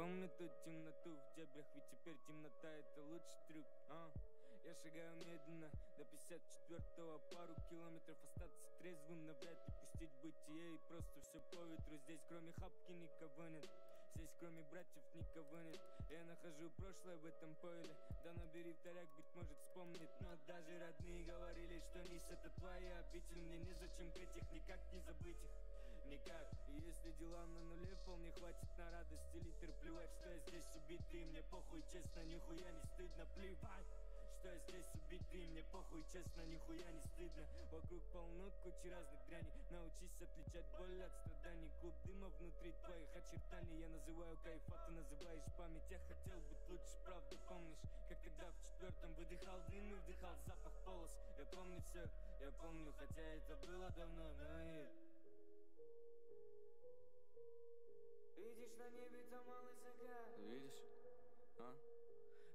Помню ту темноту в дебрях, ведь теперь темнота это лучший трюк, а? Я шагаю медленно до 54-го, пару километров остаться трезвым, навряд ли пустить бытие и просто все по ветру. Здесь кроме хапки никого нет, здесь кроме братьев никого нет. Я нахожу прошлое в этом пойле, да набери вторяк, быть может вспомнит. Но даже родные говорили, что низ это твоя обитель, мне незачем крыть их, никак не забыть их. Никак, и если дела на нуле, вполне хватит на радости литр. Плевать, что я здесь убитый, мне похуй, честно, нихуя не стыдно. Плевать, что я здесь убитый, мне похуй, честно, нихуя не стыдно. Вокруг полно кучи разных дряней, научись отличать боль от страданий. Клуб дыма внутри твоих очертаний, я называю кайф, а ты называешь память. Я хотел быть лучше, правда, помнишь, как тогда в четвертом выдыхал дым и вдыхал запах полос. Я помню все, я помню, хотя это было давно, но и... Видишь, на небе там алый закат. Видишь? А?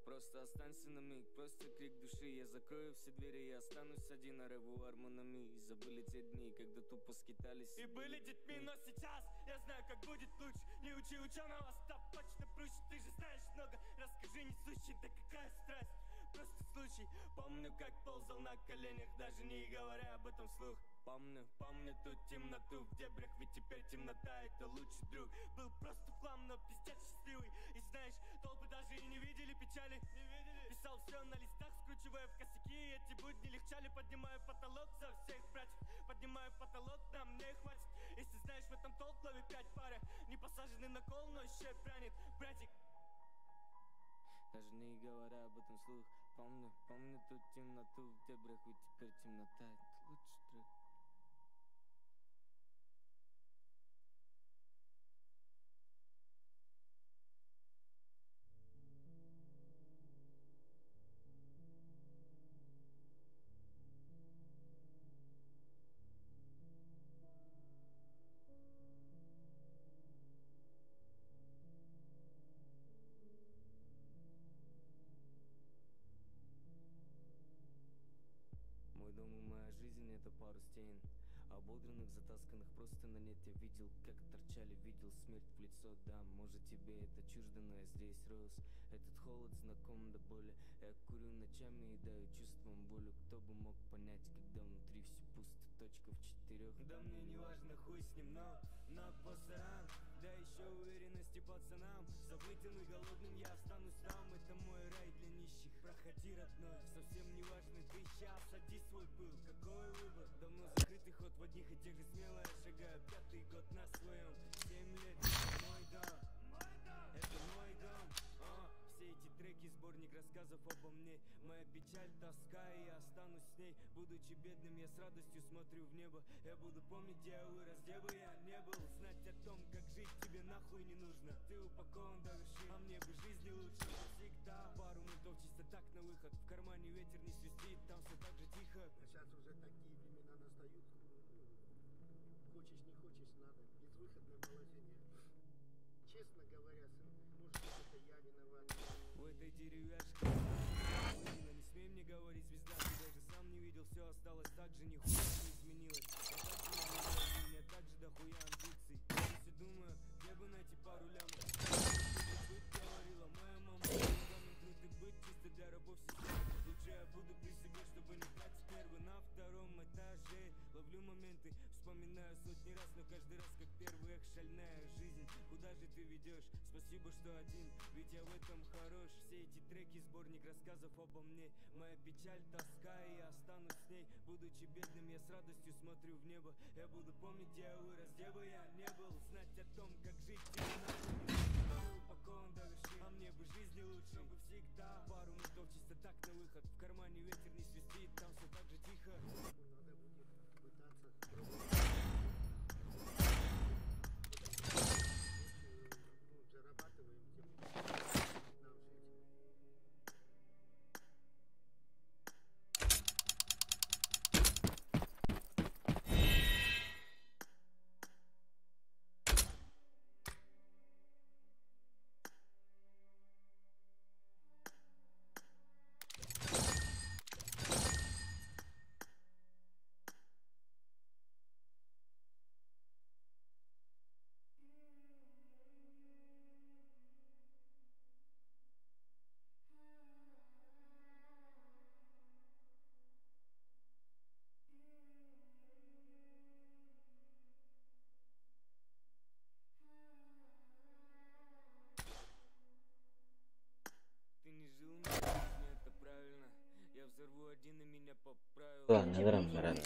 Просто останься на миг, просто крик души. Я закрою все двери, я останусь один. На ревуар Монами. И забыли те дни, когда тупо скитались и были детьми, но сейчас я знаю, как будет лучше. Не учи ученого, стоп, точно проще. Ты же знаешь много, расскажи несущий. Да какая страсть, просто случай. Помню, как ползал на коленях, даже не говоря об этом вслух. Помню, помню ту темноту в дебрях, ведь теперь темнота это лучший друг. Был просто флам, но пиздец счастливый. И знаешь, толпы даже и не видели печали. Не видели. Писал все на листах, скручивая в косяки. Эти будни легчали, поднимаю потолок за всех братьев. Поднимаю потолок, нам не хватит. Если знаешь, в этом толк, лови 5 пары. Не посаженный на кол, но еще пряник, братик. Даже не говоря об этом вслух. Помню, помню ту темноту в дебрях, ведь теперь темнота это лучший друг. Мой дом и моя жизнь — это пару стен, ободранных, затасканных просто на нет. Я видел, как торчали, видел смерть в лицо. Да, может тебе это чуждо, но я здесь рос. Этот холод знаком до боли. Я курю ночами и даю чувствам волю. Кто бы мог понять, когда внутри все пусто, точка в четырех. Да мне не важно, хуй с ним, но на пасаран. Да еще уверенности пацанам. Забытым и голодным я останусь там. Это мой рай для нищих, проходи, родной. Совсем не важно, ты щас сади свой пыл. Какой выбор? Давно закрытый ход в одних и тех же смело я шагаю. 5-й год на своем, 7 лет, это мой дом. Это мой дом. Все эти треки, сборник рассказов обо мне. Моя печаль, тоска, и я останусь с ней. Будучи бедным, я с радостью смотрю в небо. Я буду помнить, где я вырос, где бы я не был. Знать о том, как жить, тебе нахуй не нужно. Ты упакован до вершин, а мне бы жизни лучше всегда. Пару ментов чисто так на выход. В кармане ветер не свистит, там все так же тихо. А сейчас уже такие времена настают. Хочешь, не хочешь, надо. Безвыходное положение. Честно говоря, сын, может быть, это я виноват. В этой деревяшке не смей мне говорить, звезда, ты даже сам не видел, все осталось так же, нихуя не изменилось. Я так же не у меня так же дохуя амбиций. Я все думаю, где бы найти пару лямов. Быть, говорила моя мама, труд и быть чисто для рабов системы. Лучше я буду при себе, чтобы не тратить нервы. На втором этаже ловлю моменты, вспоминаю сотни раз, но каждый раз как первый, эх, шальная жизнь. Куда же ты ведешь? Спасибо, что один, ведь я в этом хорош. Все эти треки, сборник рассказов обо мне. Моя печаль, тоска, и я останусь с ней. Будучи бедным, я с радостью смотрю в небо. Я буду помнить, где я вырос, где бы я не был. Знать о том, как жить, тебе нахуй не нужно. Ты упакован до вершин, а мне бы жизни лучше бы всегда. Пару ментов чисто так на выход. В кармане ветер не свистит, там все так же тихо. Надо будет пытаться. Зарабатываем, тем нам жить. Ылан баран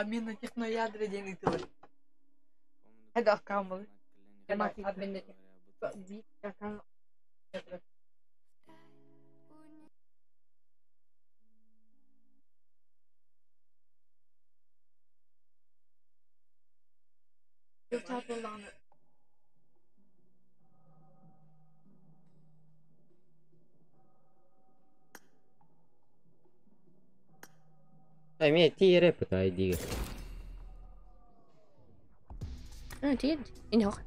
Обмен техноядра диэн ыытылар. Хайдах аккаун Эмиэ тиэрэ пытай диир. Tid. Inhoq.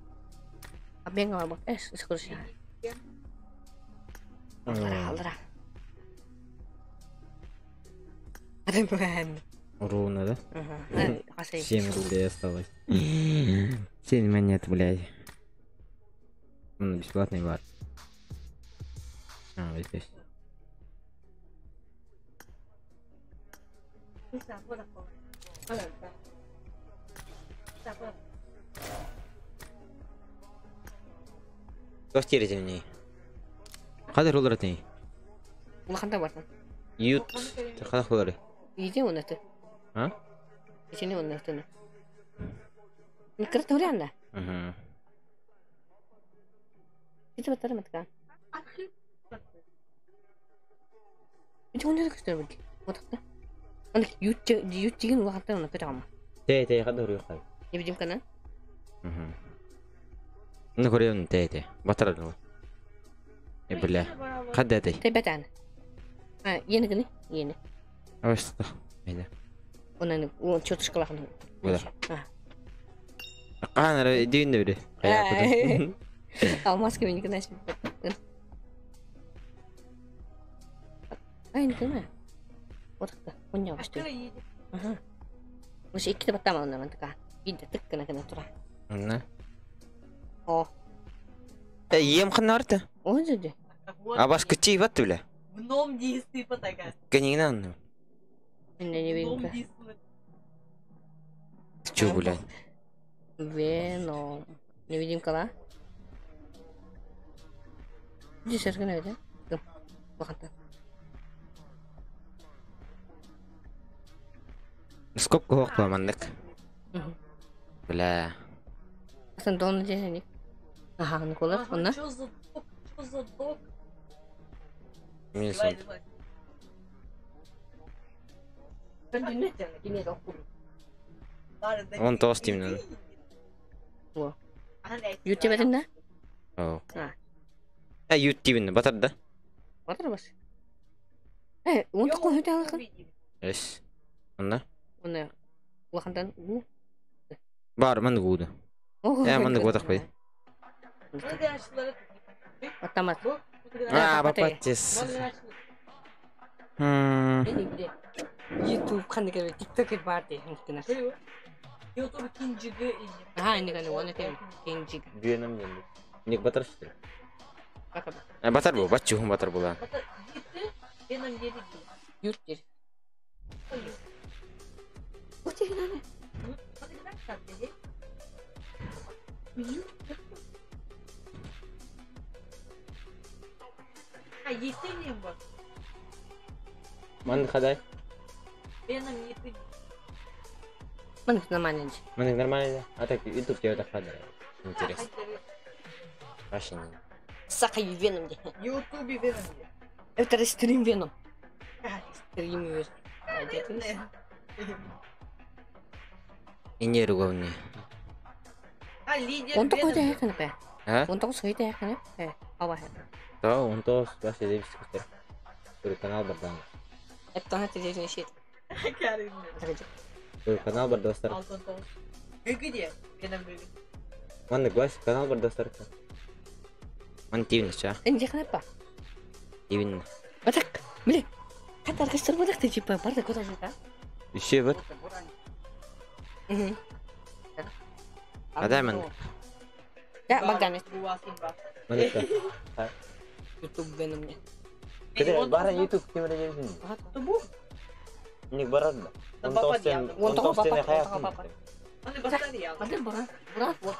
Abbiamo scusa. Allora, allora. Руна, да? Ага. 7 рублей осталось. 7 монет, блядь. Ну, бесплатный бар. А, вот здесь. Туох тиэрэтиний? Хадыр олоратый? Улахан бартан. Ют. Хадах олоры. Иди он это. А? Ичини он это. Никрат урянда. Ага. Ити батар матка. Ити он это көстөр бит. Отакта. Аны ют деген улахантан оны көтөҕөм. Те те хада хуру хай. Невидимка на? Угу. Ну көрөм те те. Батар ну. Э бля. Хада те. Те бетан. А, ени гыны? Ени. Авашта. Мейда. Онан он чотушкалахан. Буда. А. Каанара дүйүндө бири. Каяпыды. Алмаз кебин гына. Ай, не понимаю. Вот так. Он что. Ага. Муш икки баттама онна мантыка. Бидде тык гына гына тура. Онна. О, Э ем ханарты. он же. А баш кычи бат бля. Гном действий потага. Кенигинан. Не не Гном видно. действует. Чу бля. Веном. Невидимка ла. Здесь гына да? Гым. Баханта. Скобка хок мандык. Мгм. Бля. Асан дон десеник. Ага, ну колор, онна. Чё за док? Чё за док? Мен Давай, сон. давай. Он тоос тимнен. Во. Ютуб да? О. А. Э ют тибин батар да. Батыр бас. Э, он такой хөтә Эс. Онна. Оны улахантан у. Бар мандык уду. Э мандык отак бай. Атамат. А, бапаттес. Хм. YouTube қандай керек, TikTok бар де. YouTube кинжиги. Ага, не гана, оны тем кинжиг. Бүйенем енді. Ник батар что ли? Батыр. Э, батар бу, батчу батар була. Ют дер. Өте гана. А, есть не бар. Мандык хадай. Веном не ты. Мандык нормально. Мандык нормально. А так YouTube тебе так хадай. Интересно. Вообще не. Сақай Веном де. Ютубе Веном де. Это стрим Веном. Стрим Веном. И не руговни. А, лидер Он такой Веном. да ханапе. А? Он такой сойда ханапе. Ава. Да, он то вообще запись көтер. Бір канал бар дан. Это она тебе щит. Бір канал бар достар. Алтын тоғыз. Гүгү де. Веном гүгү. Мандык баш канал бар достар. Ман тивин ча. Инде ханапа. Тивин. Батак. Биле. Хата аркастыр батак ты типа бар да кота жита. Еще вот. Мгм. Адай мандык. Да, Богдан. Мандык. YouTube Веном не. Кede бара YouTube кемере келсин. Тубу. Ник барады да. Он Бапа тоос сен, диявол. он Он тоос тоос сен папа, хаятын. папа. Аны бастады я. Ады бара. Брат, вот.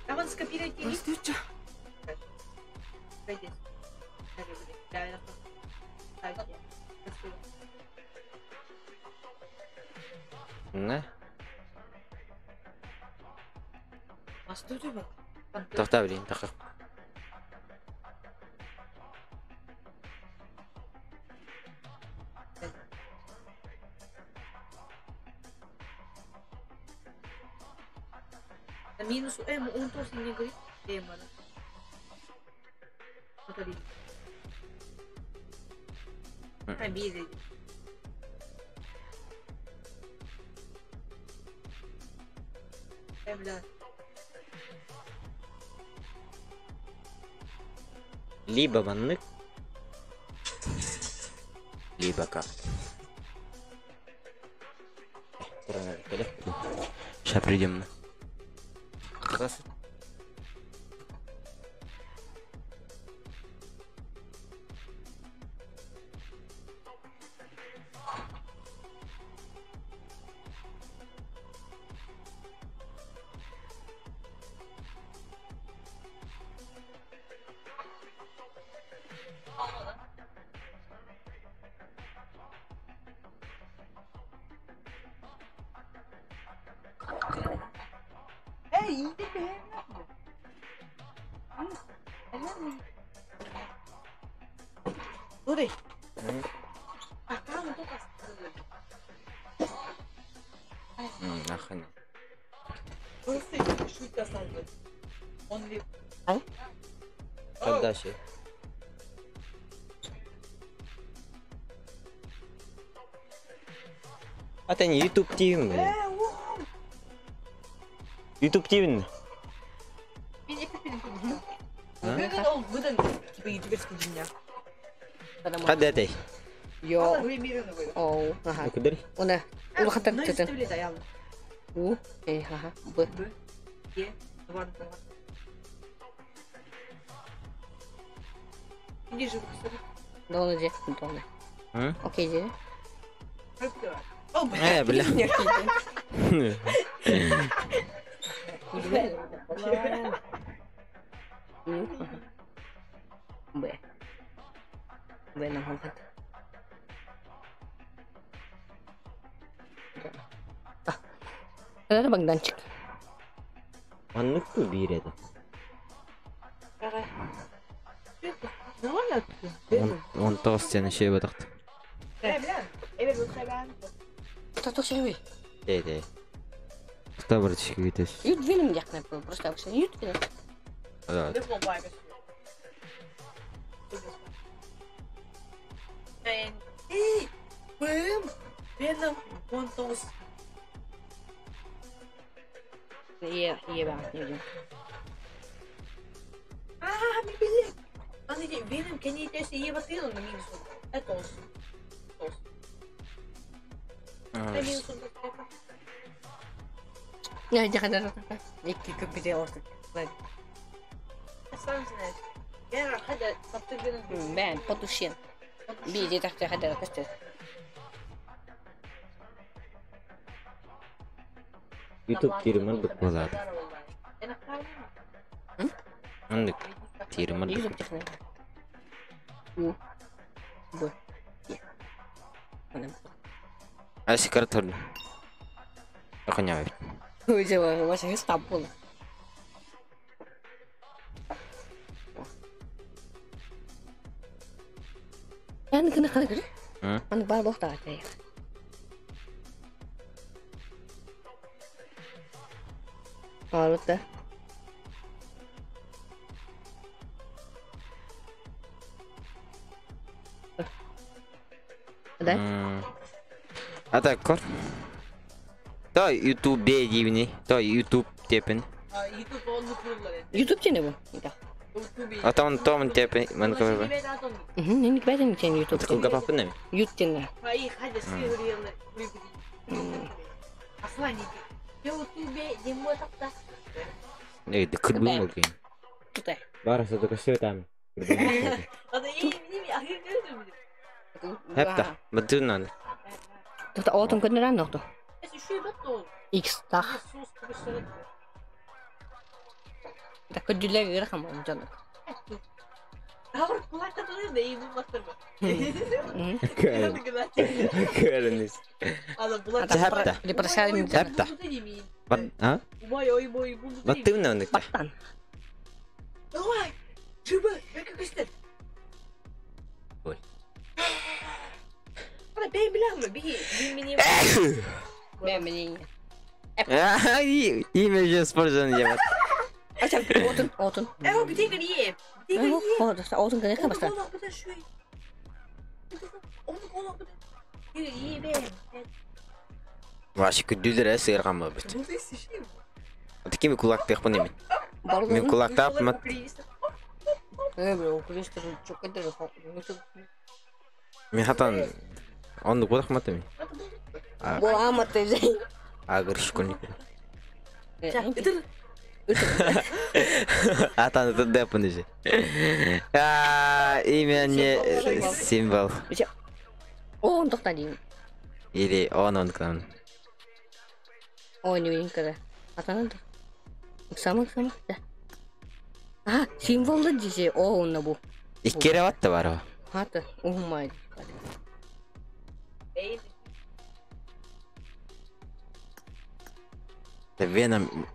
Аман скопировать. Здравствуйте. Не? А что это? Тохта блин, тохта. Минус М, он тоже не говорит. М, она. Смотри. Обидели. Бля. Либо маннык, либо как. Сейчас придем. Здравствуйте. Эй, иди бе. Uri. Аккаунт только. Нахуй. А? Когда ще? А ты не YouTube TV mi? YouTube TV mi? Хадда этэй? Йо. Оо, аха. Көдөрүй. Уна улахан тытын. У, э, хаха, Б. Доны же, доны. М? Окей же. Э, бля. У, аха. Б. Б на хонхат. Это Богданчик. Маннык ту биир этэ. Он тоҕус сена шөй батахт. Это то шөй. Дей дей. Кто бар түшкү Ют виним дьякна просто вообще ют виним. Да. Е, е, ба, не видим. Не, дьякна, да, да. Икки көппите ортук. Бэн, потушен. Би, де тахта хада кастер. YouTube тиример бит базар. Андык тиример бит. YouTube дьякна. У. Б. Е. Она. Ася картон. Аханяй. Уже ваша стапула. Аны кына кына кыры. М? Аны бар бохта атай. Арыта. Да? А так кор. То YouTube дивни, то YouTube тепен. YouTube тени бу. Да. А там том тепен, мен кабы. Мгм, не бәден тен YouTube. Кылга папын неме? YouTube тени. Не, да кырбым окей. Тутай. Бараса да кашты там. Хепта, бадунан. Тута отун көннөрөн нохто. X тах. Да көдүлөр гыра хам жана. Көрүнүс. Хепта. Лепрашалин Хепта. Бат, а? Баттыгна ондукта. баттан. Ой. Мен мен. Имя же использовано деп. Ача отун отун. Отун көнө кабаста. Ваши күдүлөр сыйырган бит. Атыкими кулак текпин эми. Мен кулак таап Э, бро, окулистер чок эдер. Мен хатан ондук бодах мат эми. Бу амат эже. Агыр школьник. Атан это депын же. А, имя не символ. О, тоқта деймін. Или он он к нам. Ой, не видим когда. Атанады. Сама сама. Да. А, символды десе, о, онна бу. Иккере батты бар. Хата, ухмай. Веном.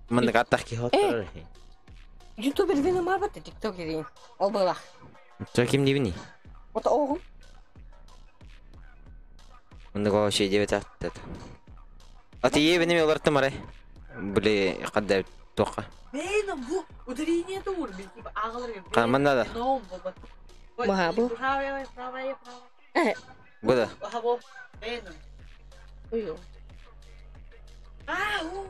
Мындык аттах ки хоттор. Ютубер Веном бар бат, тиктокер. Ол была. Чо ким дибини? Ота оғым. Мындык вообще деп атат. А ты ебени олортум арай. Били кадда тоққа. Веном бу ударение тур бил типа агалар. Каман надо. Маха бу. Правая, правая, правая. Э. Бу да. Аха бу. Веном. Ой. А, у.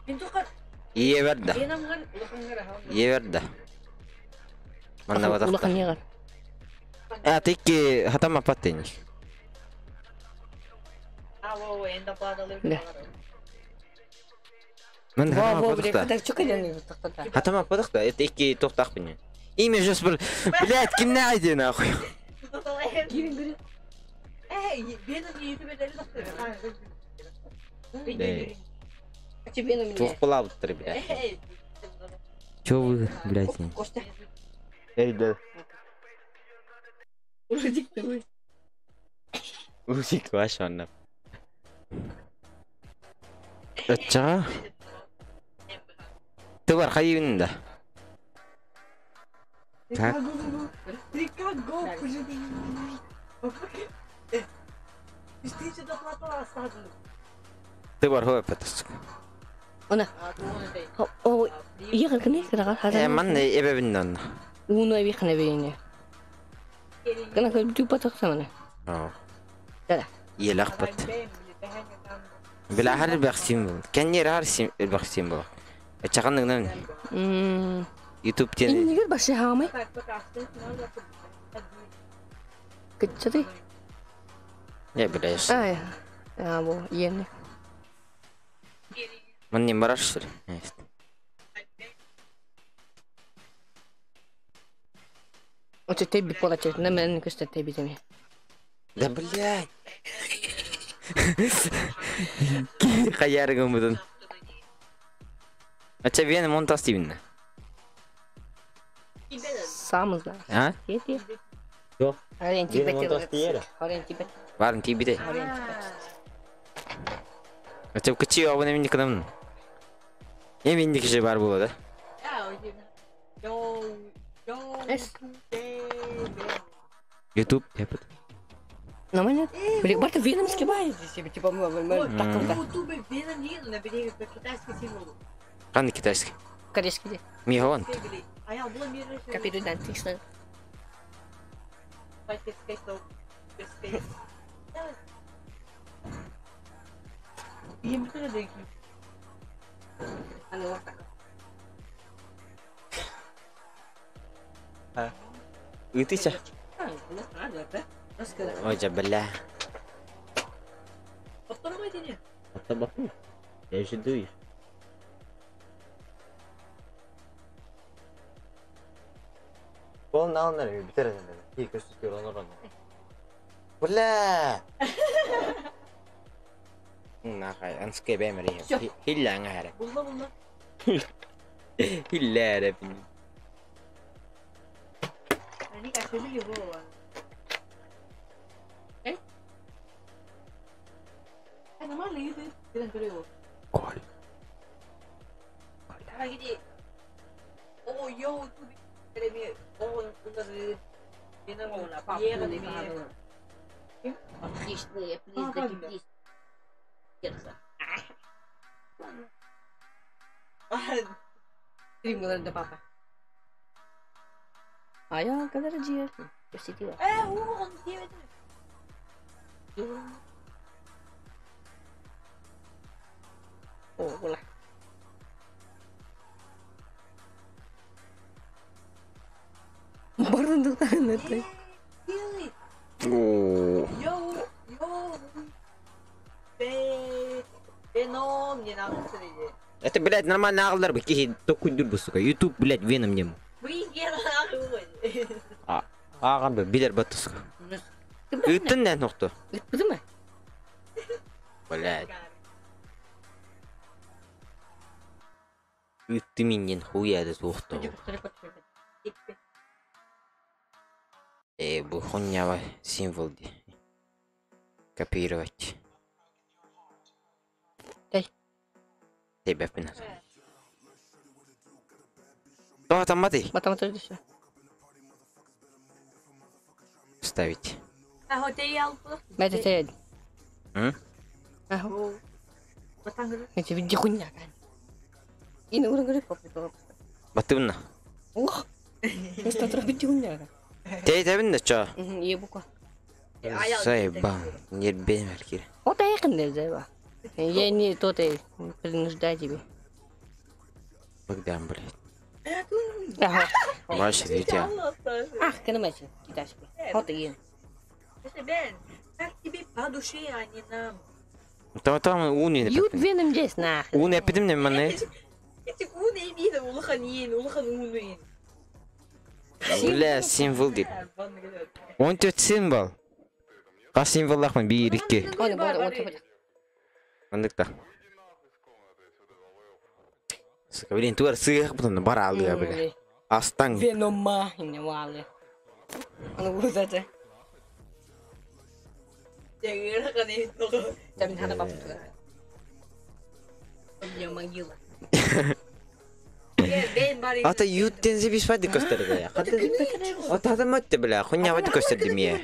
Мин тоқар. Ие берді. Веномгар улахангар аха. Ие берді. Манна Улахан батақта. егар. А, ты ки хатама паттыни. А, во, энда падалы. Да. Мен Во, хатама во, бля, батақта. кадар чукален тохтата. Хатама батақта. Это ики тоқтақ біне. Имя жас бір... Блядь, ким найди нахуй. Кирин Эй, Веном не ютуберлери тохтор. Бей. Тебе на меня. Тух была бұттыр, блядь. Эй. Чё вы, блядь? не? Костя. Эй, да. Уже диктуй. Усик ваш онна. Ача. Ты бар хайын да. Так. Река го, Ты бар хой патас. Она. О, егар кне кырага Э, ман эбе биннан. Уну эби хана бейне. Кана көл битү патак самана. Аа. Да. Елах пат. Била хар бахсим бол. Кеннер хар сим бахсим бол. Ачаганның YouTube тен. Иннигер башы хамай. Кытчаты. Не билеш. Ай. А, бу иене. Ман не бараш. Оче теби пола чет, на мен көстө теби деме. Да блядь. Хаяргым будун. Ача вен монтас дибин. Сам знаю. А? Ети. Жок. Харен Вен тибет. монтас тиера. Харен тибет. Барын тибите. Харен тибет. Ача кычы абone минник кынамын. Эми индики же бар болот, Эс. YouTube деп. Нормально? Блин, барта веном скибает себе, типа, мы так да. Ютубе Веном не, но набери китайский символ. Кандай китайский? Корейский. Михон. А я була мир. Капитан Тиксон. Ытыча. Ой, бля. Я же дуешь. Бол налнар битер эден. Ки көстүс онор онор. Бля. Нахай, анске бемери. Хилла аңара. Булла булла. Хилла ара бин. Они кашели его. Э? Нормально, иди. Кол. О, йоу, Отличные признаки сердца. Три до папа. А я когда родила, посетила. О, hola. Бардын это. О. Это, блядь, нормально агалдар бы. Кихи токуй дурбу, сука. YouTube, блядь, веном нем. А, аган бы, билер баттı, сука. Үттін не ноқты? Үтпіді ме? Блядь. Үтті менен хуяды тоқты. Бу хуйня символ ди. Копировать. Эй. Тебя пинат. То там маты. Батам тоже все. Ставить. Мэтэ. М? Аху. Это види хуйня. И на уровне попитала. Баттыбынна. Ох. Просто тропити хуйня. Тей тебин да чо. Ебука. Заебал. Нербен веркир. Вот я не заеба. Я не тот и принуждаю тебе. Богдан, блядь. Ага. Ваше дитя. Ах, кенемече, китайский. Вот и. Бен, как тебе по душе, а не нам? Там там уни. Ют веном здесь нахрен. Уни эпидем не мане. Эти уны имеют улахан ен, улахан уны. Бля, символ дип. Он тет символ. Ка символлах мен бир икки. Оны бар, оны бар. Андыкта. Сука, блин, туар сыах бутын бар алды бля. Астан. Венома не валы. Аны вузата. Там хана баб. Я могила. Ата юттен зебис вады көстөрдө я. Ата адам өттө бля, хуйня вады көстөрдү мие.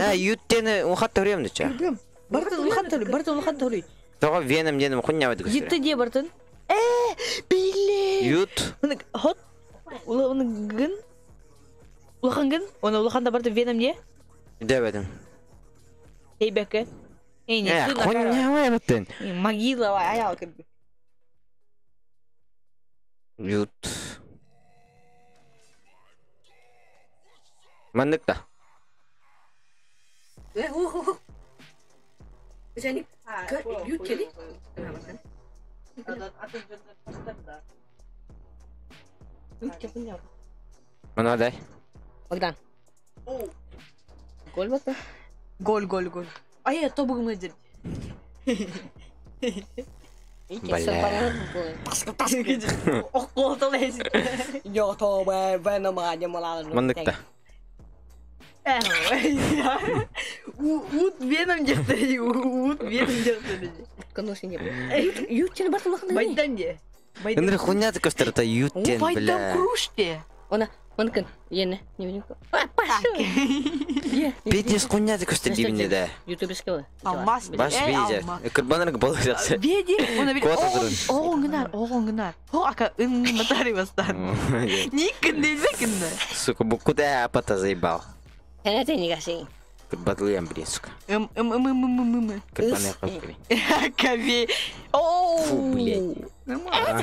А юттен ухат төрөм дече. Бартын улахан төрү, бартын улахан төрү. Тога веном денем хуйня вады көстөрдү. Ютты де бартын. Э, биле. Ют. Оны хот. Ула оны гын. Улахан гын. Оны улахан да бартын веном не? Дебедим. Эй бәкке. Эй, не. Э, хуйня вады. Могила аял кебек. Ют. Мандыкта. Ют кели. Мына дай. Богдан. Гол бата. Гол, гол, гол. Ай, тобугум өдір. Бля. Yo to Венома не мала. Мандыкта. Ут веном дехтери, ут веном дехтери. Конечно не. Ют тен бартын улахан. Байдан де. Ындыр хуйня көстөрдү юттен Байдан бля. круште. Она, он кын, ене, не видим. Пошел. Петес хуйня көстөрдү дибинде да. Ютуберский. Алмаз. Баш бейже. Кырбанырга болуп жатса. Беди, оны бир. Кот отырын. Оғын гынар, оғын гынар. Хо ака ын матари бастан. Никын дезекин. Сука, бу куда апата заебал. Хәнәтә нигәсең. Кырбатлыям, блин, сука. Ым ым ым ым ым ым. Кырбаны кылып Кабе. Оу. Фу, блядь.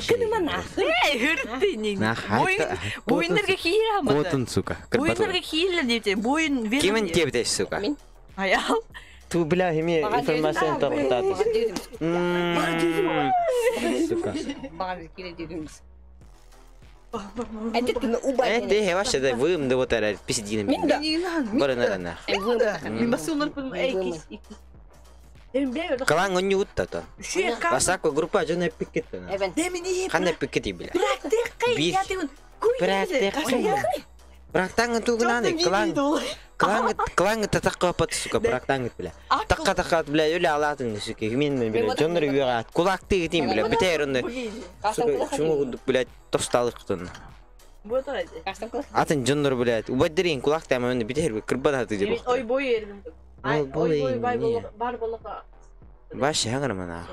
Көнемә нахуй. Эй, хырты ни. Нахай. Бойыннарга киира мата. Котун, сука. Бойыннарга киира деп бойын веном. Кимин тебдеш, сука? Мин. Аял. Ту, бля, эме информация токтатыс. Сука. Багы кире дедимиз. Әйтеп убай. Э, ты вообще да вымды вот это пиздин. Мин да. Бары на. Мин басылнар пын эй кис. Эм бе. Калан он ютта то. Ши кам. Басако группа жона пикет. Эвен. Демини. Ханда пикет бля. Практик я тегун. Практик. Брактаңы тугунаны клан клан клан татакка пат сука брактаңы бля. Такка такка бля өлө алатын сука. Мен мен бля жонор үйгө кулак тигитин бля битер онда. Сука чуңу бля тосталыктын. Атын жонор бля убаддерин кулак тама мен битер кырбан аты деп. Ой бой ердим. Ой бой бай бар болока. Баш хаңыр мана.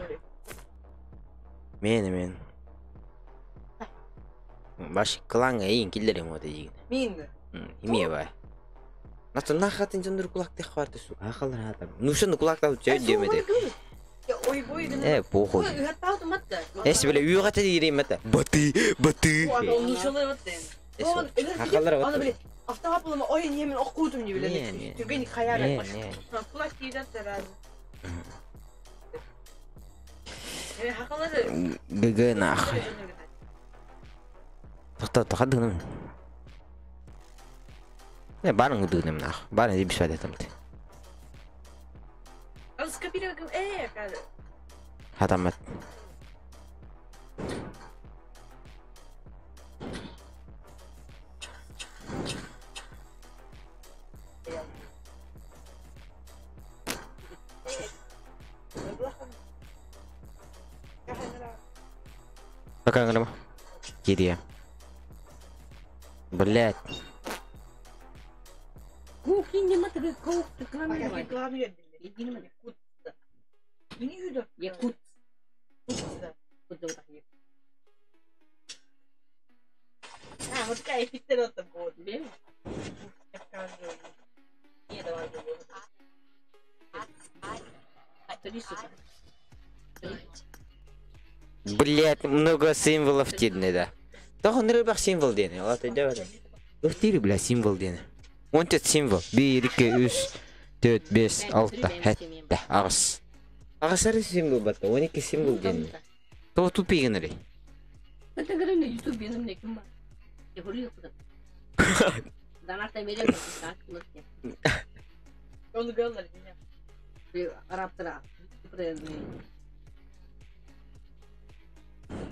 Мен мен. Баш кланга эйин киллерим ода деген. Мин. Име бай. Нато нахатын жонор кулак тех барды сука. Ахалар адам. Нушаны кулак табып жай демеди. Ой бой Э, похуй. Эс бля үйгө дирим мата. Баты, баты. Ахалар вот. Автомат болма ой немен окудум не биле. Түрген хаяр. Кулак кийден тараз. Э, хакалары. ГГ нахуй. Тохто тохадыгным. Не барын гыдыгным нах. Барын дебиш вадетамты. Скопировал, э, Хатамат. Пока грама. Кирия. Блять. Якут. Блять, много символов тидне, да. Тохон рыбах символ диэни, ол өйдөбөтүм. Өхтири, бля, символ диэни. Он төрт символ. 1, 2, 3, 4, 5, 6, 7, 8. Аҕыс символ батта, 12 символ диэни. Тоҕо тупий гынарый?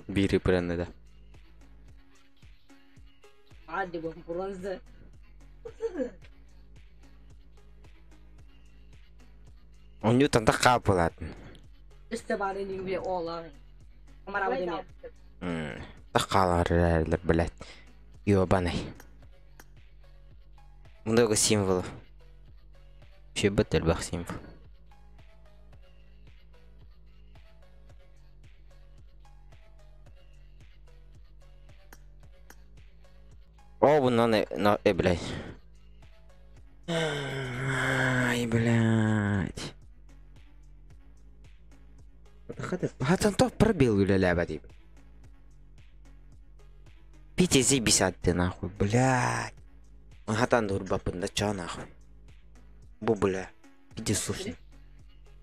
Биири прэннэ да. Онньу танда хаапылаатын. Таххаалар блядь. Ёбаный. Много символов. Вообще быт элбэх символ. О, бу на, на, блядь. Ай, блядь. Хатан топ пробил үлэлээбэт Пите заебись ты нахуй, блядь. Хатан дурбапын да чё нахуй. Бу, бля. Иди слушай.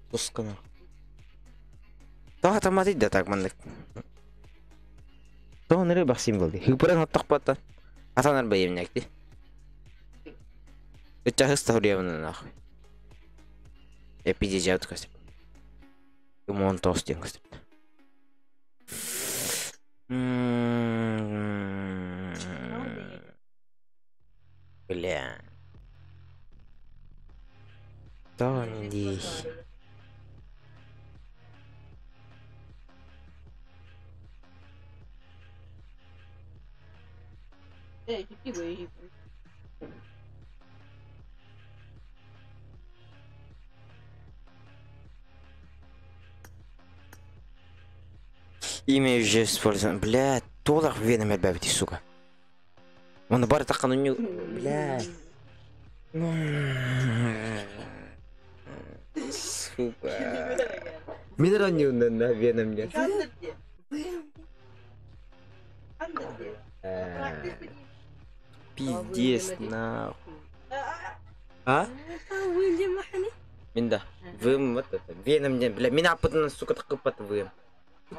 Суска нахуй. Тоҕо таматы да так маннык. Тоҕо ныры символ ди. Хыпыран хоттохпата. Атанар байымнякти. Үчча хыста хурьябына нахуй. Я пиздец көстүп. Умон тос диэн көстүп. Бля. Тоҕо не Имя уже использовано. Бля, доллар веном элбэбити, сука. Он бар таққан у Бля. Сука. Мен ранью на веном нет. Пиздец, нахуй. А? Мен да. Вым вот это. Веном не, бля, меня потом, сука, такой вым.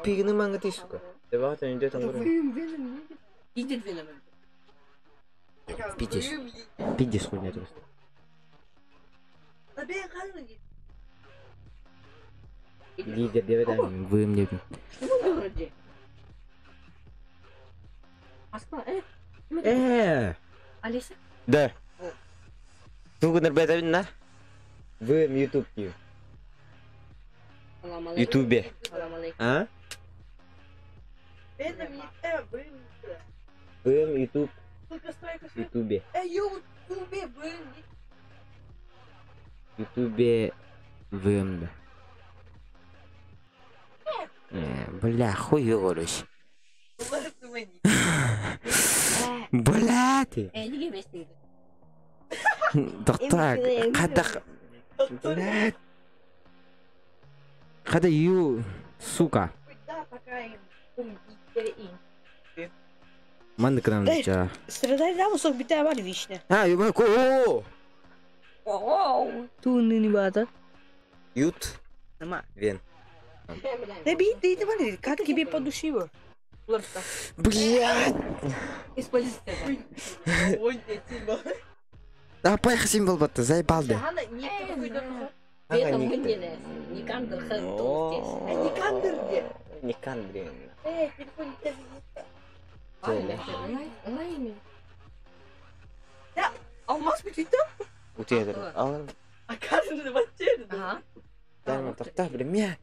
Пигны манга ты, сука. Давай, ты не там Пиздец. Пиздец хуйня просто. Лидер, давай там, вы мне. Алиса? Да. Тугунар бәтәбин на? Вы YouTube Ютубе. А? Вы YouTube. Ютубе. Ютубе ВМД. Бля, хуй короче. Бля ты. Доктор, кадак. Бля. Когда ю, сука. Манны к нам ча. Страдай да, сок битә бар вишня. А, ю о. О, туны не бата. Ют. Вен. Да би, ты это бар, как тебе по душе его? Блядь. Да, поехали символ батта, заебал да. Никандр где? Никандр. Да, алмаз бүтүйтө? Утуядыр. Ал. А каждый батчер. Ага. Да, тохта, бля, мя.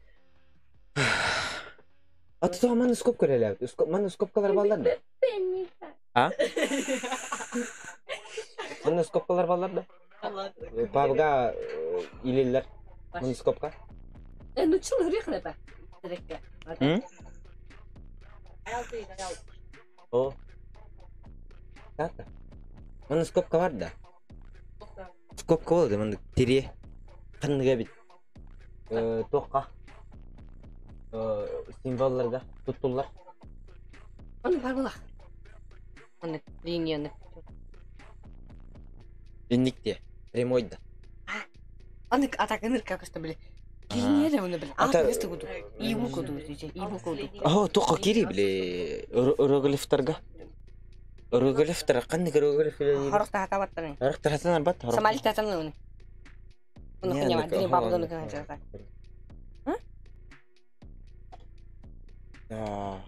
А то маны скобка леле. Маны скобкалар баллар да? А? Маны скобкалар баллар да? Пабга илеллер. Маны скобка. М? О. Карта. Манна скобка бар да? Скобка буолла маннык тириэ. Ханныга эбит? Туохха? Символларга туттуллар. Оны бар була. Оны линияны. Инник диэ. Прямой да. Аны атакыныр как что били. Линия оны били. Ата- Ата куду. Ибу куду дije. Ибу куду. О, туохха кири били иероглифтарга. Иероглифтар ханнык иероглиф билэ? Хорох та табаттан. Харах арбат. Самали татан оны. Оны хуня дри бабы доны кана жата. Да.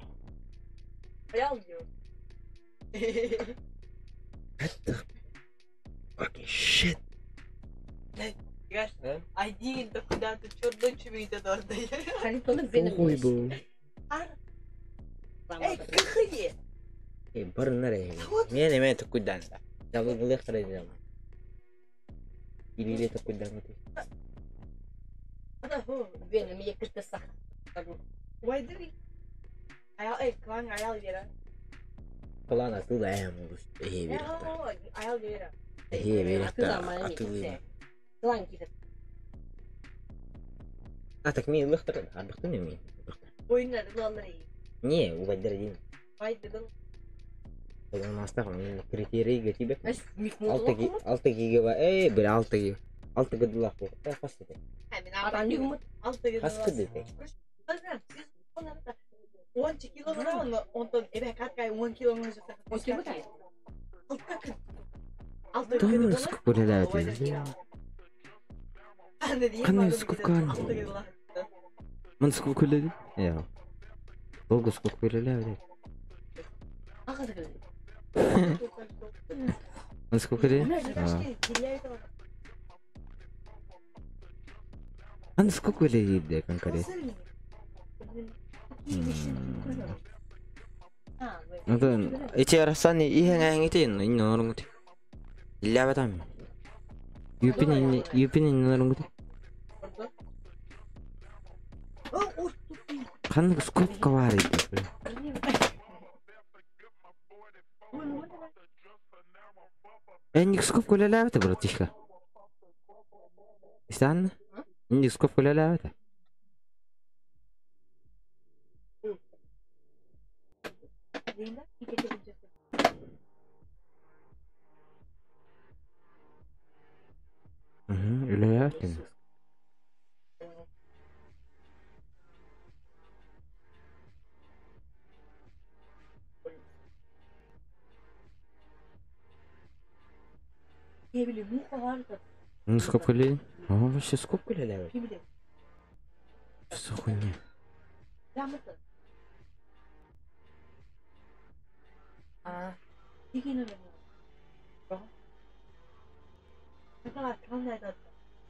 What the fucking shit? Один то куда-то чердон чумита дордай. Ой, бу. Эй, кыхые! Э, барынар э. Мен эме токуйдан. Жалгылык карайдам. Илиле токуйдан. Бен ми кырты сах. Вайдыри. Аял, эй, клан аял вера. Клан атыл эм улус. Эхе беректа. Аял вера. Эхе беректа. Атыл. Клан китер. А так мен лыхтыр. Арбыктын эми. Ойна лалары. Не, убайдар дин. Вайдыгын. Мастах мен критерий гетибек. Ас Алты алты гига эй, бир алты гига. Алты гыдылах бу. Э, кас дети. Кас дети. 10 килограмм, онтон эбе каткай 10 килограмм жасап. 10 килограмм. Алтка күн. Алты Тон скуп билелер. Кандай скуп кан? Мын скуп күледи? Я. Долго скуп билелер. Мын скуп күледи? Аны скуп күледи конкретно. Онтон ити арасани иһэҥээҥ итин иннорунgut. Иллээбэтам. Юпин юпин иннорунgut. Ханнык скобка бар иди. Энник скобка үлэлээбэтэ братишка. Истан? Инник скобка үлэлээбэтэ. Үлэлээбэтэ. Ну скобка үлэлээ. А вообще скобка үлэлээбэт. Что за хуйня?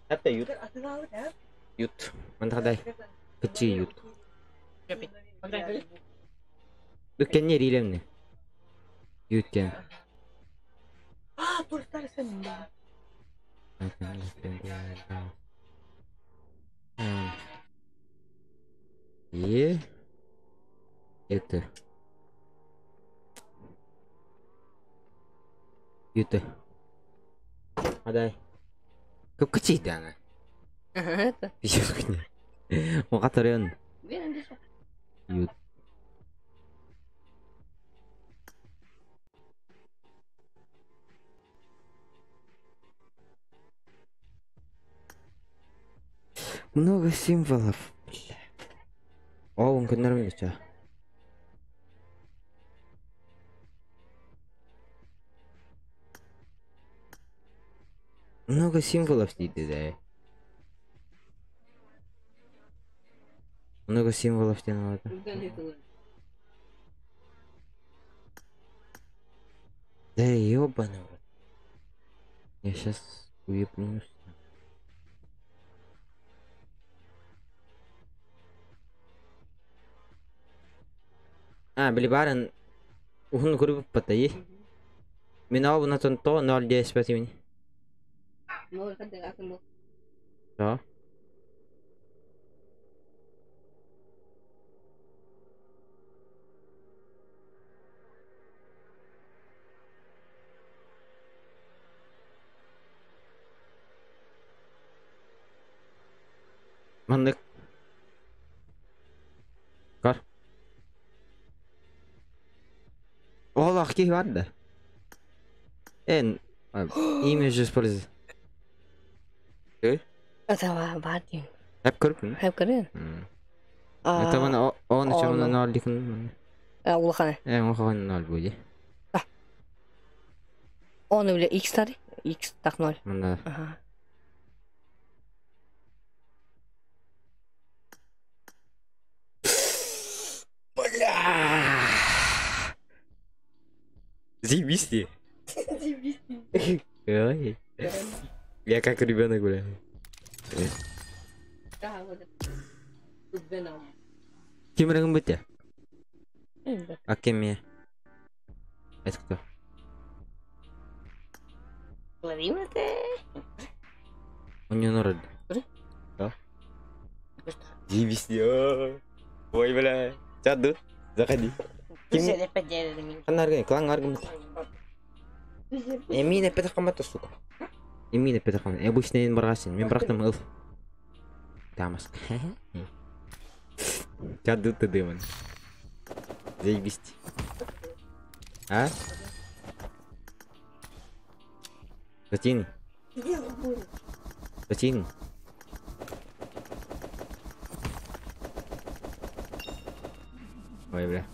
Hatta yut. Yut. Мантадай. Кычы ют. Үккенне рилемне. Юткен. А, туристар сен. Е. Это. Юты. Адай. Көп кычыйды ана. Это. Пиздец хуйня. Оға торен. Ют. Много символов. Бля. О, он нормально чё. Много символов дейді да. Много символов тебе надо. Да ёбаный в рот. Я сейчас уебнусь. А, били барын уһун көрүп патайы. Мен ау на тонто 0,10 имени. Да. Маннык. Көр. Оҕолоох киһи бар да. Эн имя же используй. Э? Это бар дим. Hep көрүппүн. Hep көрүн. Это мана он чемана ноль дикин. Улахан. Э, улахан ноль будет. Он или X тары? X так ноль. Мында. Ага. Бля! Заебись ты. Ой. Я как ребенок, бля. Ким рыгым бітті? А кем я? Это кто? Владимир У него народ. Да? Заебись ты. Ой, бля. Чаду. Заходи. Ким? Ханна клан аргым. Эмин опять хамата, сука. Эмин опять хамата. Я обычно не баргасин. Мен брахтам ыл. Тамас. Чаду ты дымон. Заебись. А? Затин. Затин. Ой, бля.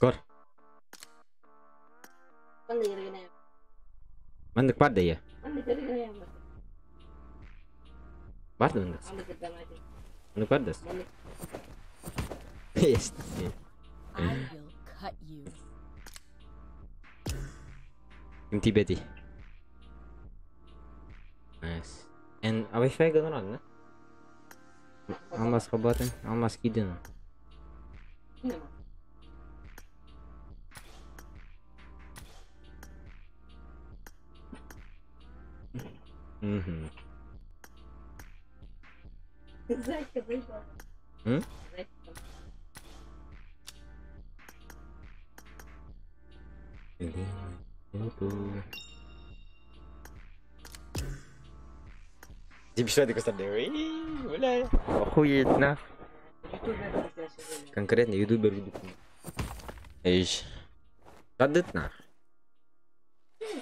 Кор. Мандык бар да я. Бар да мындык. Мындык бар да. Есть. I will cut you. Ким тибети. Nice. And Wi-Fi гынан, да? Алмаз хабатын, алмаз киден. Угу. М? Бля. Охуеть, нахуй. Конкретно ютубер ведут. Эй. Радыт нах.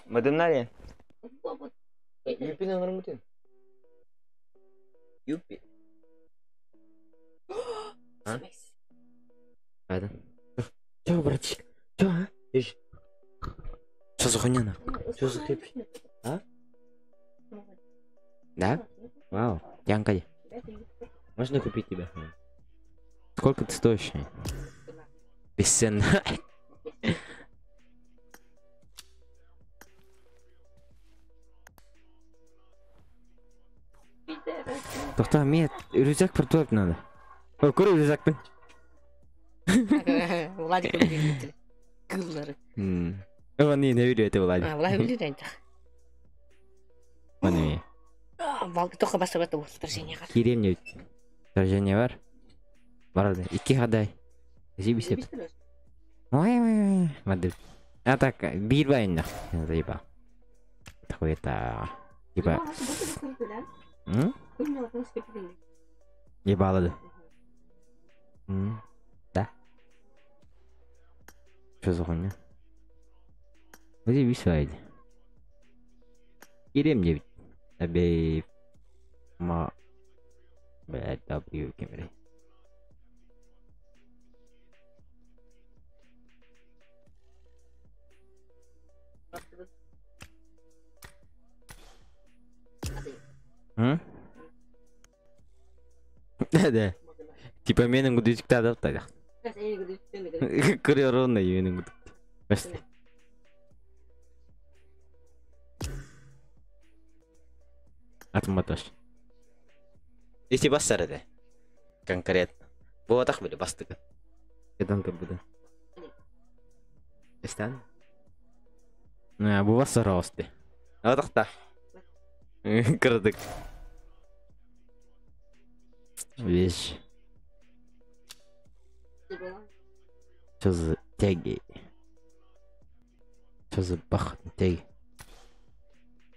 Мадонали. Юпи на нормутин. Юпи. А? Ладно. Чё, братчик? Чё, а? Эй. Что за хуйня нахуй? Что за хрипь? А? Да? Вау, Янка. Можно купить тебя? Сколько ты стоишь? Бесценно. Тоқта, мне рюкзак продавать надо. Ой, куры рюкзак, блин. Владик любит. Гыллары. Он не видео это Владик. А, Владик любит. Он не. Только басып это сражение. Кирем Сражение бар. Бар да. Ики хадай. Зибисеп. Ой, ой, ой. Мады. А так, бир байын. Заебал. Такой это... Типа... М? Ебало да. Да. Что за хуйня? Заебись, Вайди. Кирем девять. Абей... Ма... Блядь, W кемери. М? Да. Типа менің гудүчүктө адап да. Кыры ровно менің гудүк. Башты. Атматаш. Если бассар да. Конкретно. Буотах были бастык. Эдан буду. Эстан? Бу бассар осты. Атахта. Кырдык. Вещь. Что за теги? Что за бах теги?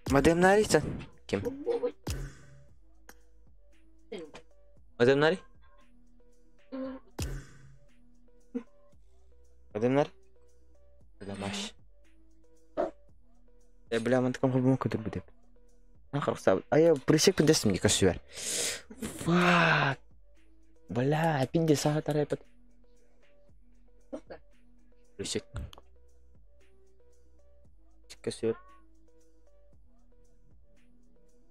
Мадам Нарица? Ким? Мадам Нари? Мадам Нари? Бля, маш. Бля, мен таком холбому көтөр бүдеп. Ая, присек пиндестим ки көсүбер. Фак. Бля, пинде саха тарайпат. Присек. Көсүбер.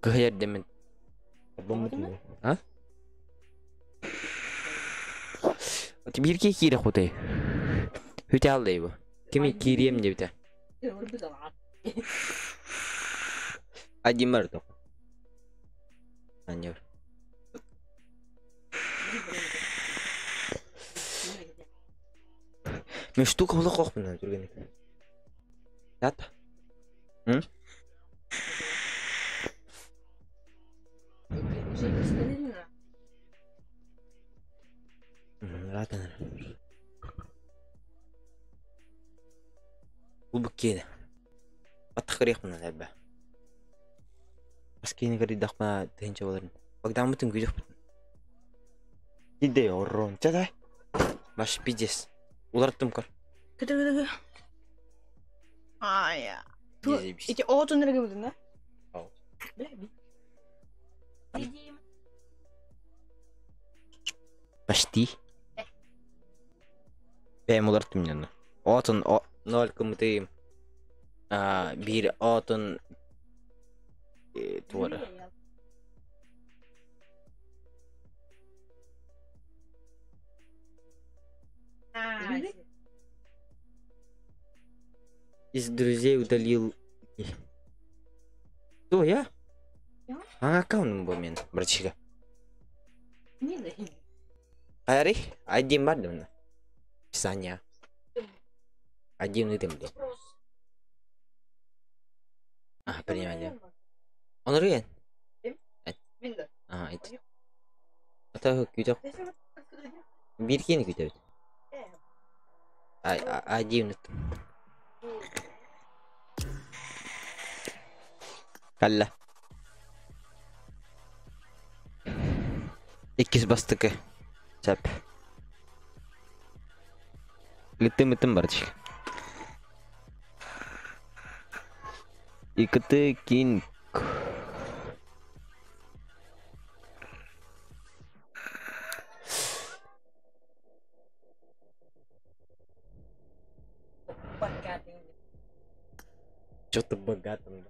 Кыһыйар демен. А? Бирке кире хутай. Хүтэ алды бу. Кими кирием дебите. Один бар тоқ. Аньор. Мен штука бола қоқпын жүрген. Дат. М? Ратан. Бу буккеде. Аттақырық мына әбі. Аскейні кірді дақма тыгынча боларын. Багдамытын күйдік бүтін. Иде оррон. Чадай. Маш пиздец. Уларттым көр. Көтөр көтөр. Ай. Эти отун нерге бүтүн, да? Ау. Бля, би. Почти. Бәйм уларттым мен. Отун ноль кымытым. Бир отун туара. Из друзей удалил. Кто я? А аккаунтым был мен, братишка. Айри, один бар да Писание. Один и блядь. А, принимай, Он рен. А, это. Ата күтө. Бир кени күтөбүт. Один. Калла. Иккис бастыкы. Сәп. Литым-итым бартышка. Икты кинг. Что-то богатым.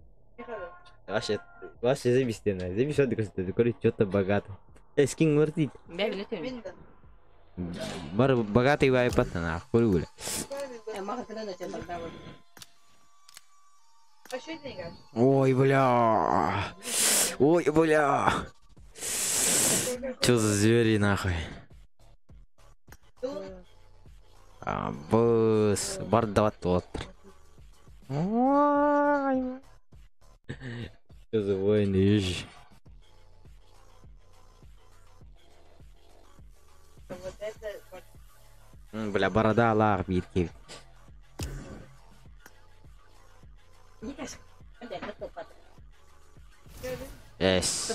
Вообще, вообще забистена. Забись что ты короче, что-то богатым. Скин вертит. Бар богатый вайпат на хуй. Ой, бля. Ой, бля. Чё за звери нахуй? А, быс. Бар дават вот. Ой. Что за воины, ешь? Бля, борода Аллах бирки. Эс.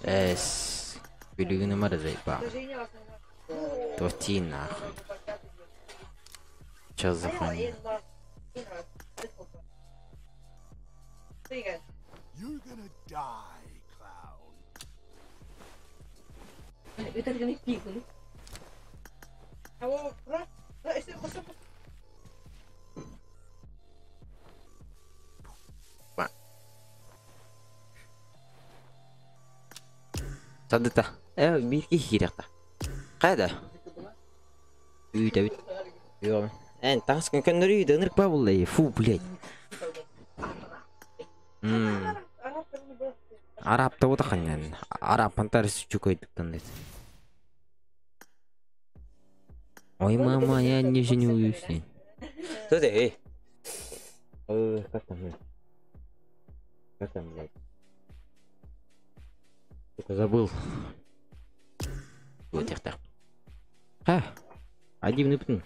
Эс. Билигини мара заебал. Тоти нахуй. Чё за хуйня? You're gonna die, clown. Садыта. Бир кихиректа. Кайда? Үйдө бит. Йо. Эн таңскын көндөр үйдө ынырк ба бул Фу, блядь. Араб та отакан. Араб пантарысы чукойдуктан дейт. Ой, мама, я не женюсь. Что ты, эй? Как там, блядь? Как там, блядь? Только забыл. Вот их так. А. Айдибин ыпытын.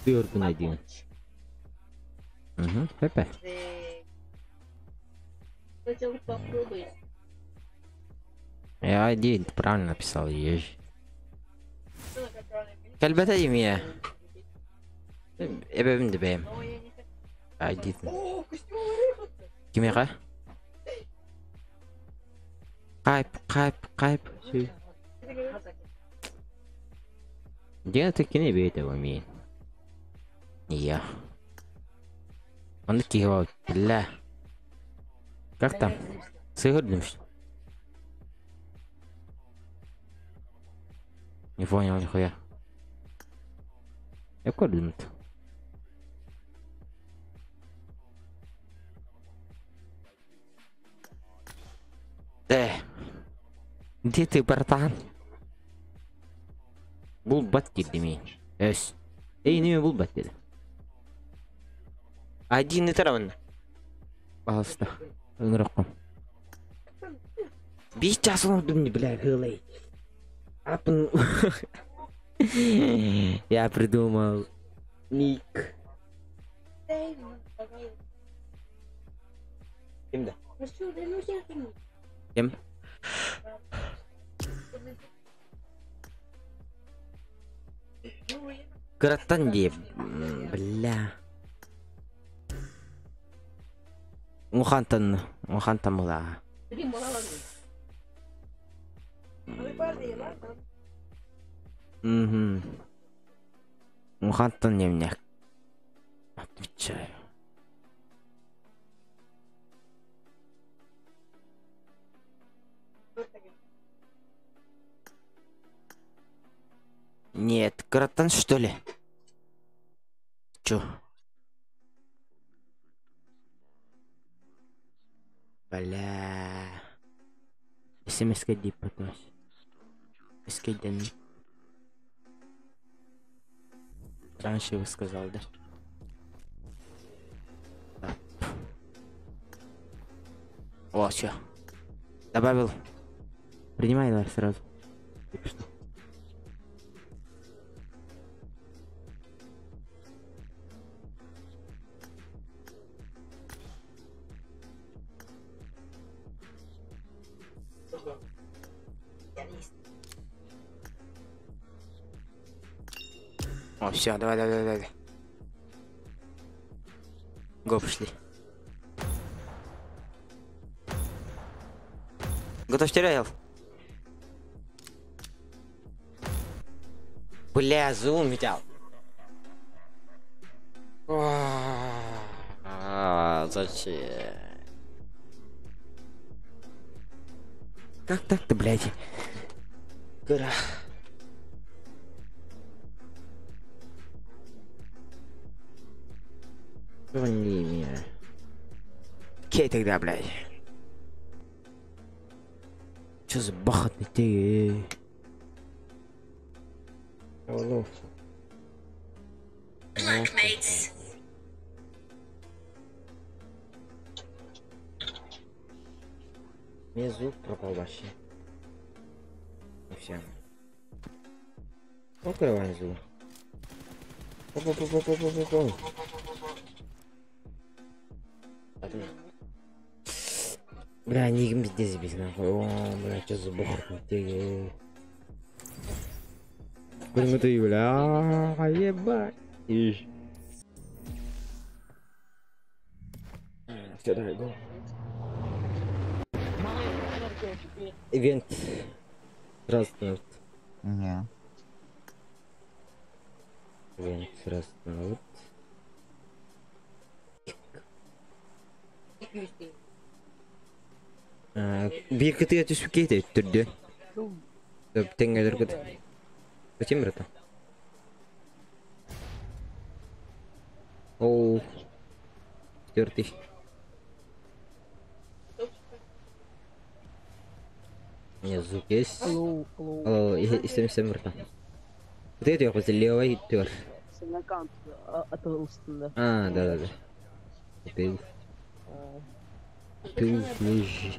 Тыырбын айдибин. Угу, Пепе. Хотел попробовать. Я ID правильно написал, ешь. Кэлбэтэ имя. Эбэбин да бэйэм. ID. Кимиэхэ? Кайп, кайп, кайп. Диэн кини бэйэтэ умеет. Я. Он киһи бля. Как там? Сыгырдым что? Не понял нихуя. Я көрдүм. Где ты, братан? Булбат диди ми. Эс. Эй, не булбат диди. Один таравын. Пожалуйста. Ыҥырыккым. Бир час оҥордум бля, хылай. Апын. Я придумал ник. Ким да? Ким? Кыраттан диэ, бля. Ухантан, ухантан була. Угу. Ухантан немне. Отвечаю. Нет, кыраттан что ли? Чё? Бля. СМС дип потом. СК Раньше вы сказал, да? Так. О, все. Добавил. Принимай давай сразу. Типа что. О, все, давай, давай, давай, давай. Го, пошли. Готов терял? Бля, зум взял. А, зачем? Как так-то, блядь? Гора. Звони мне. Окей тогда, блядь. Чё за бахотный ты? Алло. Мне звук пропал вообще. И все. Открываем звук. Оп-оп-оп-оп-оп-оп-оп. Бля, не здесь без нахуй. О, бля, что за бог ты? Блин, ты, бля, ебать. Ишь. Все, давай, го. Ивент. Здравствуй. Не. Ивент, здравствуй. Биир кытыга түспүккэ түрдү. Тэҥҥэлэр кыт. Зачем это? Оу. Четвертый. У меня звук есть. Алло, и всем братан. Вот это я хотел левый тер. А, да-да-да. Купил. Купил, лежи.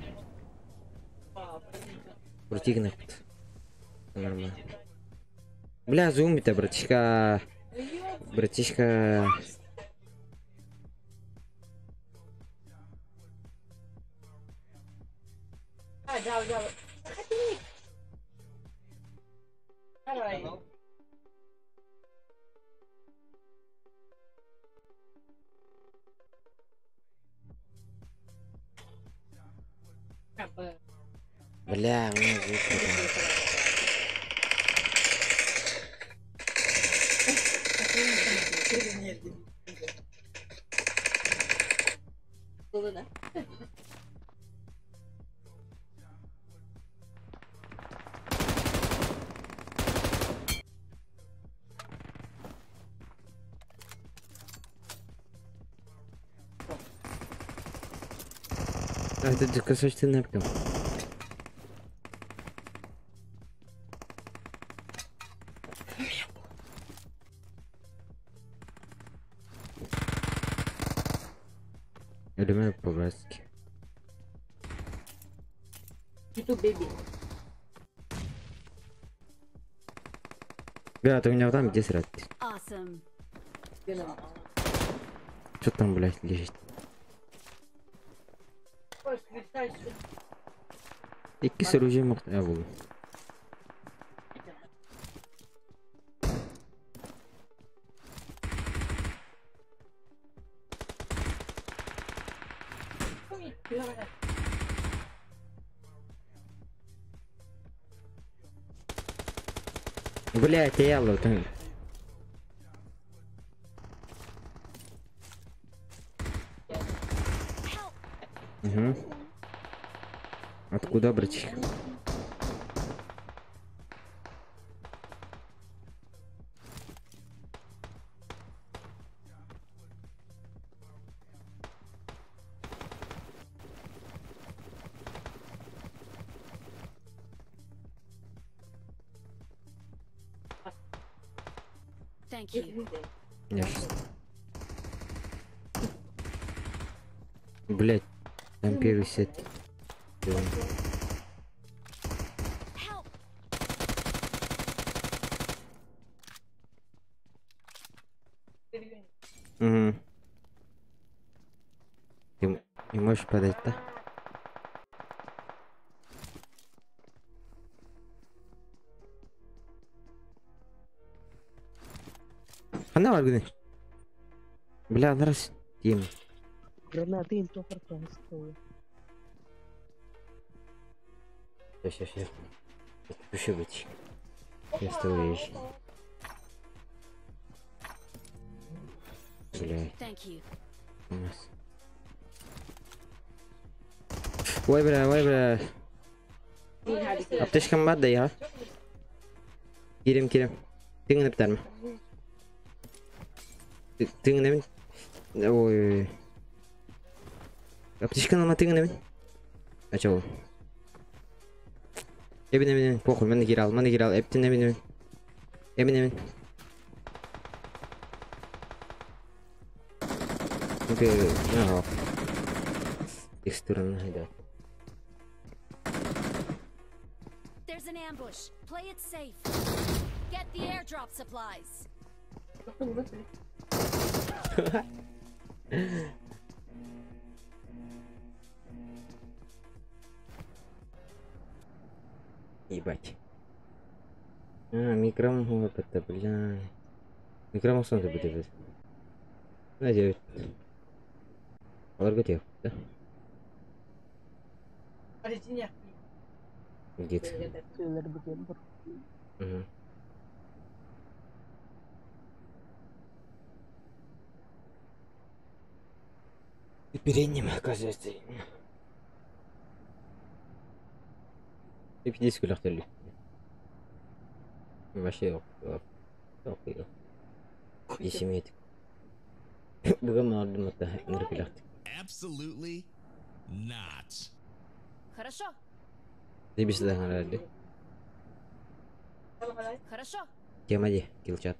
Крути кнопку. Нормально. Бля, зум-то, братишка. Братишка. Бля, у меня звук пропал. А, это кусочек напком. Элемент по-братски. YouTube baby. Бля, ты у меня там где срать? Awesome. Что там, блядь, лежит? Икки оружие мог я буду. Блядь, я лотын. Угу. Откуда, братишка? Thank you. Я щас... Блять, там первый сет. Help. Угу. Ты не можешь подать, да? Она варгны. Бля, раз. Тим. Гранаты им то стоят. Сейчас, сейчас, сейчас. Еще быть. Я с тобой вещи. Бля, Thank you. у нас. Ой, бля, ой, бля. Аптечкам бар да я. Кирем, кирем. Тыңынып бітәрме? Тыңынып. Ой. Аптечканы ма тыңынып. А чё? Эбин, эбин, похуй, мен кире ал, мен кире ал, эптин, эбин, эбин. Эбин, эбин. Окей, ага. Текстураны хайда. There's an ambush. Play it safe. Get the airdrop supplies. Ебать. А, микромон это, бля. Микромон сон будет. Надеюсь. Аларга тех, да? Гид. Угу. И передним, оказывается. И 50 күләктәрле. Вообще yok. Yok. Yok yok. Есемейді. Бүгін маған ныр күләктік. Absolutely not. Хорошо. Дебisi de herhalde. Хорошо. Тема де, килчат.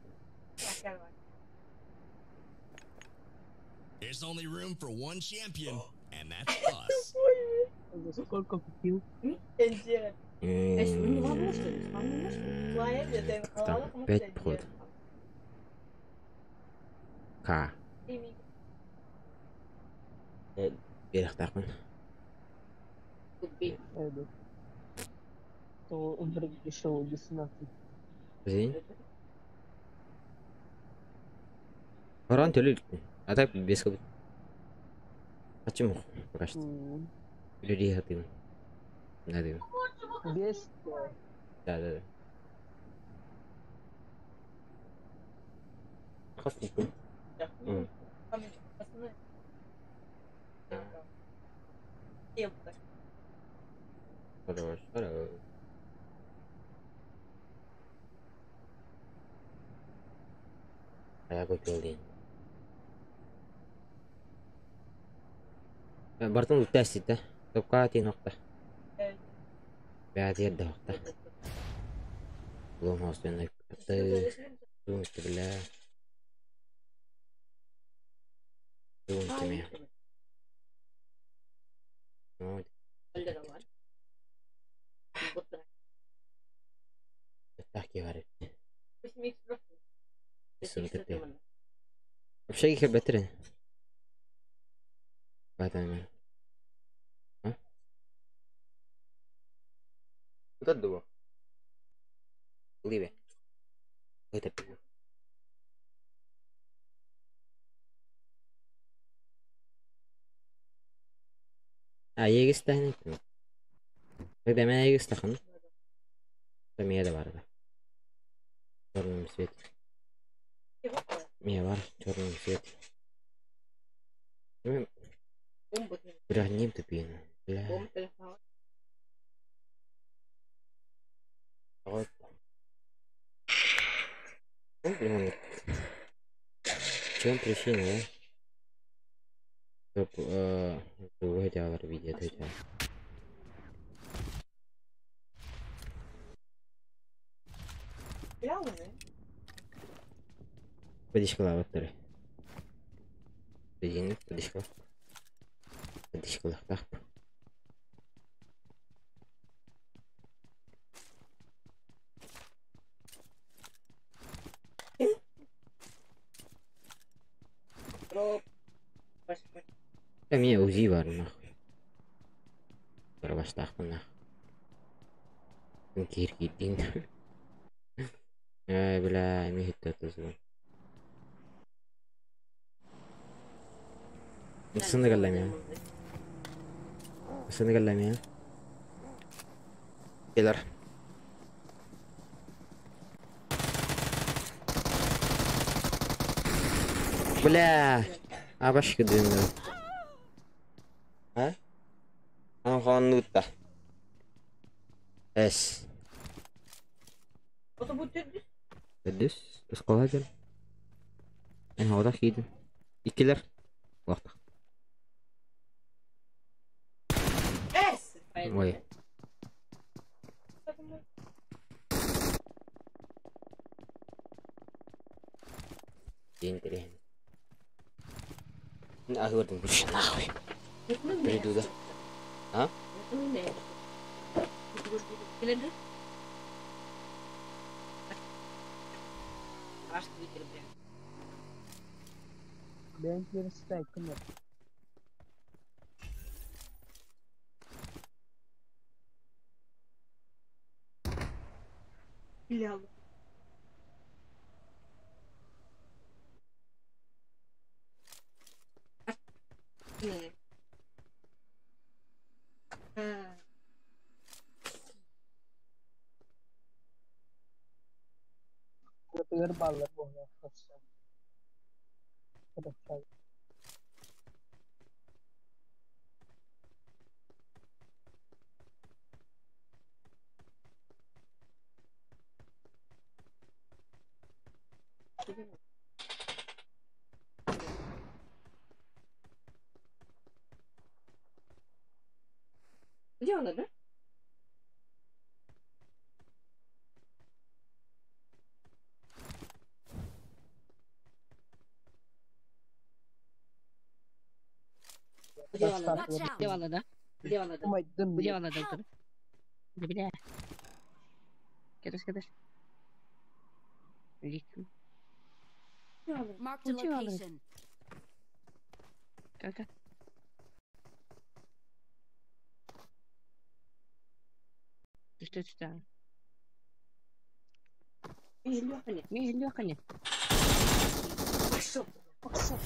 There's only room for one champion, and that's us. Сколько купил? Там 5 прод. К. Берехтахпын. Зин. Баран төлө. А так без как. Почему? Пока что. Людей хотим. Надо. Без. Да. Хорош, хорош. А я купил день. Бартон үттәсит да. Топка тин хокта. Бәдер да хокта. Лом хостен ты. Думать бля. Думать меня. Так говорит. Вообще их бетре. Батамер. А? Куда дуо? Ливе. Это пиво. А, егистахын. Когда меня егистахын. Там я да бар. Черный свет. Мне бар, черный свет. Бля, ним тупин. Бля. Вот. Блин, в чем причина, да? Чтоб, видео, это. Подишкала, вот второй. Подишкала. Подишкала, так. Да мне УЗИ бар, нахуй. Барбаштахпын, нахуй. Киркитин. Ай, бля, ми хитта тузу. Сыныраллами. Сыныраллами. Келер. Бля, а башка дымда. А? Анханута. С. Düz. Isqoladın. En havada giydin. İkiler. Vaqtı. Ой. Интересно. А вот больше нахуй. Приду, да? А? Бля. Где она, да? Где она, да? Где она, да? Где она, да? Где она, да? Бля. Кэтэс кэтэс. Ликим. Marked a Would you rather- location. Кэл кэл. Түстэ түстэ. Мин иһиллиэххиний. Пошел, пошел.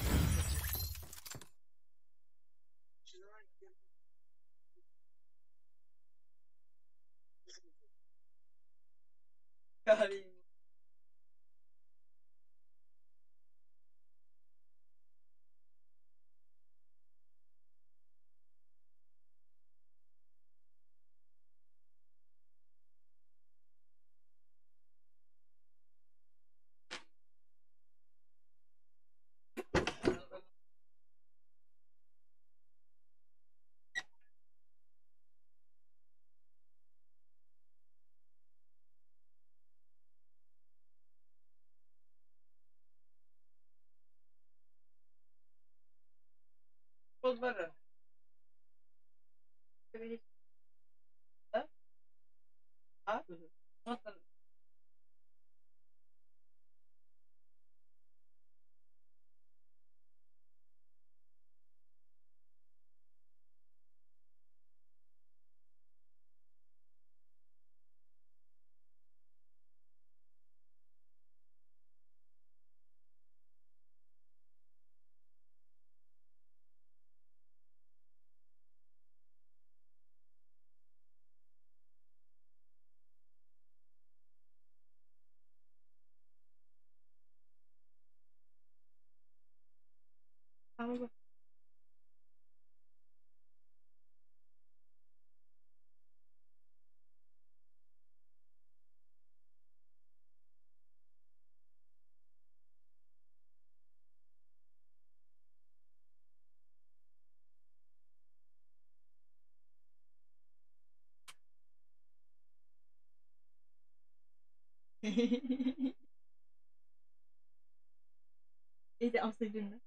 Эти абсолютно.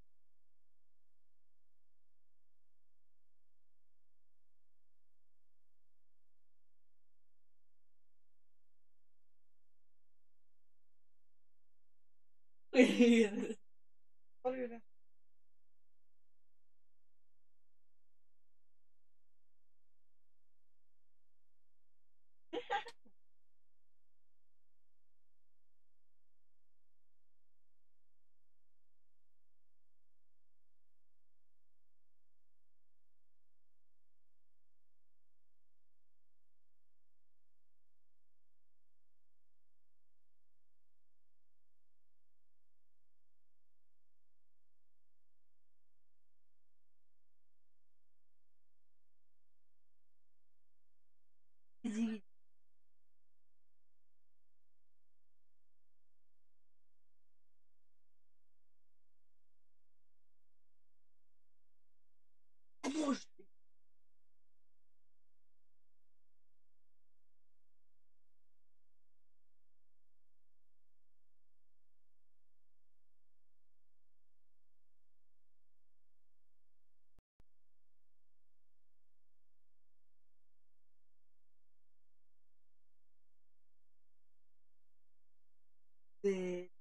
Боже ты. Ты.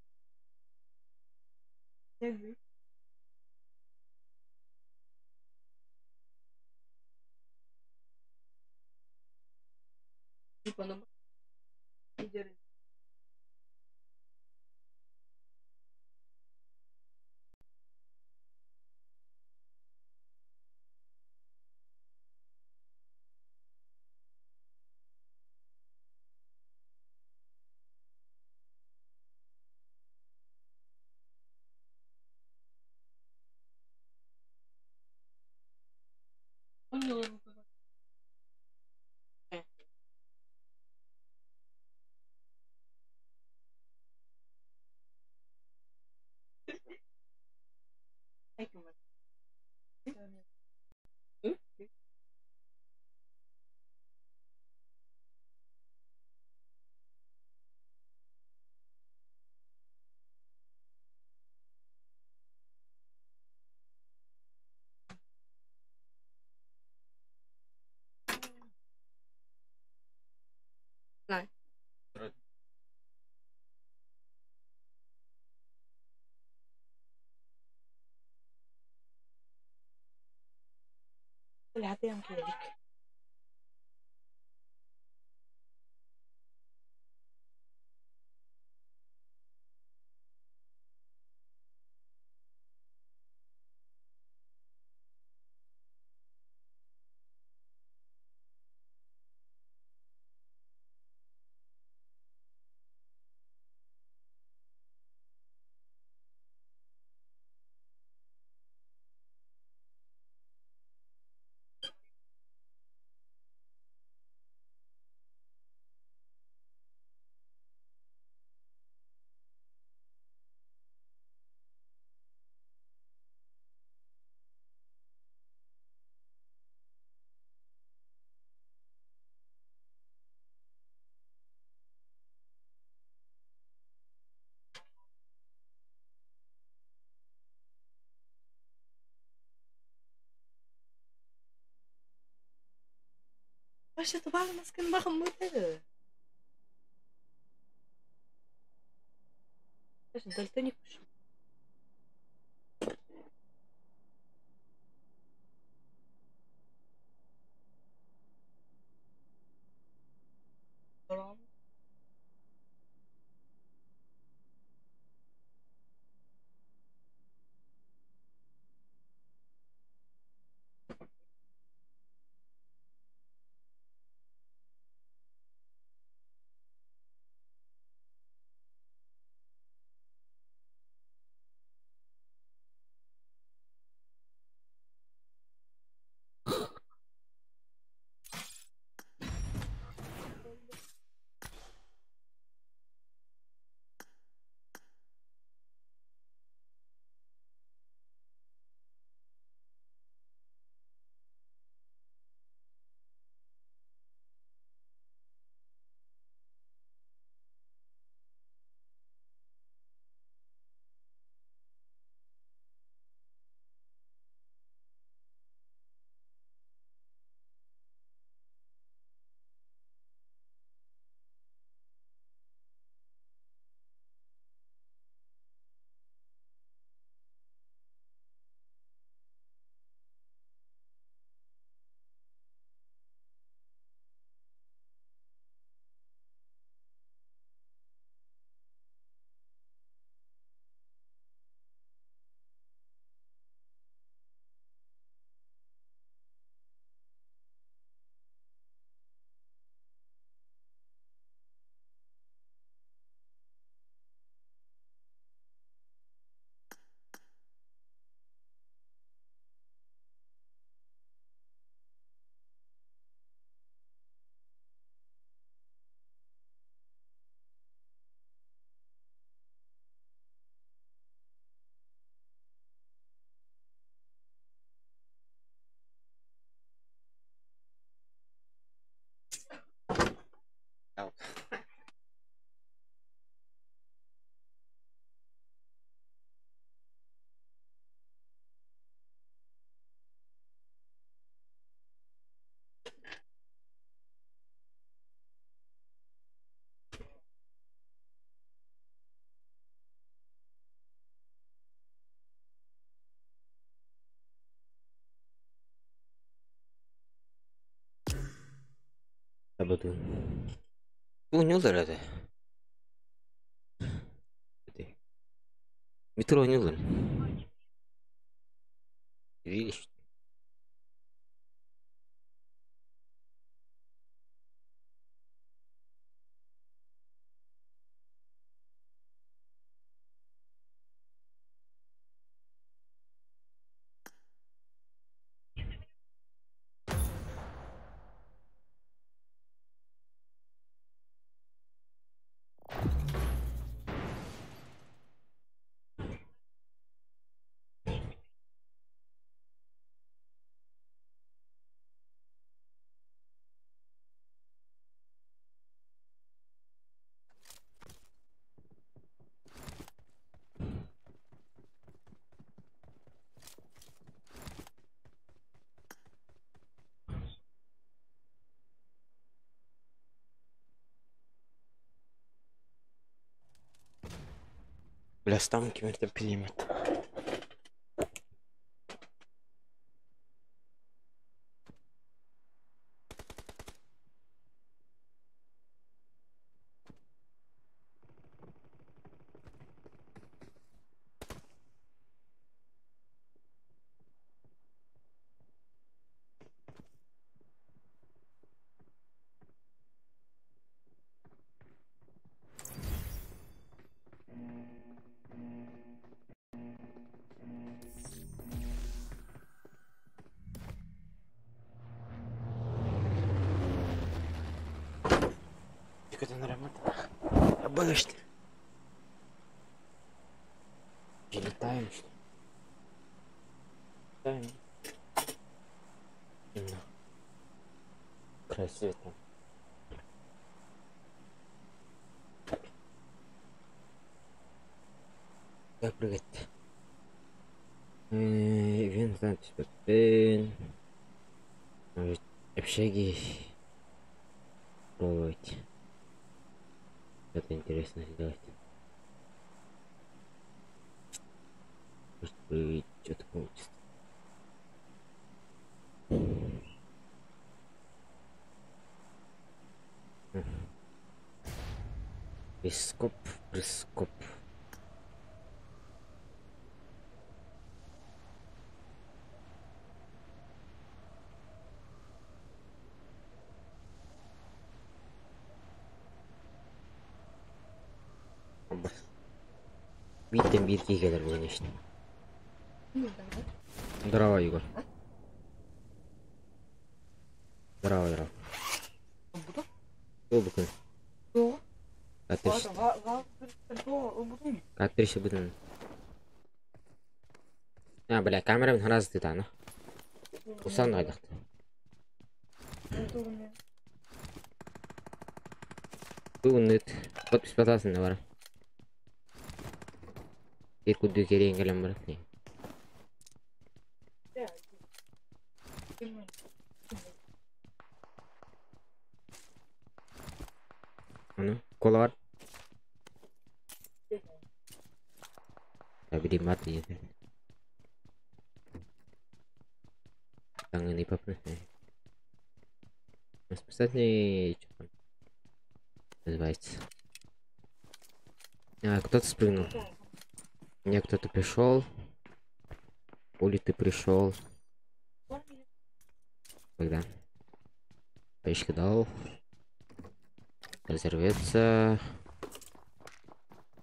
Кэлик. Вообще тубаҕынаскын баҕаммыты. Дальтоник пошел. Табытын. Оонньууллар этэ. Метро оонньууллар. Видишь? Бля, станки это примет. Обычно. Летаем, что ли? Летаем. Именно. Край света. Как прыгать-то? Ивент запись Может, общаги пробовать. Это интересно сделать. Может быть, что-то получится. Прископ, прископ. Биттен бир келер конечно. Здорово, Егор. Здорово, здорово. Кто букын? Катыршы бұдын. А, бля, камера мен разы ты ана. Усан айдақты. Бүгін подпись батасың бар. Bir kudu geri engelem bırak ne? Ano? Kola var. Ya bir mati ya. Tangan ni papa nih. Расписать что там называется. А, кто-то спрыгнул. Мне кто-то пришел. Оли, ты пришел. Когда? Пачка дал. Разорвется.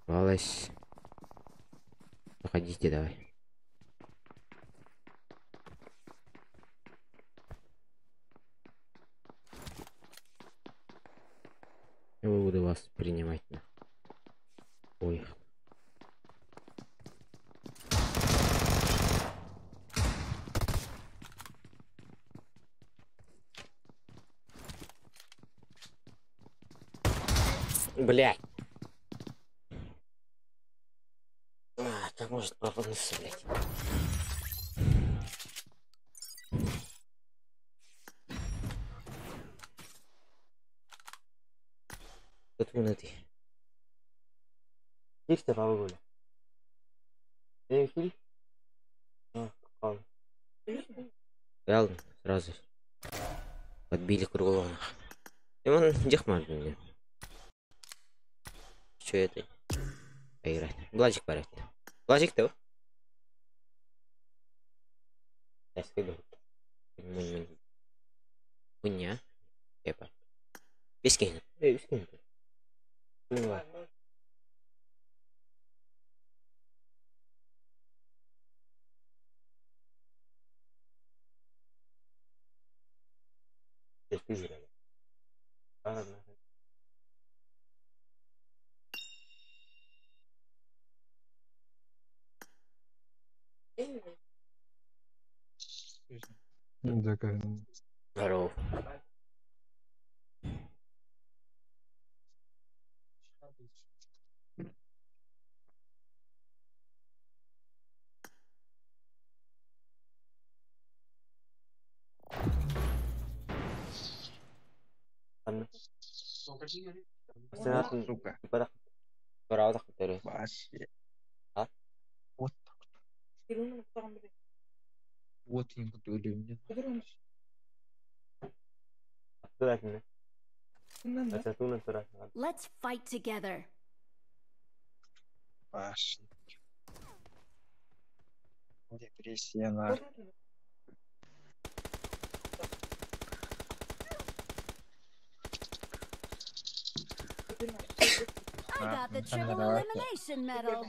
Рвалась. Проходите давай. Я буду вас принимать. Ой. Блядь. А, как может попадаться, блядь? Тут вон этой. Есть папа Гуля? А, Реально, сразу. Подбили круглого. И он дехмар, блин. Что это? Поиграть. Блажик парит. Блажик ты? Я скидываю. Хуйня. Епа. Бескин. Бескин. Здорово. Сука. А? Вот так. Вот я буду мне. Let's fight together. Паш. Депрессия на. I got the triple elimination medal.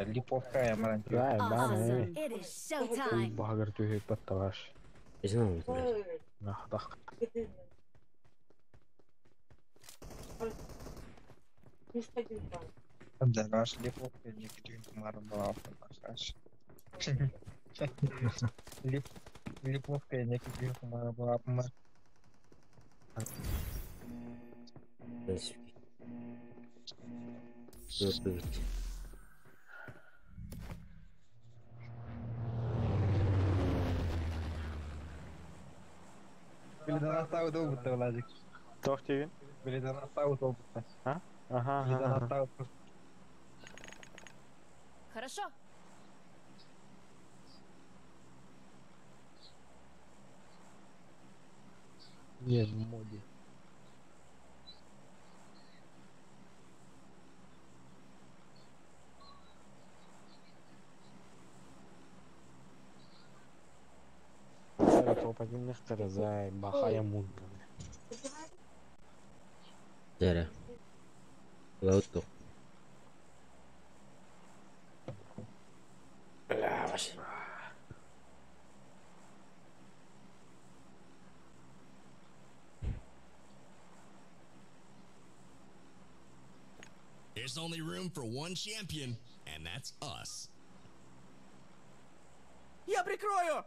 Липовка я маленький. Awesome. It is showtime. Багар түйе баттаваш. Не знаю, блядь. Нахтах. Да, наш липовка не кидуем кумаром была. Липовка не кидуем кумаром была. Забыть. Блин, долго Владик. Тохтивин. Блин, долго. А? Ага, ага. Хорошо. Не в моде. Зара. Лауту. Бля, вообще. There's only room for one champion, and that's us. Я прикрою!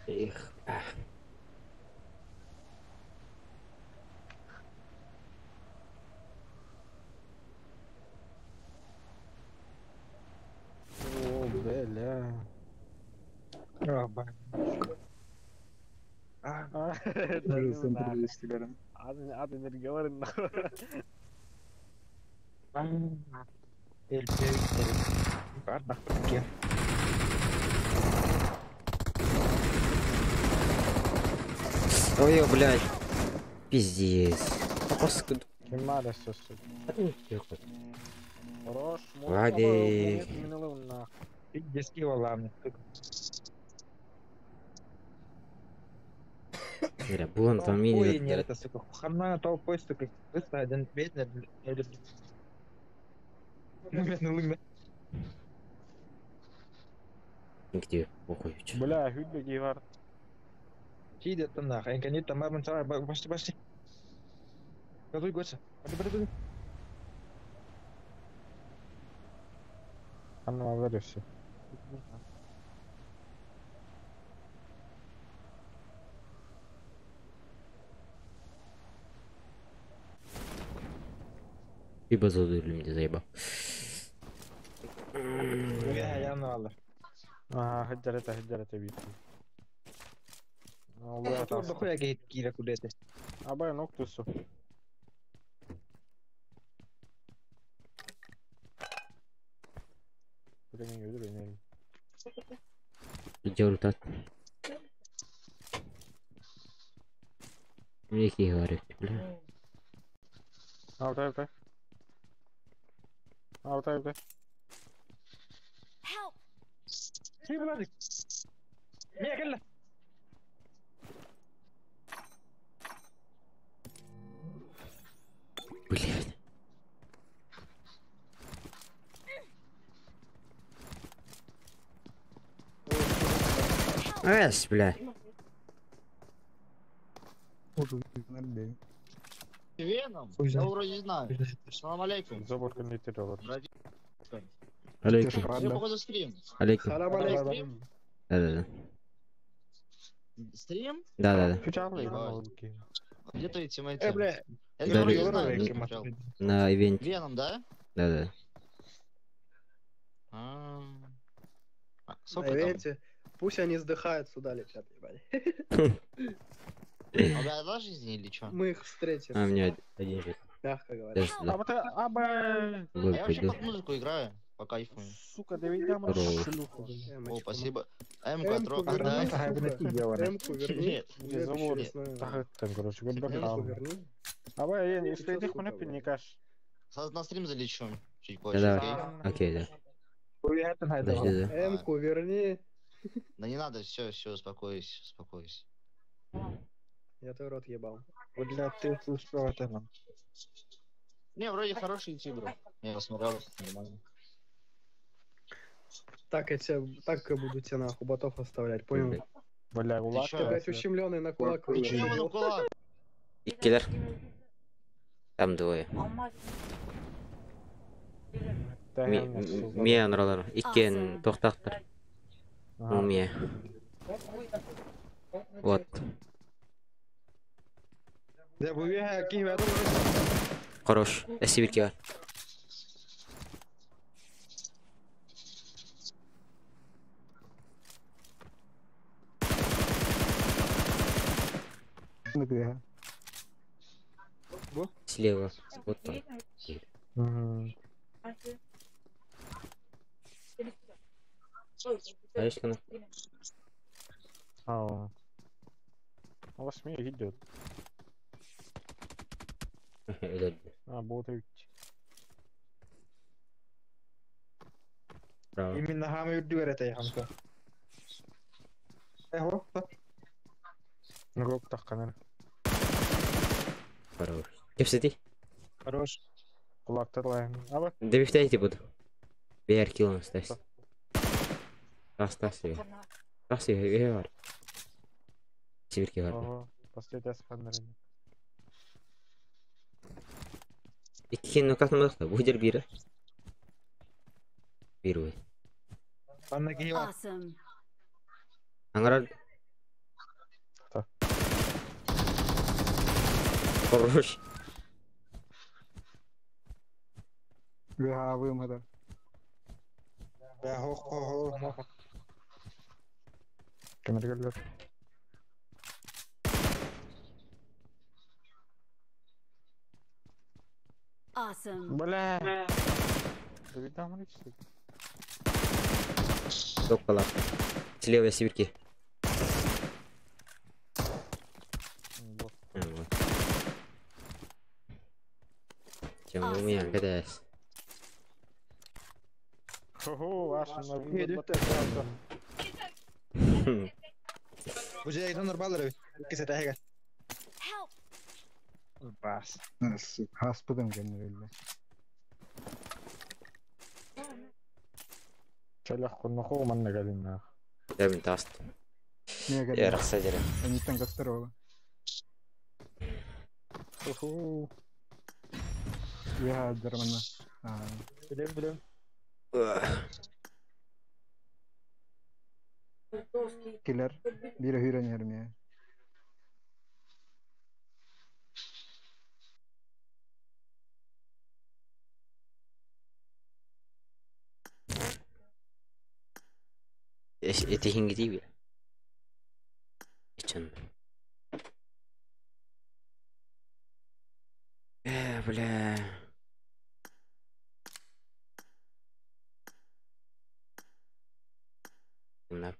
Эх. О, бля. А, бля. Ой, блядь. Пиздец. Паскуд. Кемара все, сука. Хорош. Владик. Бля, булан там мини. Нет, это, сука, хана толпой, сука, быстро один бедный, Где? Похуй. Бля, хюдбе гивар. Сидят там нахуй, они там марман царай, пошли, пошли. Газуй, Гоша. Пошли, пошли, пошли. Она все. Либо задурили меня, заебал. Я надо. Ага, хеджерета бит. Дохуя гейт кира куда-то. Абай ноктусу. Идёт Михи говорит, бля. Алтай, алтай. Алтай, алтай. Help! Блядь. Эс, бля. Веном? Я вроде знаю. Салам алейкум. Забор не Алейкум. Я походу стрим. Алейкум. Салам алейкум. Да-да-да. Стрим? Да-да-да. Где твои тиммейты? Бля. Я вроде знаю, где смотрел. На ивенте. Веном, да? Да-да. Сколько На там? ивенте. Пусть они сдыхают, сюда летят, ебать. А у тебя одна жизнь или чё? Мы их встретим. А, у меня один жизнь. Мягко говоря. Даже сюда. А я вообще пойду. под музыку играю, по кайфу. Сука, доведи там Здорово. шлюху. О, спасибо. М-ку М-ку верни, отдай. сука. М-ку верни. Нет. Не забор. Там, короче, М-ку верни. Абай, я не если ты хуйня пенникаш. Сразу на стрим залечу. Чуть позже, Да, окей? окей, да. Подожди, да. М-ку верни. Да не надо, все, все, успокойся, успокойся. Я твой рот ебал. Бля, ты слышал это нам. Не, вроде хороший тигр. Я посмотрел, нормально. Так я тебя, так и буду тебя нахуй ботов оставлять, понял? Бля, Ты Ты, блядь, ущемленный на кулак. Ты чё его на кулак? Иккилэр. Там двое. Мия нұралар. Иккен тоқтақтыр. Мия. Вот. Да, бу я киһи Хорош. Эсибирке бар. Слева. Вот он. А если на... А, у вас меня идет. А, будет Право. Именно хам үрдүгэр этэй хамка. Эхо. Нурок тахканар. Хорош. Кепсети? Хорош. Кулактар лайын. Аба. Добивтайте буду. Бер килл ставь. Тас себе. Тас себе, бар. Сибирке бар. Ого, последний асханнар. Икки ну как мы Будер бира. Бир Анна киһи бар. Awesome. Аңарар. Хорош. Бля, вымыда. Бля, хо хо хо. Кемергелер. Awesome. Бля. Давид Токкала. Слева сибирки. А, вот. Чем у меня КДС. Хо-хо, аш на Едет. Бу же донор баллар. Кесе тэһэгэ. Бас. Хаспыдым кэннэ Чалях куннаху манна галинна. Я мен таст. Я рахса дерем. Они там кастролы. Хо-хо. Я дермана. Билем билем. Киллер. Бире хүрен ерме. Эти хингити бир. Чын. Бля. На.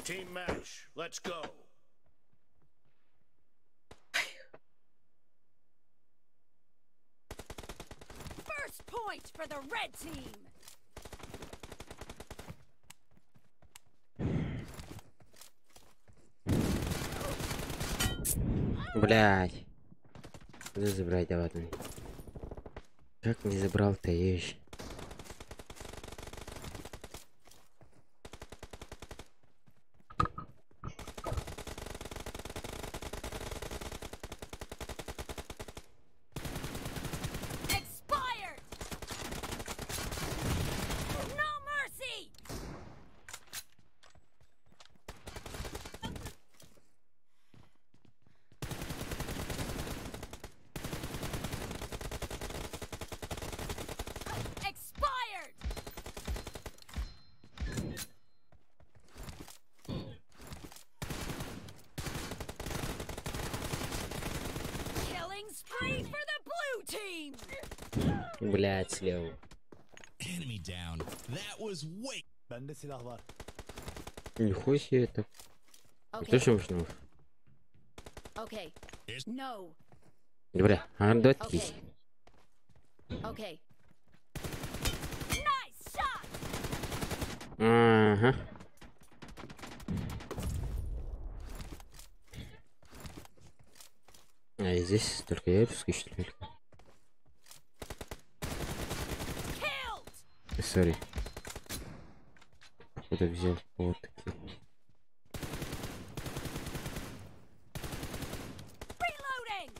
Team match. Let's go. First point for the red team. Блять. Куда забрать давай? Как не забрал-то вещь? Expired. No mercy. Блять, слева. Enemy down. That was way. Bende silah var. Нихуя себе это. Okay. Точно можно? Okay. No. Бля, а давай Okay. Okay. Nice shot. Ага. А и здесь только я русский, что ли? Сори. Куда взял вот такие. Reloading.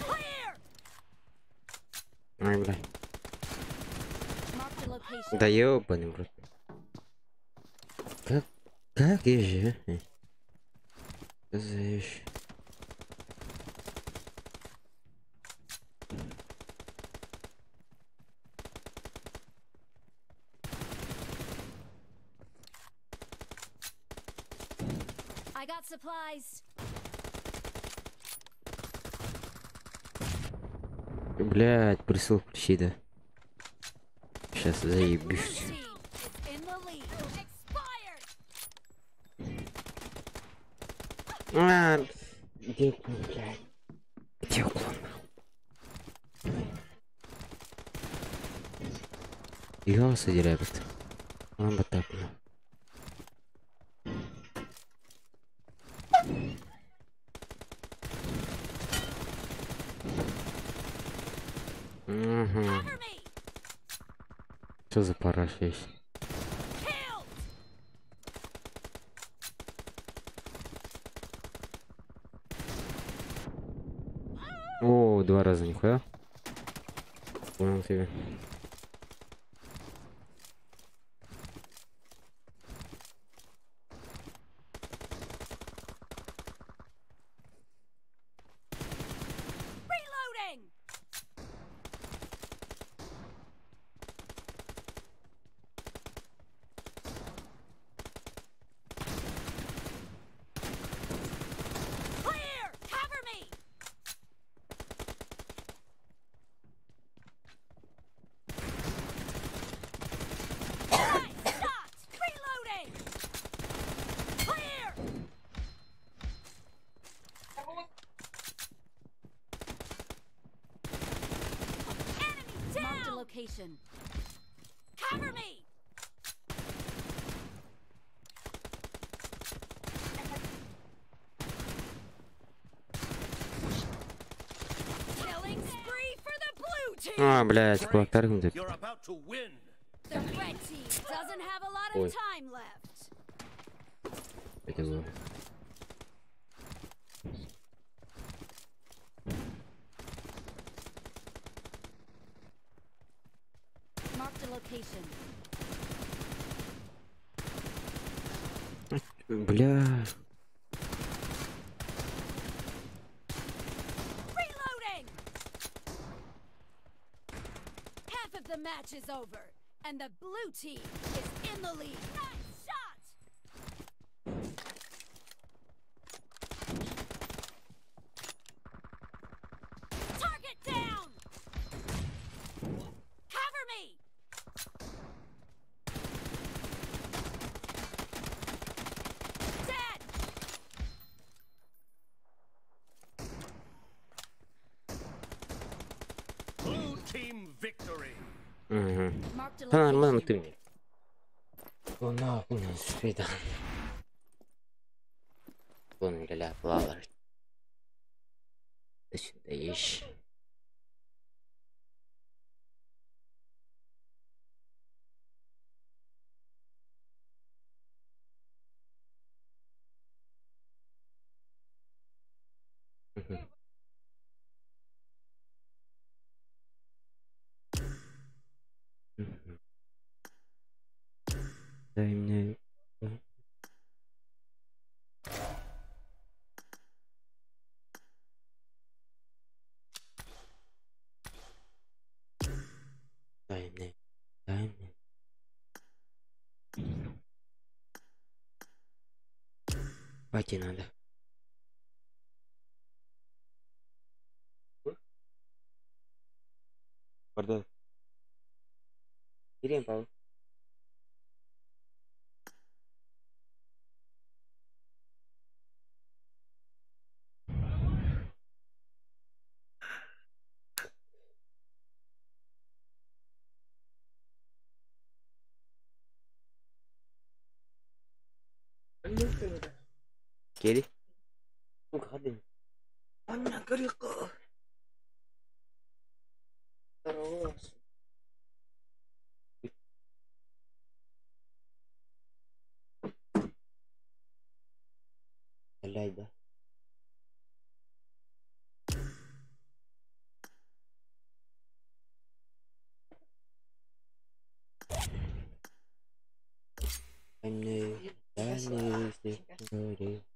Clear. Ай, бля. Mark the location. Да ёбаный в рот. Как я же, а? Что за вещь? I got supplies. Блять, присыл включи, да. Сейчас заебись. Team is in the lead. Expired. А, где уклон, блядь? Где уклон? Я содирает. Он вот так, ну. Угу. Что за параша есть? О, два раза нихуя. Понял тебя. Reloading. Clear. Cover me. Nice shot. Reloading. Clear. Enemy down. Marked a location. Cover me. Killing spree for the blue team. А, блядь, кулактар где You're about to win. The red team doesn't have a lot Ой. of time left. Это было. Marked a location. Бля. Reloading! Half of the match is over, and the blue team is in the lead. Nice shot! Target down! Cover me! Dead! Blue team victory. Угу. Marked a Да нормально location. ты мне. О, нахуй нас свидан. Вон ля плавар. Ты сюда ищ. Мгм. Мгм. Дай мне. Дай мне, дай мне. Пойти надо. Пардон. Кирем, Павел. Кели. Сука, ходи. Блядь, да. Дай мне, дай мне, если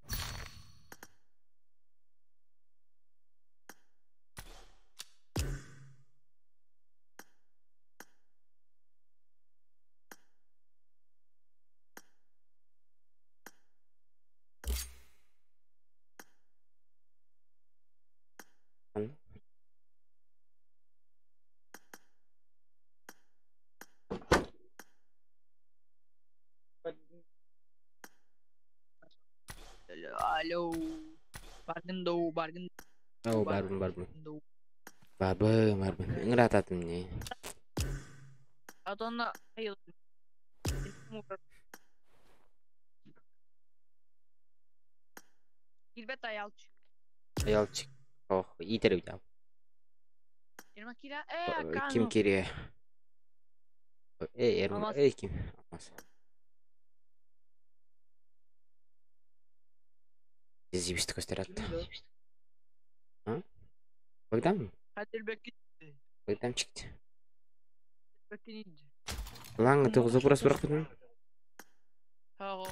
Алло. Бардым доу, бардым. Ау, барбын, барбын. Барбын, барбын. Ыңырататын не. Адона айыл. Килбет аялчы. Аялчык. Ох, итер үтәм. Ерма кира, э, Ким кире? Эй, Ерма, Алмаз. эй, ким? Алмаз. Зибисті көстөрөт. А? Богдан? Кадырбек Богдан чыкты. Бекин. Лаңы тоғыз вопрос бірақ бітін. Хаго.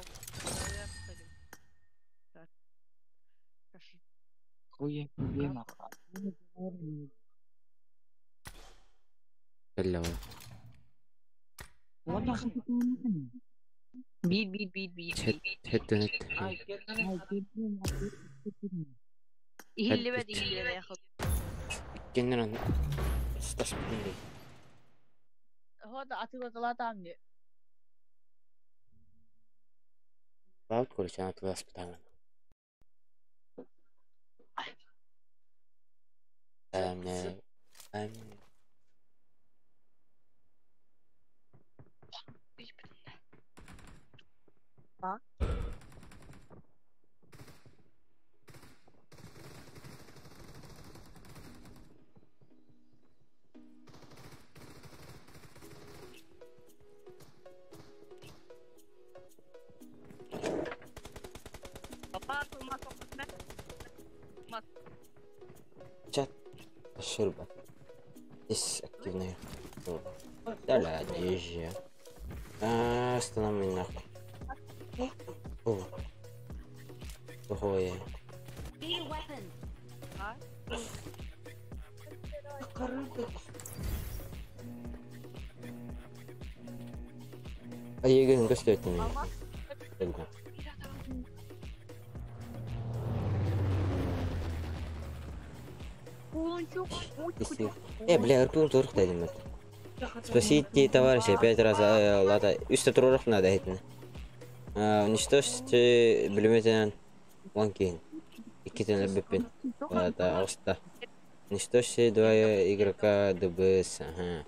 Бәллә ол. Бит бит бит бит. Хет дөнет. Ихиллебет ихиллебет. Кеннен аны. Стас бітін дей. Хода атыла тамне. Лаут көрсен атылас бітаңын. Әмне. Әмне. Чат. Шырба. Здесь активная. Да, езжи. А, останови нахуй. О. Плохое. Need a weapon. А егін көстөтін. Тогда. Бля, РПУ турх дадим это. Спасите товарища пять раз, лата. Үсті турых надо это. Уничтожьте блюметен ланкин. Иккитен лбпин. Лата, оста. Уничтожьте два игрока ДБС. Ага.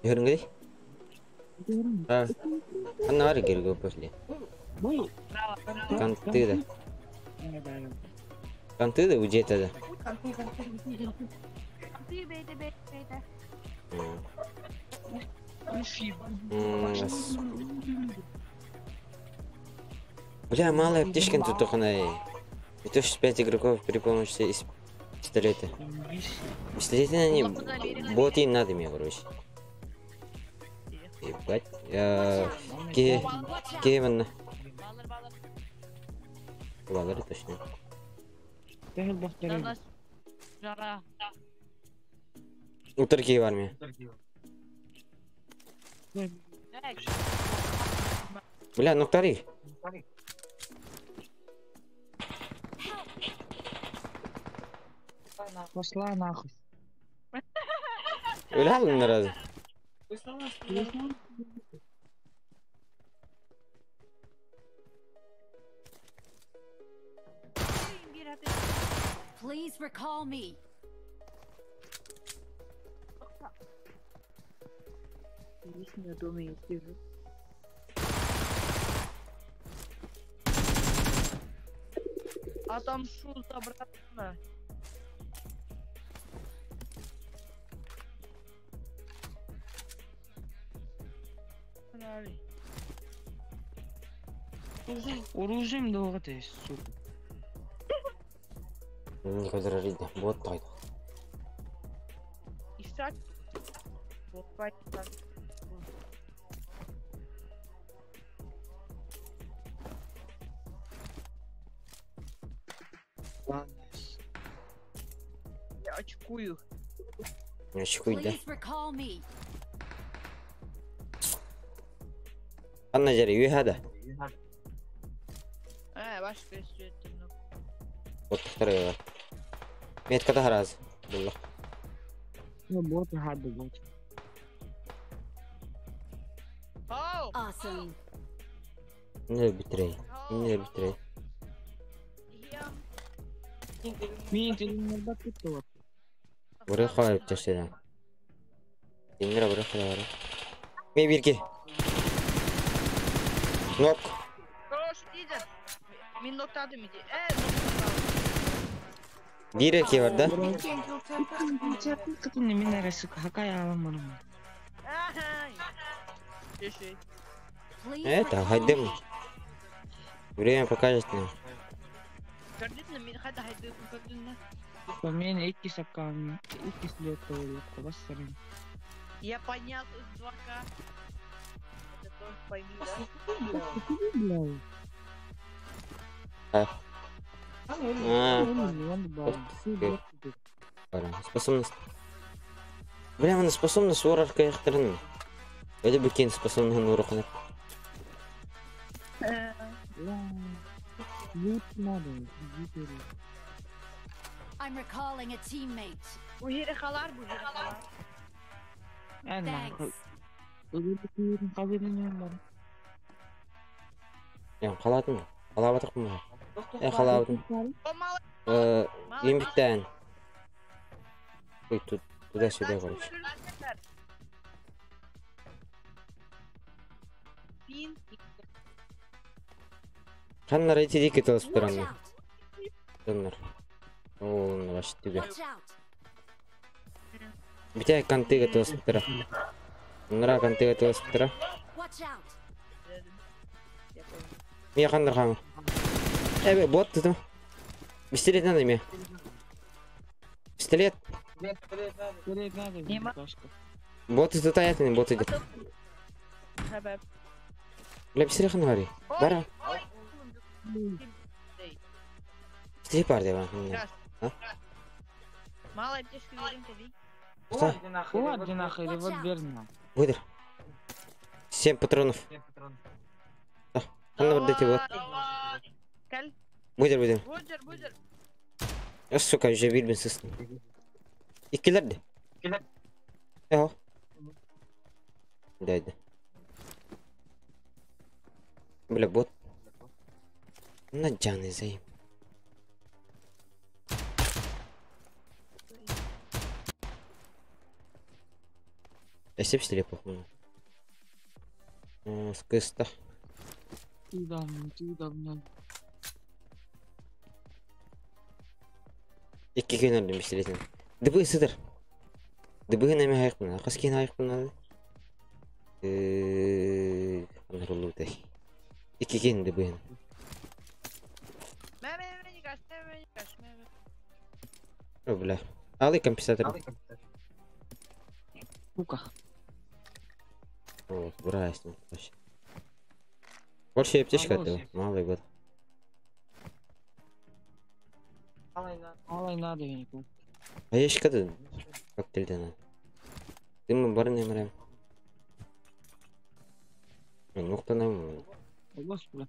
Görüngüde? А, Анна var geri после. Контыда. Контыда где-то да. Бля, малая птичка тут только на. Это 5 игроков при помощи из пистолета. Пистолеты они боты им надо мне, короче. Ебать. Ке... Кевин. Балары точно. Утырки бар мен. Бля, ноктари. Пошла нахуй. Өләлін разы. Please recall me. Лично дома я сижу. А там шу забрано. Оружием долго ты, сука. Не кадырарыйды. Вот тайды. Исаак. Вот пойдем. Я очкую. Очкуй, да. Please recall me. Анна жері, үй хада. Баш көстүрөттүм. Оттықтар бар. Метка да хараз. Булла. Ну, вот и хады, вот. Awesome. Не битирей. Не битирей. Мен телефонда кетті. Buraya koyup taşıdan. Dinlere buraya koyup. Me bir ki. Нок. Хорош, лидер. Мен ноктадым иди. Bir erkeği var da. Это, хайдем. Время покажет нам. Мен эки саккан, эки слет бассарым. Я поднял из 2К. Это тоже пойми, да? Способность. Бля, она способна с урарка яхтырын. Это бекен способна на урок. I'm recalling a teammate. Thanks. Я қалатын. Қалабатықпын ба? Э, қалабатым. Еңбектен. Ой, тут туда-сюда, короче. Қаннар эти дики толысып тұрамын. Доннар. О, ваш тебе. Битә кантыга толысып тұра. Нра кантыга толысып тұра. Мия қандар қамыр. Эбе, бот дедім. Пистолет надо мне. Пистолет. Бот идет, аятын, бот идет. Бля, пистолет қандай бар? Бар. Пистолет бар деп. А? Мало аптечки берем тебе. Выдр. 7 патронов. Қандай бар дете вот. Выдер, выдер. Выдер, выдер. Э, сука, уже бир бен сыстым. Иккилерди. Эho. Да, да. Бля, бот. На джаны займ. Эсеп пистолет похуй. Скыста. Икки күн өлдüm пистолетин. Дыбы сыдыр. Дыбы неме хайықпын. Қас кейін хайықпын. Анарулутай. Икки күн дыбы. О, бля. Алы компенсатор. Сука. Вот, брась, ну, вообще. Больше аптечка этого. Малый год. Малый надо, я не помню. А ящик это коктейль надо. Ты мы барын эмрем. Ноктанам. Господи.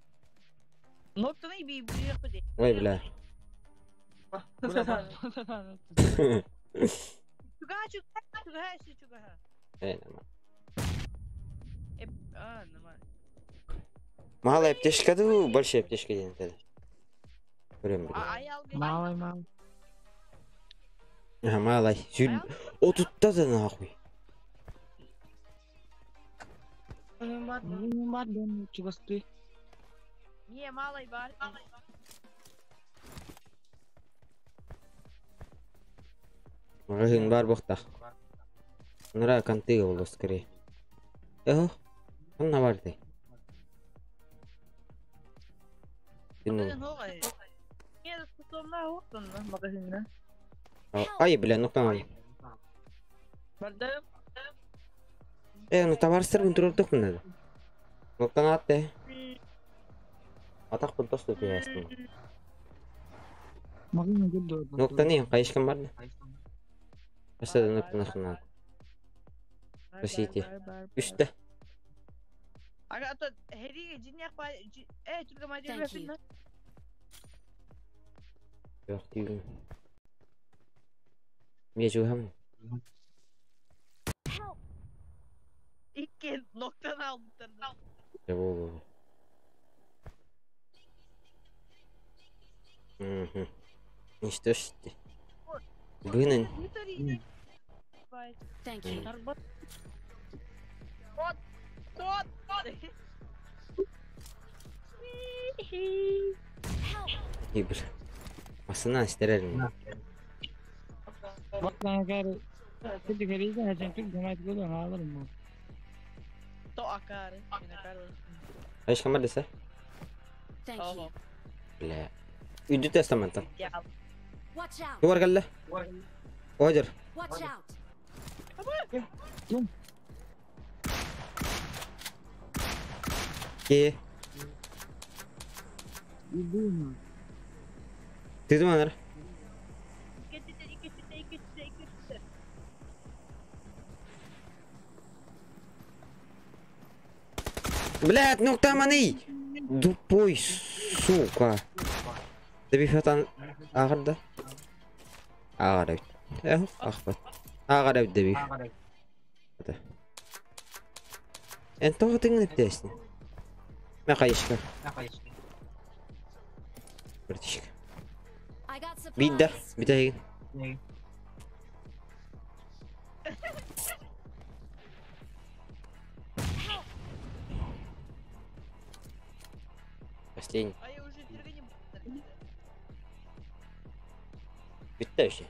Ноктаны би бүйөкпү. Ой, бля. Чуга чуга чуга чуга. Эй, нормально. А, нормально. Малая аптечка, да, большая аптечка ден тогда. Прям, бля. Малый, малый. Ага, малай. Сүл. О, тут да нахуй. Не, малай бар. Магазин бар бохтах. Нара контыга было скорее. Эх, он на барды. Ай, бля, ну там. Ну товар сыр турурдук надо. Ну канатте. Атак бу досту пиястым. Ноктаны кайышкан бар. Баста ноктаны хна. Спасите. Үстә. Ага, то хери жинyak ба түргө мадыр бепин. Yok diyorum. Niye жугам? Икки ноктан алыптыр. Не болду? Угу. Ничто ж ты. Бынын. Thank you. Вот, вот, И, бля. Масына истерер. Айш камар десе? Thank you. Бля. Үйдү тестамантан. Watch out. Дуар келді. Ожер. Watch out. Ке. Ты думаешь? Блядь, ну там они! Тупой, сука. Добив ағырда. Ағыр Эх, ахбат. Ағыр добив. Эн тоғы тыңнып десін. Мә қайышка. Братишка. I got supplies. Бидда, битәйген. Последний. Битте вообще.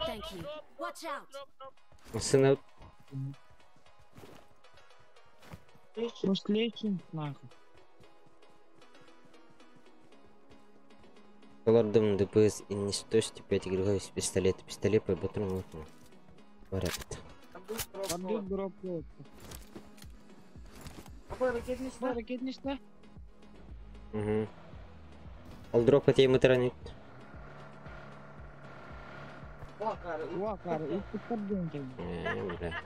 Thank you. Watch out. Сына. Может, лечим, нахуй. Колордом ДПС и не 105 играю с пистолета. Пистолет по батрону. Порядок. Ракетница? Угу. Ал дроп хотя ему таранит. Бля.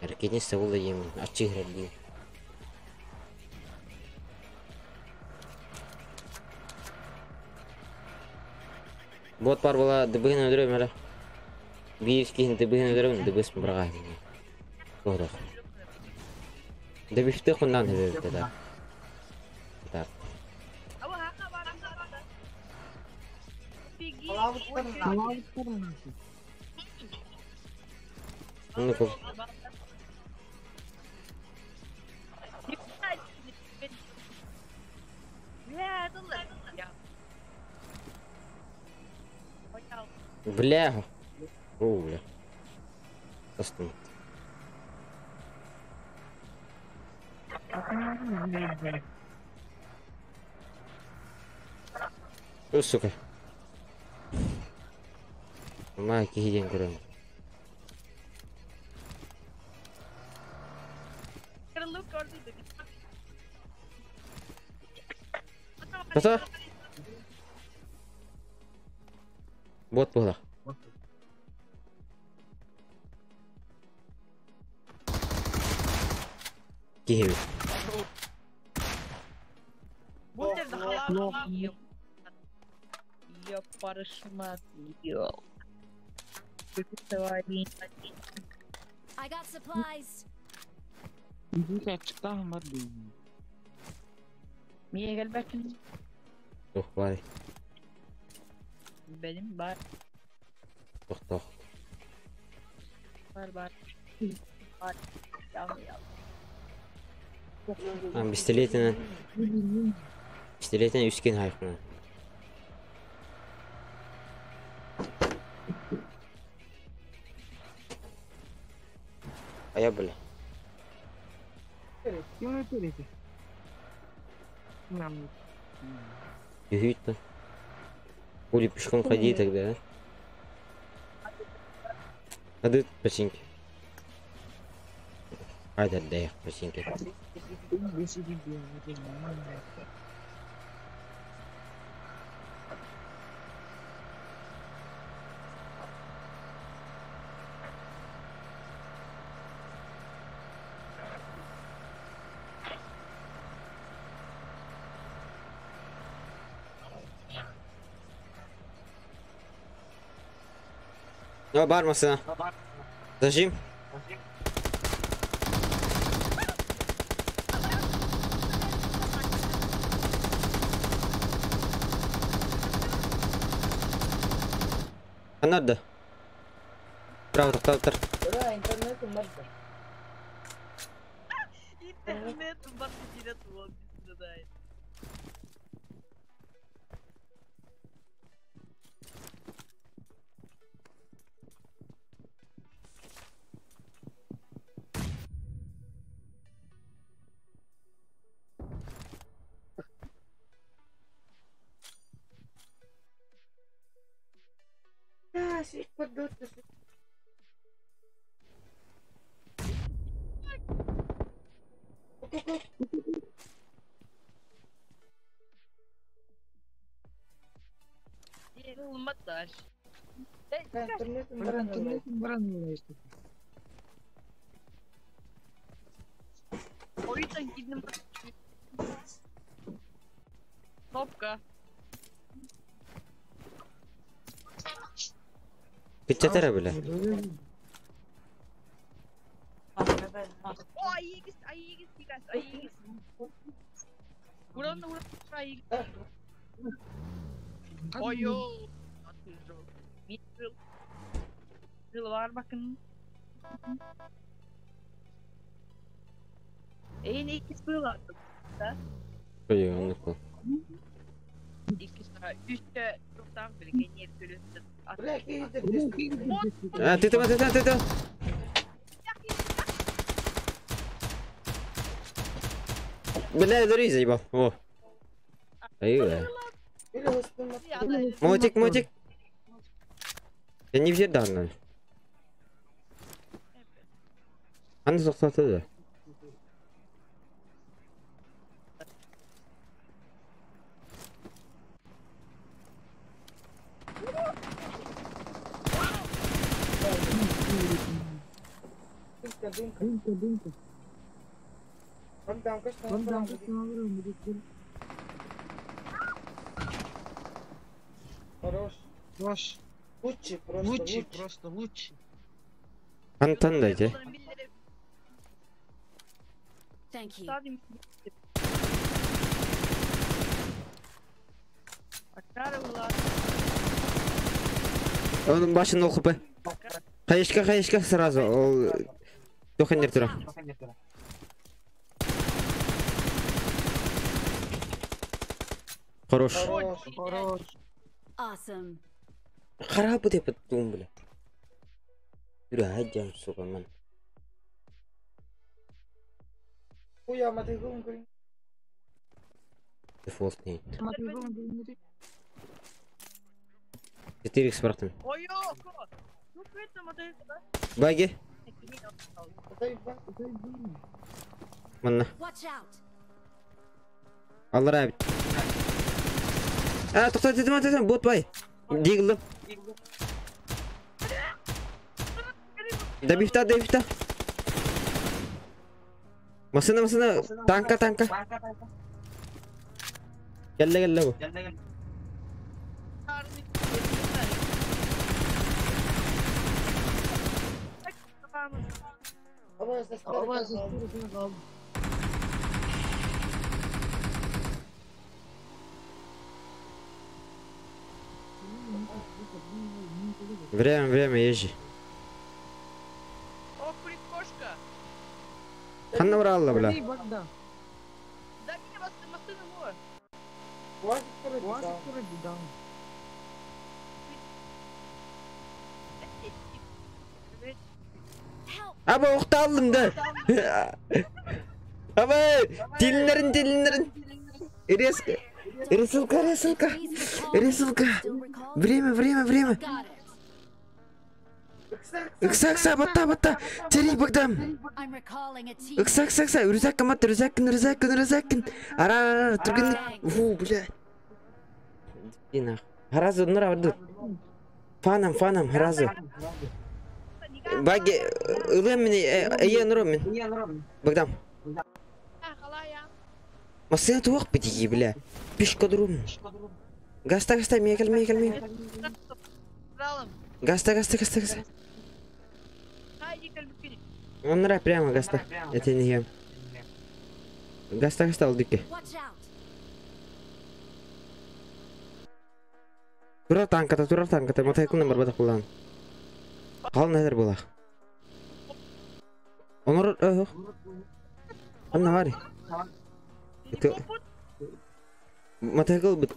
Ракетница була ем. Ачы грабли. Вот пар была ДБ на дрөм ара. Биевский ДБ на дрөм ДБ с брага. Вот. Добивте хундан да. Так. Ну-ка. Бля. О, бля. Останови. О, сука. Ма, киһиден көрөм. Тата. Бот буолар. Киһи. I got supplies. Niye gel bakın? Yok var. Benim var. Yok yok. Var var. Var. А, пистолетine. Пистолетine üçgen hayfına. Ая бля. Юхит-то. Хули пешком ходи тогда, а? А ты починки. Айда да починки. Ну, бармасына. Зажим. Надо. Право, тоқтар. Да, интернет бар. Интернет бар да. Кнопка. Кытчатара бля. О, айегис, айегис, гигас, айегис. Уран, уран, айегис. Ой-о. Жыл var bakın. Эйн икис было. Да? Ой, он Икис, үстө тоқтан білген ер көрөсүн. А, ты там, ты там, ты там. Бля, дори заебал. О. Ай, Мотик, мотик. Я не взял данные. Аны тоқтатады. Хорош. Хорош. Лучше, просто лучше. лучше. Просто лучше. Антон дайте. Thank you. Onun başını oku be. Kayışka kayışka сразу. Ол Тоханер тұра. Хорош. Хорош. Awesome. Қара bu деп туым бля. Юра, айдям, сука, ман. Хуя, матыгум, говорит. Дефолт нет. 4 х бырақтым. Баги. Манна. Аллар abi. А, тоқта, дедім, дедім, бот бай. Дегілдім. Добивта, добивта. Машина, машина, танка, танка. Кэллэ, кэллэ бу. Время, время, езжи. О, кошка. Ханна бралла, бля. Да, меня вас машина во. Аба охталдым да. Аба, тилинерин, тилинерин. Резко. Рисылка, рисылка. Рисылка. Время, время, время. Ыкса, ыкса, батта, батта. Тери, Богдан. I'm recalling a team. Ыкса, ыкса, ыкса. Рюкзак кымат, рюкзак, рюкзак, рюкзак. Ара, ара, ара, түргін. Фу, бля. Иди нахуй. Харазу, нура, варду. Фанам, фанам, харазу. Баги, ылым мені, эйе нуру мен. Богдан. Масына туақ бітігі, бля. Пешка дурум. Гаста, гаста, мекел, мекел, мекел. Гаста, гаста, гаста, гаста. Оннара прямо гаста. Это не я. Гаста, гаста, алдыки. Watch out. Тура танката, тура танката, мотайкуна барбата кулан. Калын әдер була. Онор, ох. Анна вари. Это... Мотайкул бит.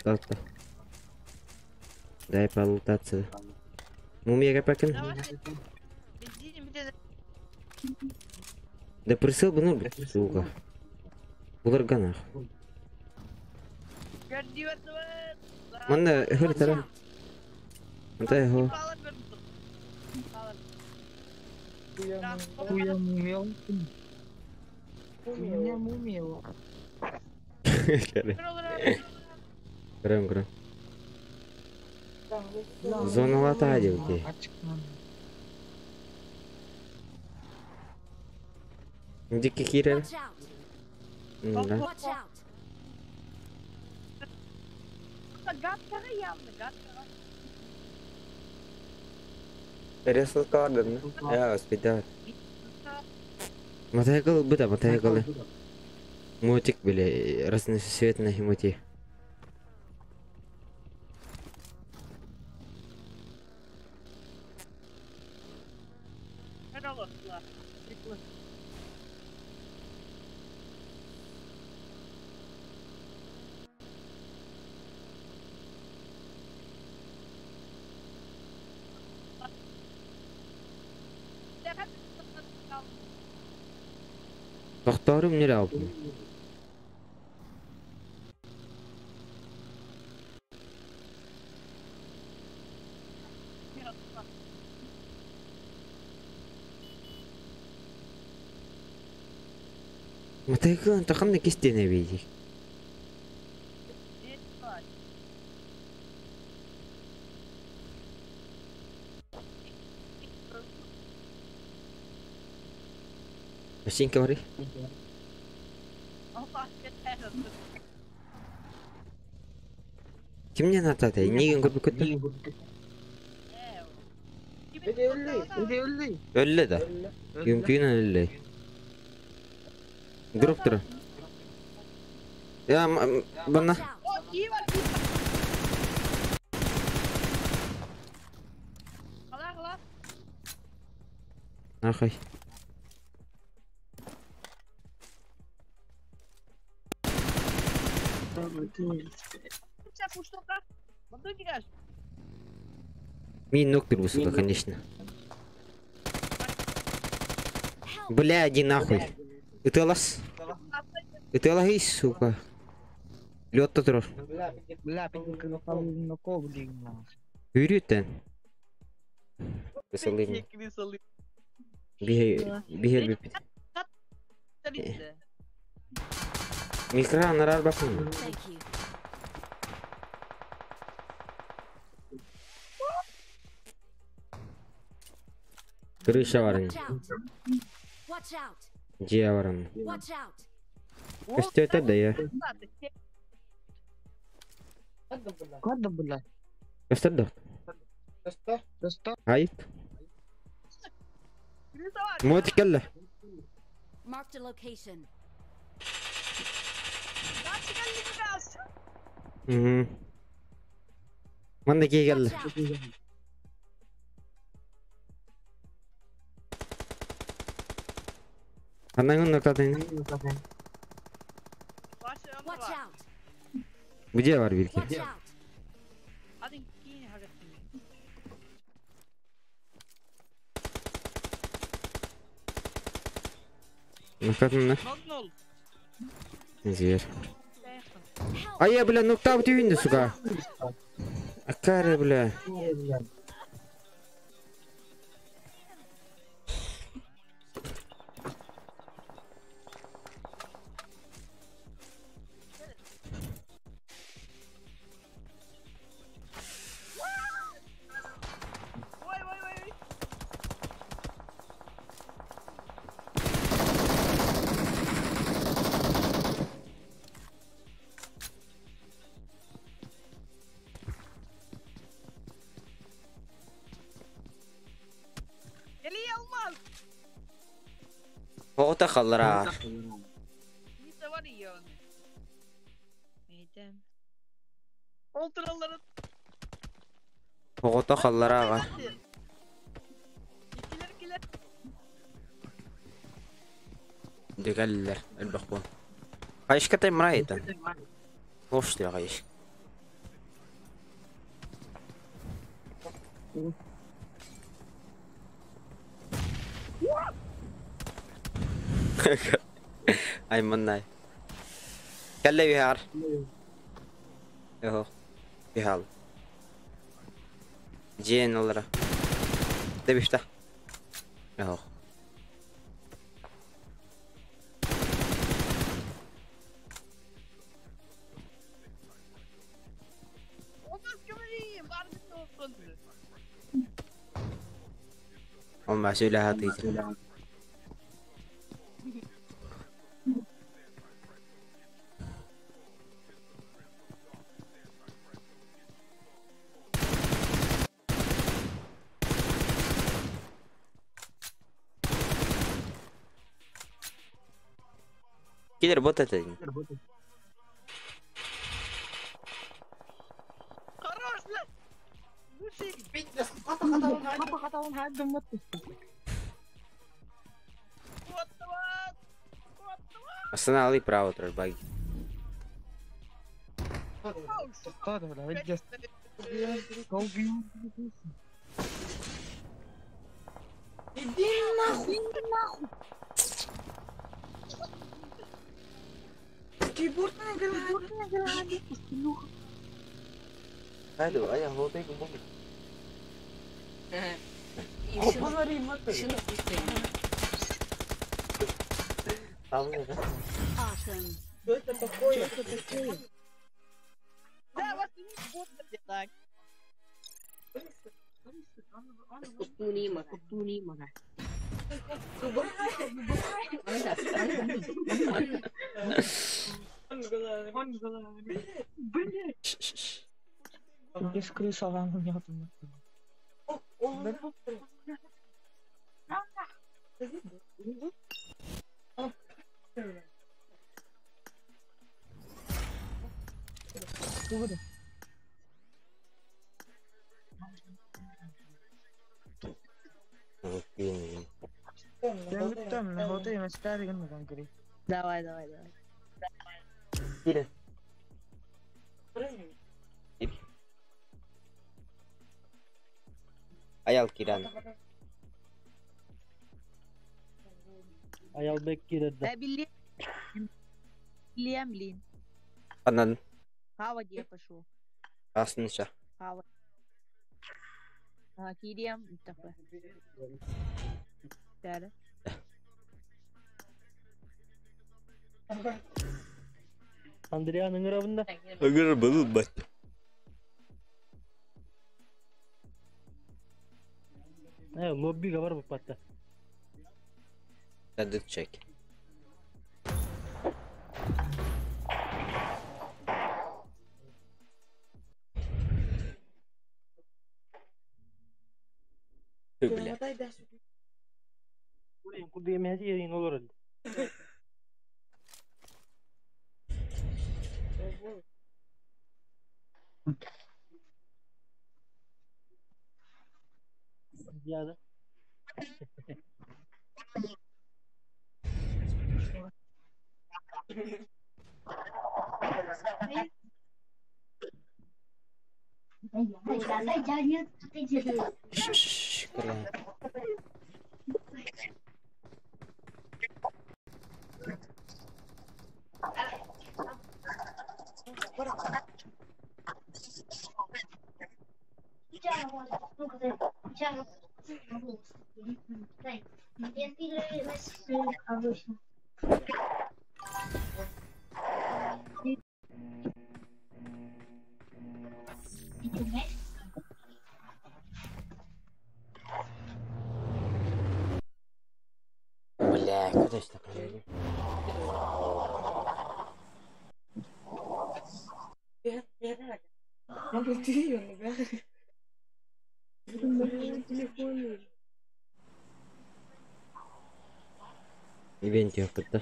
Атта. Дай полутаться. Мумия капакин. Да присыл бы, ну, блядь, сука. Булар ганах. Манна, хөр тара. Антай хо. Грэм, грэм. Зона лата девки. Дикий хирер. Watch out. Да. Watch out. Ресурс да? Я успею. Мотоцикл быта, мотоцикл. Мотик были разноцветные моти. Тохторум не алып. Мотоцикл таханны кистене бейди. Машинка бар. Кимнен атады? Неген көрбү көттү? Өллө да. Мүмкүн өллө. Дроп тура. Я бана. Нахай. Мин ног сука, конечно. Бля, иди нахуй. Это лас. Это лас, сука. Лед тур. Үрүтен. Кысылым. Бихер бипит. Микро нарар бакын. Крыша барын. Watch out! Watch out! Дьиэ барын. Watch out! Көстүөтэ да я. Көстөр да. Айт. Мот келле. Marked a location. Мгм. Манна кии келле. Анаңын ноктатын. Watch out! Где бар бирки? Watch out! Ноктатын на. Зверь. А я, бля, нокта бутювинды, сука. Акары, бля. Оҕото халлара. Оҕото халлара аҕа. Дегеллер, элбэх бу. Хайышка таймрайтан. Ош диye хайыш. Ай маннай. Кэллэ бихар. Йо. Бихал. Жен олара. Дебишта. Йо. Olma söyle hadi. Кидер бот это. Останавливай право, тролльбаги. Иди нахуй, нахуй. Алло, а я вот эти бомбы. Awesome. Что это такое? Что это такое? Да, вас не будет так. Без крыса вам у меня там. Давай, давай, давай. Кире. Аял Киран. Аял бек киреді. Да, билем. Билем, блин. Анан Хава где пошел? асынша. Хава. А, кирем, такой. Да. Андриан ыңырабында. Ыгыр был бат. Лоббига бар буппатта. Дадык чек. Бля. Бля, куда сюда пожили? Ивент yaptı.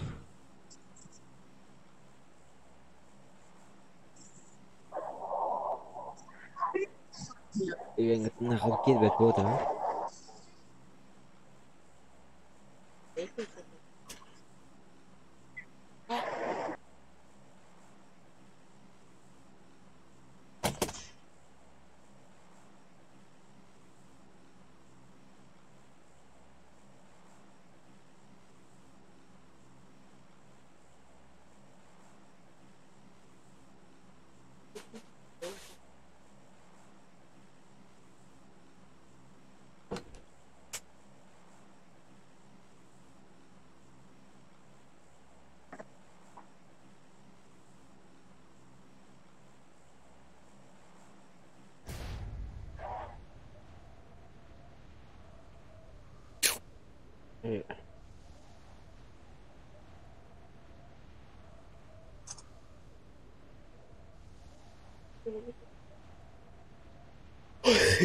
Ивент нахуй кидбет вот, а?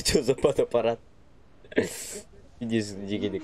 Что за фотоаппарат? Иди сюда, иди, иди.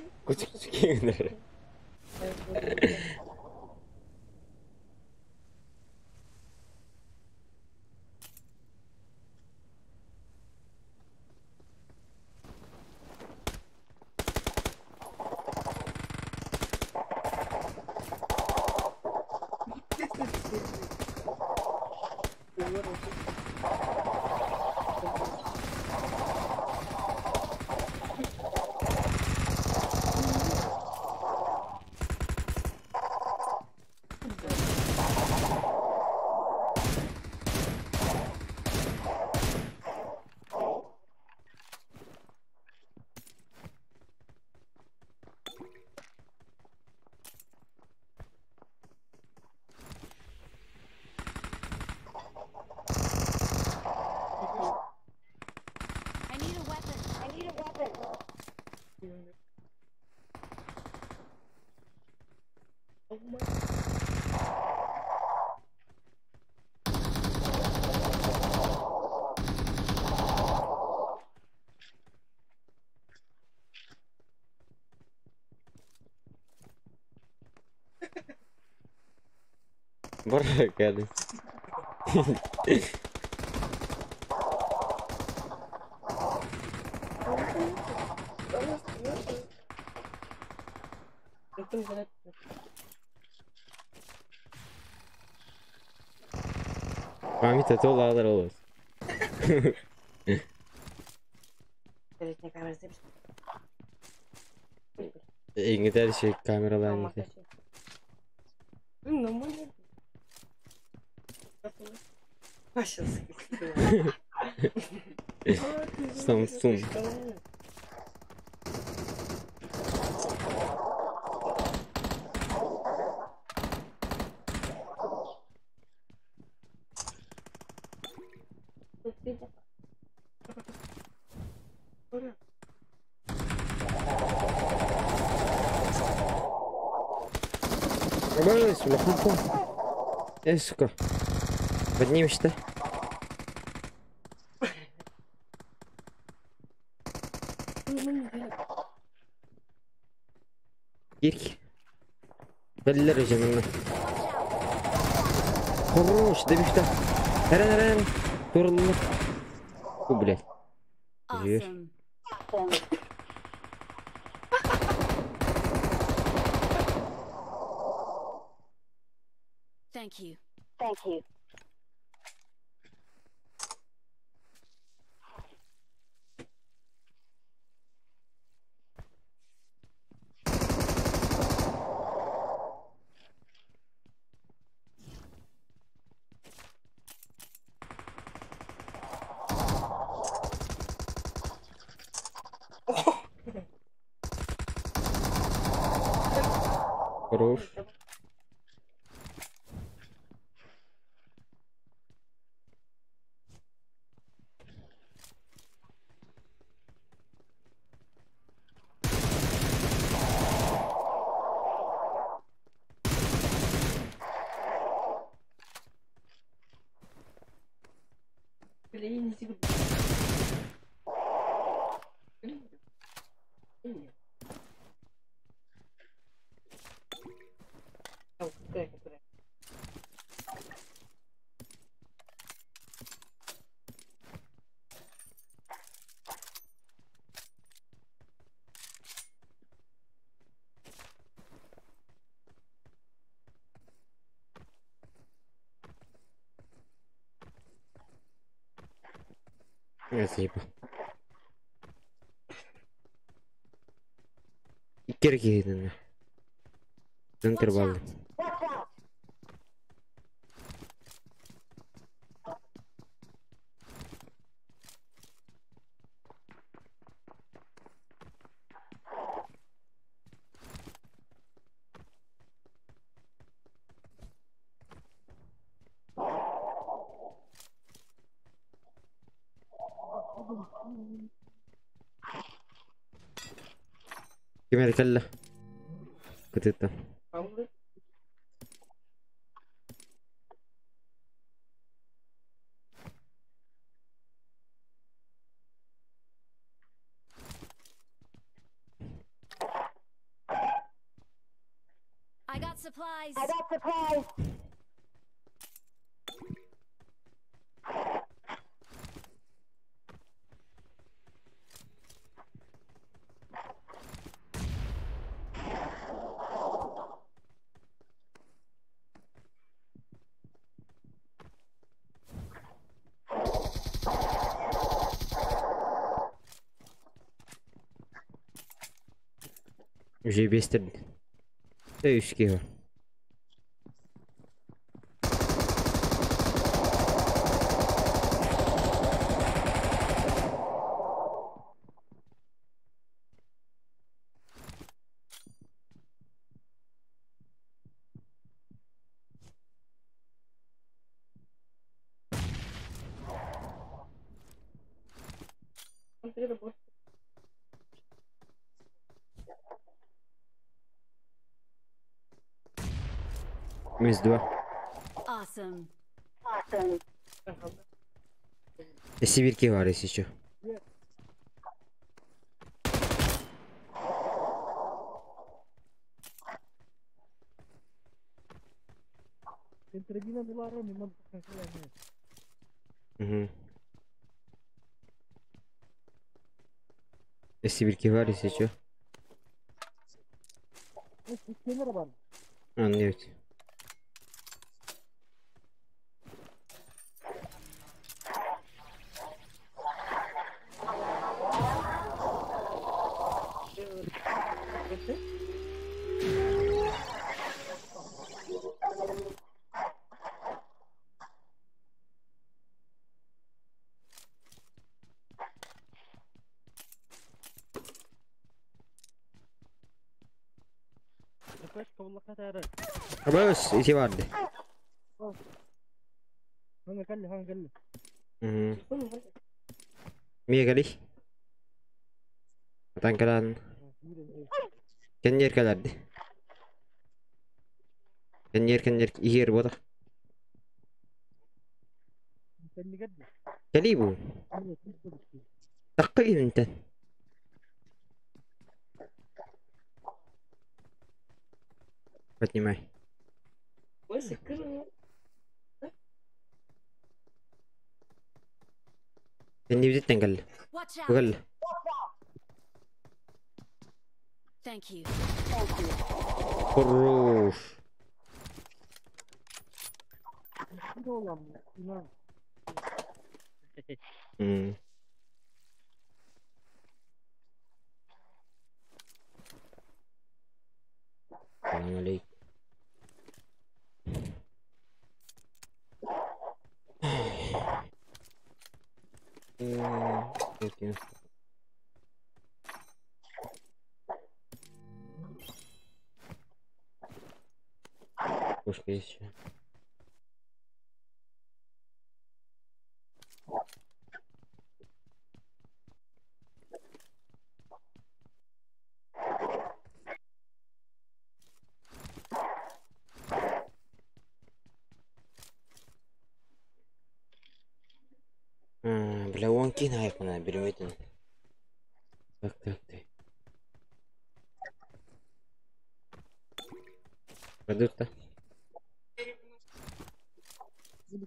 I need a weapon. I need a weapon. Баракады. Память то ладралось. Ингитер şey kameralar Samsung. Абыс, улахан кун. Э, сука. Поднимешь-то? Кирки. Бэллэр уже Хорош, добивта. Эрен, эрен. Турлы. Фу, блядь. Жир. Thank you. Thank you. Хорош. Я заебал. Киргидена. Центр. Ким кэллэ? Кытыттан. I got supplies. I got supplies. Уже бестер. Эй, үш киһи. Минус два. Awesome. Awesome. Сибирки бар, если что. Угу. Сибирки бар, если что. А, нет. Абас, ити барды. Мия кали. Атан калан. Кеннер каларды. Кэннигэр кэннигэр иһиэр буотах. Кэлии бу. Такка иһинтэн. Поднимай. Кэннибититтэн кэллэ. Watch Бу out. кэллэ. Thank you. Хорош. М. Салам алейкум. Окей. Пушка есть еще. Бля, он кинает на береметин. Так, так, ты. Продукта.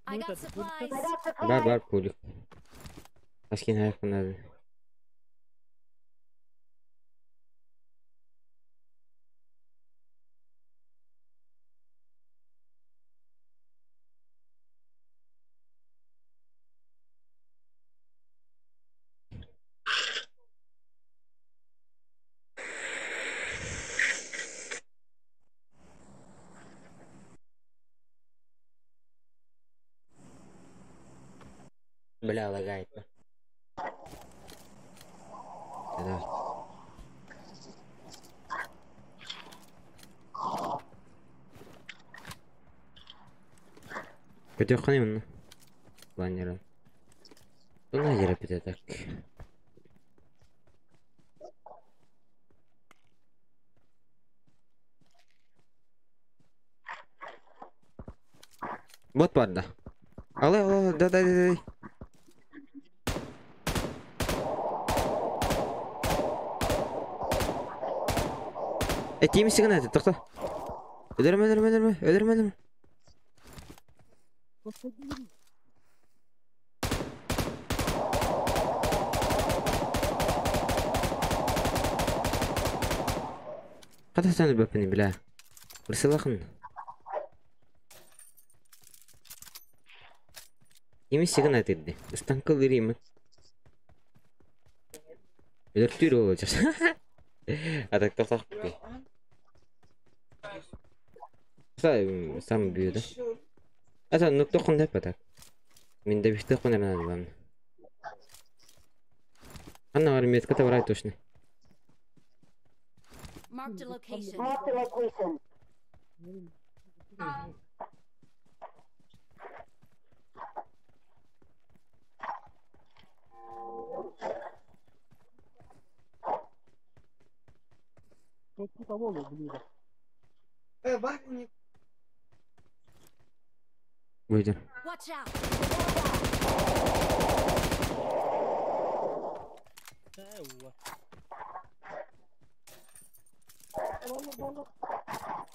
I got supplies. Бар, бар, пулик. Аскин надо. Бля, лагает. Да. Көтөххөн именно. Планера. Ну, на так. Вот барда. Алло, алло, да, да, да, да. Этим сигнал, тоқта. Өлөрмө, өлөрмө, өлөрмө, өлөрмө, өлөрмө. Қата сәні бәпіні білә. Бірсілақын. Ими сигнал деді. Ыстанкыл береймін. Өлөртүр ол жас. А так тоқтақ бі. Сам бүйеді. Это нүкте құндай патак. Мен де биште құндай мен алам. Анна бар метка табарай точно. Marked a location. Выйдем. Watch out.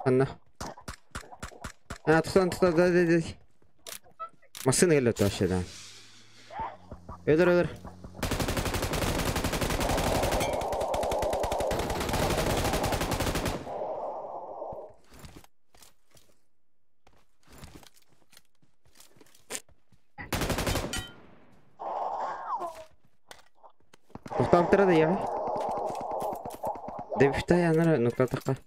Анна. А, туктан, туктан, да, да, да. Машина келет вообще, да. Өлөр, өлөр. Тоқтап тұрады, я. Деп ішті янара нұқта таққа.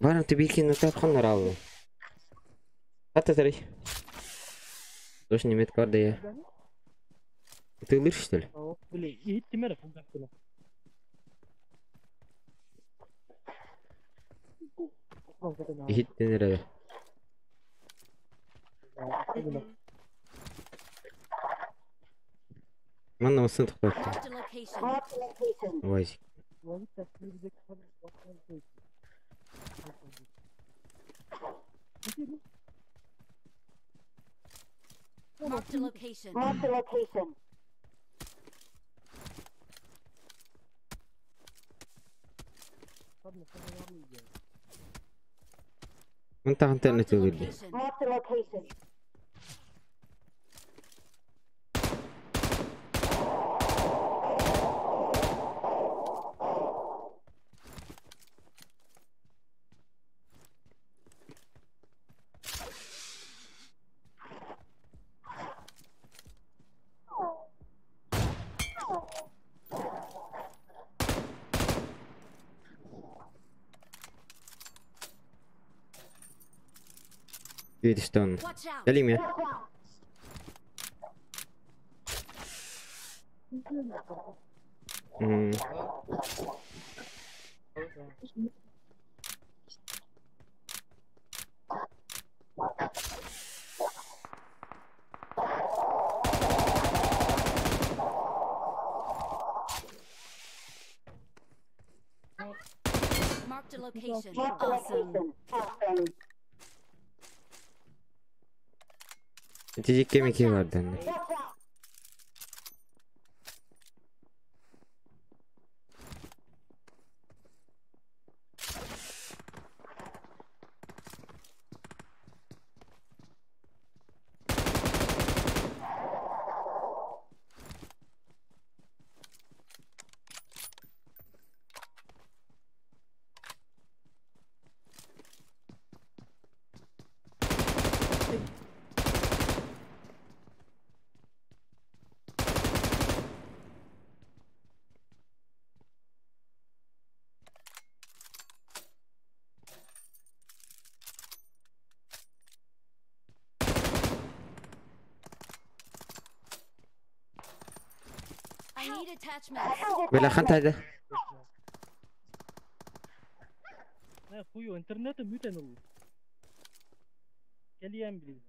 Барам ты бирки нұқта қандар алды. Хатта тарай. Точно метка бар да я. Ты лишь, что ли? Ихиттен эрэ. Манна массыына тоқтатты. Marked a location. Вазик. Marked a location. Мантан Marked a тылырды. location. Видишь, он. Watch out. Дали мне. М. Marked a location. Awesome. Итичик кеми vardı. I need attachments. Бля, ханта да. Хую, интернеты мүтен ол. Келием билин.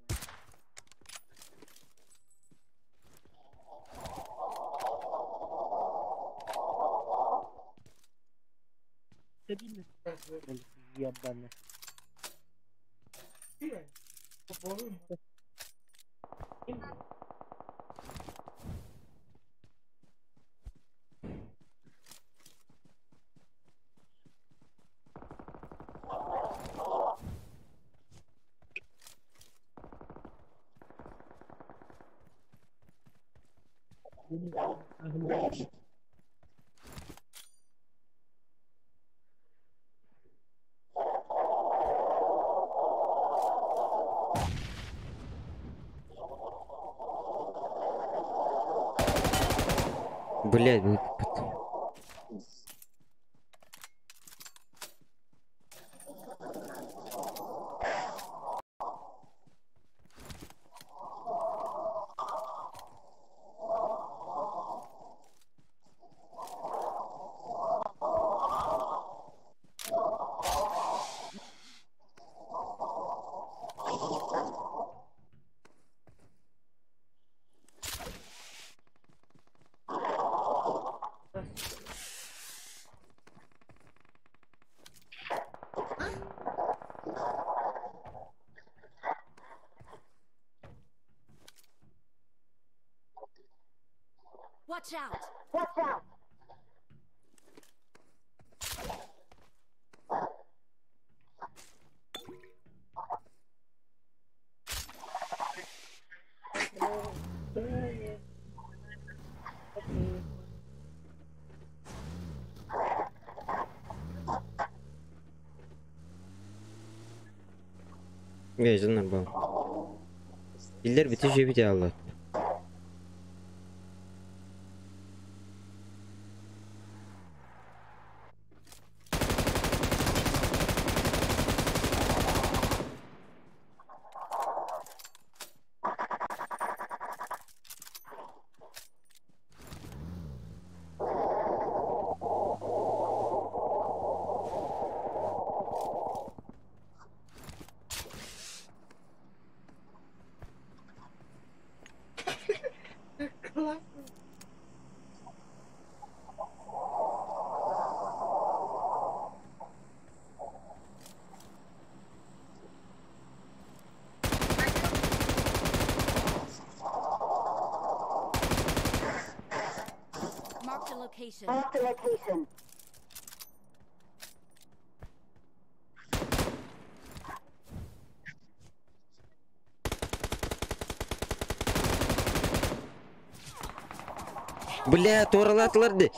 Ебаный. Блядь, ну, Watch out! Watch out! Mezunlar bu. Diller bütün bir Allah. location. Бля, туоралаатылар дии.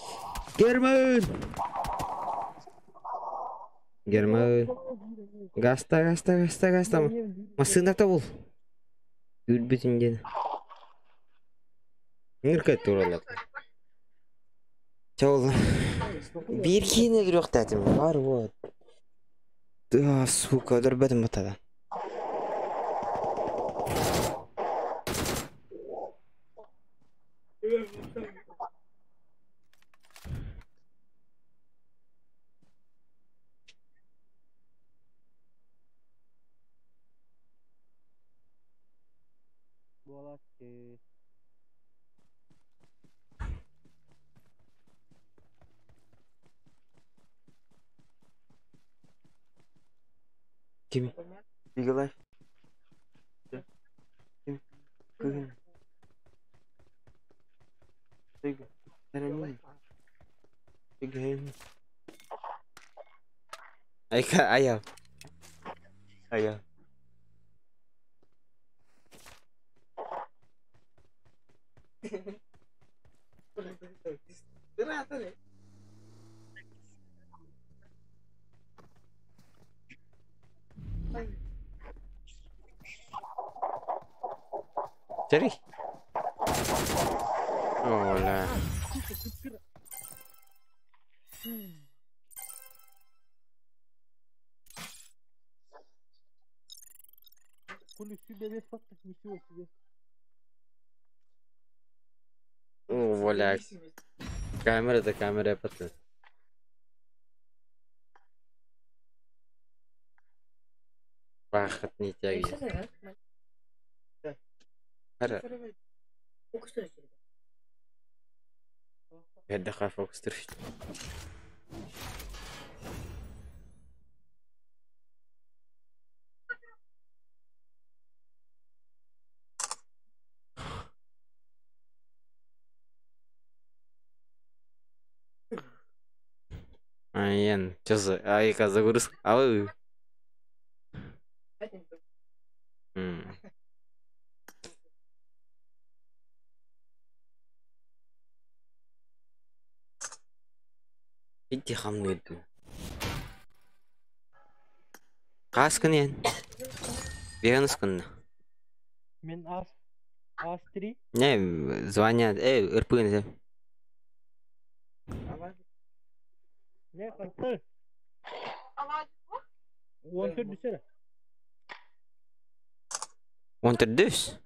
Герман! Герман. Гаста, гаста, гаста, гаста. Массыыната бул. Үрбүтүн диэн. Нырка туоралаатылар. Чэ ол биир киинэ көрүөхтээтим. Бар вот. А, сука, өлөрбөтүм батада. Буолааччы. Ким? Бигелай. Ким? Кыһын. Айка, ая. Ая. Jerry. Hola. Хули себе весь фактор, ничего себе. О, воля. Камера да камера патна. Бахат не тяги. Хара. Эрдэхэ фокус түрүш. Айен, чё за... Айка, загрузка. Ау. М. Иди хамныйдым. Каскын ен. Венус күнна. Мен ас ас 3 Не, звонят. Эй, РП Не, қаттыр. Он төрт düşer. Он төрдүс.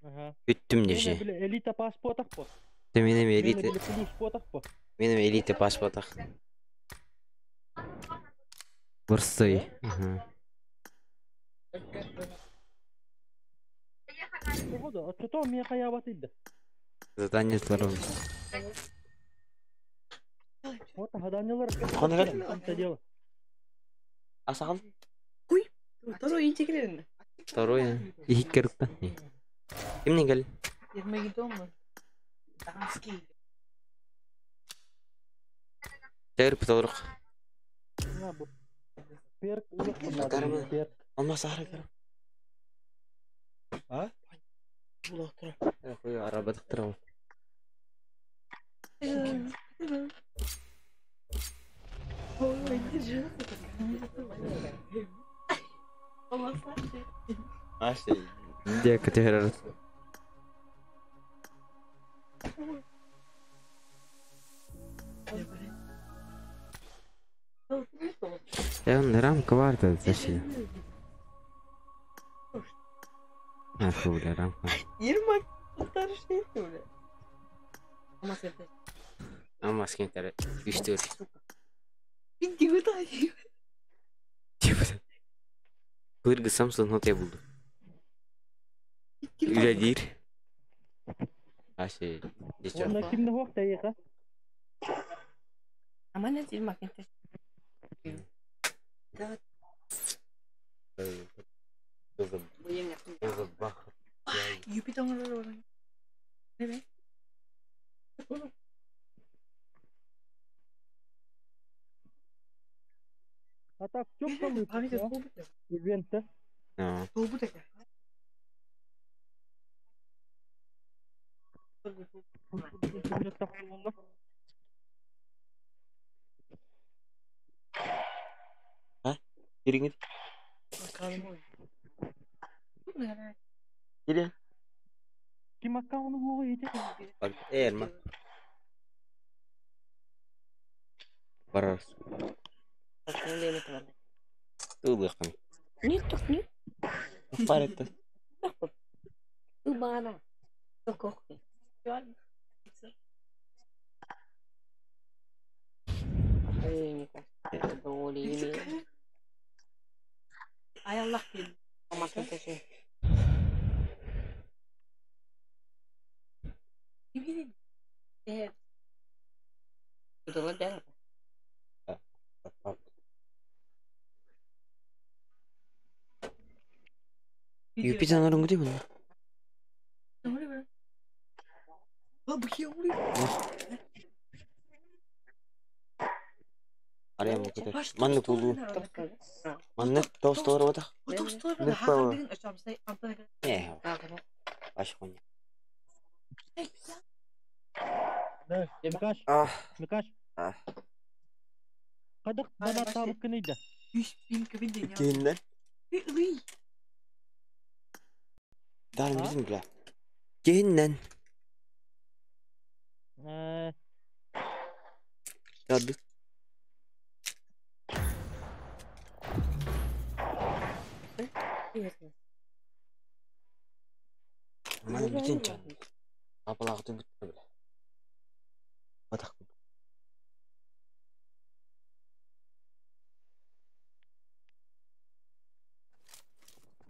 Ага. Бүттүм Мен деши. биле элита паспорт по. Ты менем Мен элита. биле плюс потах по. Менем элита паспортах. Бурсый. Ага. Походу, а что мен каябат иди. Задание здорово. Вот хаданялар. Қона кел. Это дело. Асағал. Второй интегрированный. Второй. Ихик керукта. Кимнен кел? Ермагеддон. Дамский. Тәгір пыталырық. На бу. Перк Карма. Перк. Алмас ары кар. А? Хуй арабадықтыр ол. Аше. Де категория. Я рамка варта защита. А, фу, бля, рамка. Ермак, старший, бля. Алмас кентері. Үш төрт. Иди Кыргыз Самсон хотя булду. Үләдир. Аше. Онда кимде хоқ тайыға? Аман Ермак это. Юпитер. А так, в чем получится, а? Ивент-то? А. А? Кириңит. Кире. Ким аккаунты буга ете? Эрма. Барарс. Тулыхын. Не так не. Паретта. Убана. Кохи. Ay Allah bilir. Ne bileyim. Evet. Юпитер нарың гүдей мында. Ария мукутер. Манны кулу. Манны тост бар бата. Нырпа. Э. Баш хуйня. Да, Микаш. Микаш. Кадык бана табык кынıydı. Кейиннен. Дарым bizim бля. Кейиннен. Дады. Маны бүтін чан. Апалақты бүтті бля. Батақ.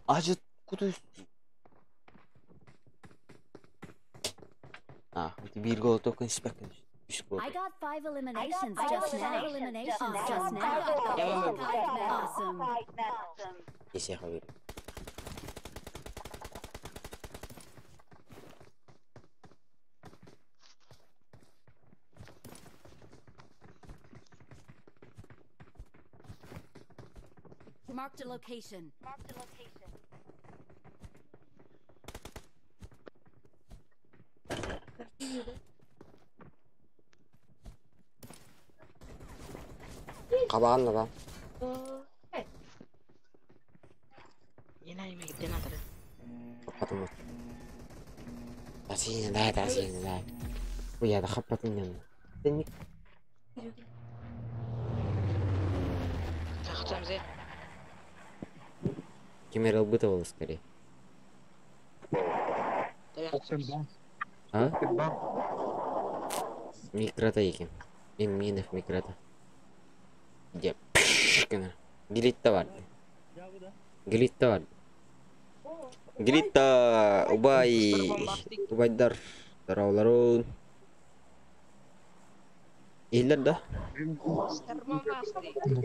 Ажыт куду. А, бир гол токен спеккен. Үш гол. I got 5 eliminations just now. Eliminations just now. Awesome. Кесе хабер. Marked a location. Marked a location. Кабағын да. Да, Уя, да хаппатын. Кемер бытовал скорее. А? Микрота екен. Мен минов микрота. Где? Гелитта бар. Гелитта бар. Гелитта убай. Убайдар. Тарауларун. Илер да?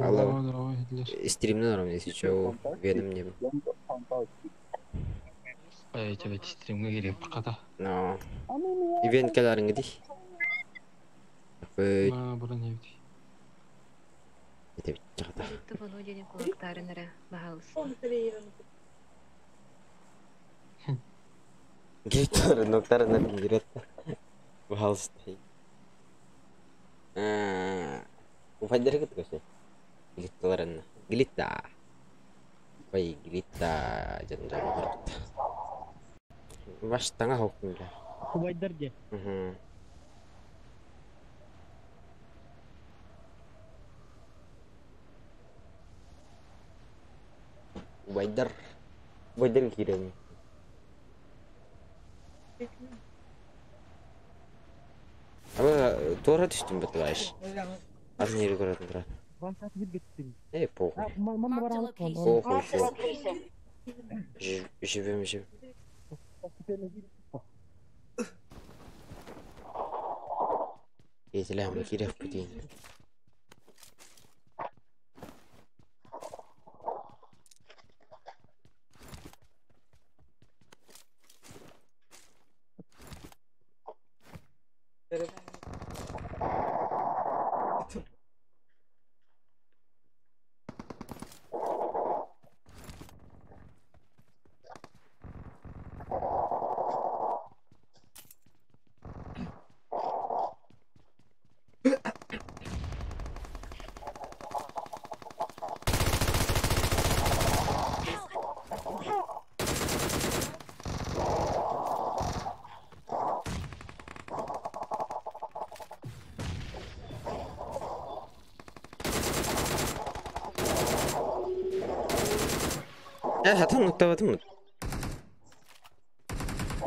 Алло. Стримнен арам, если чё, ведом не. Evet evet stream'e geliyor pakata. No. Ивент келарың ди. Ma bura ne bitti? Ете чакта. Гитар ноктарына кирет. Пожалуйста. Уфайдер кет көсе. Глитталарына. Глитта. Ой, глитта жан жан барыпты. Баштаңа хокунда. Убайдар же. Мгм. Убайдар. Убайдар кирем. Ама туара түштүм бе товарищ. Атын ери көрөтүн турат. Эй, похуй. Похуй, похуй. Живем, живем. Етіләм, керек бітейін. Хатан нуктабатым.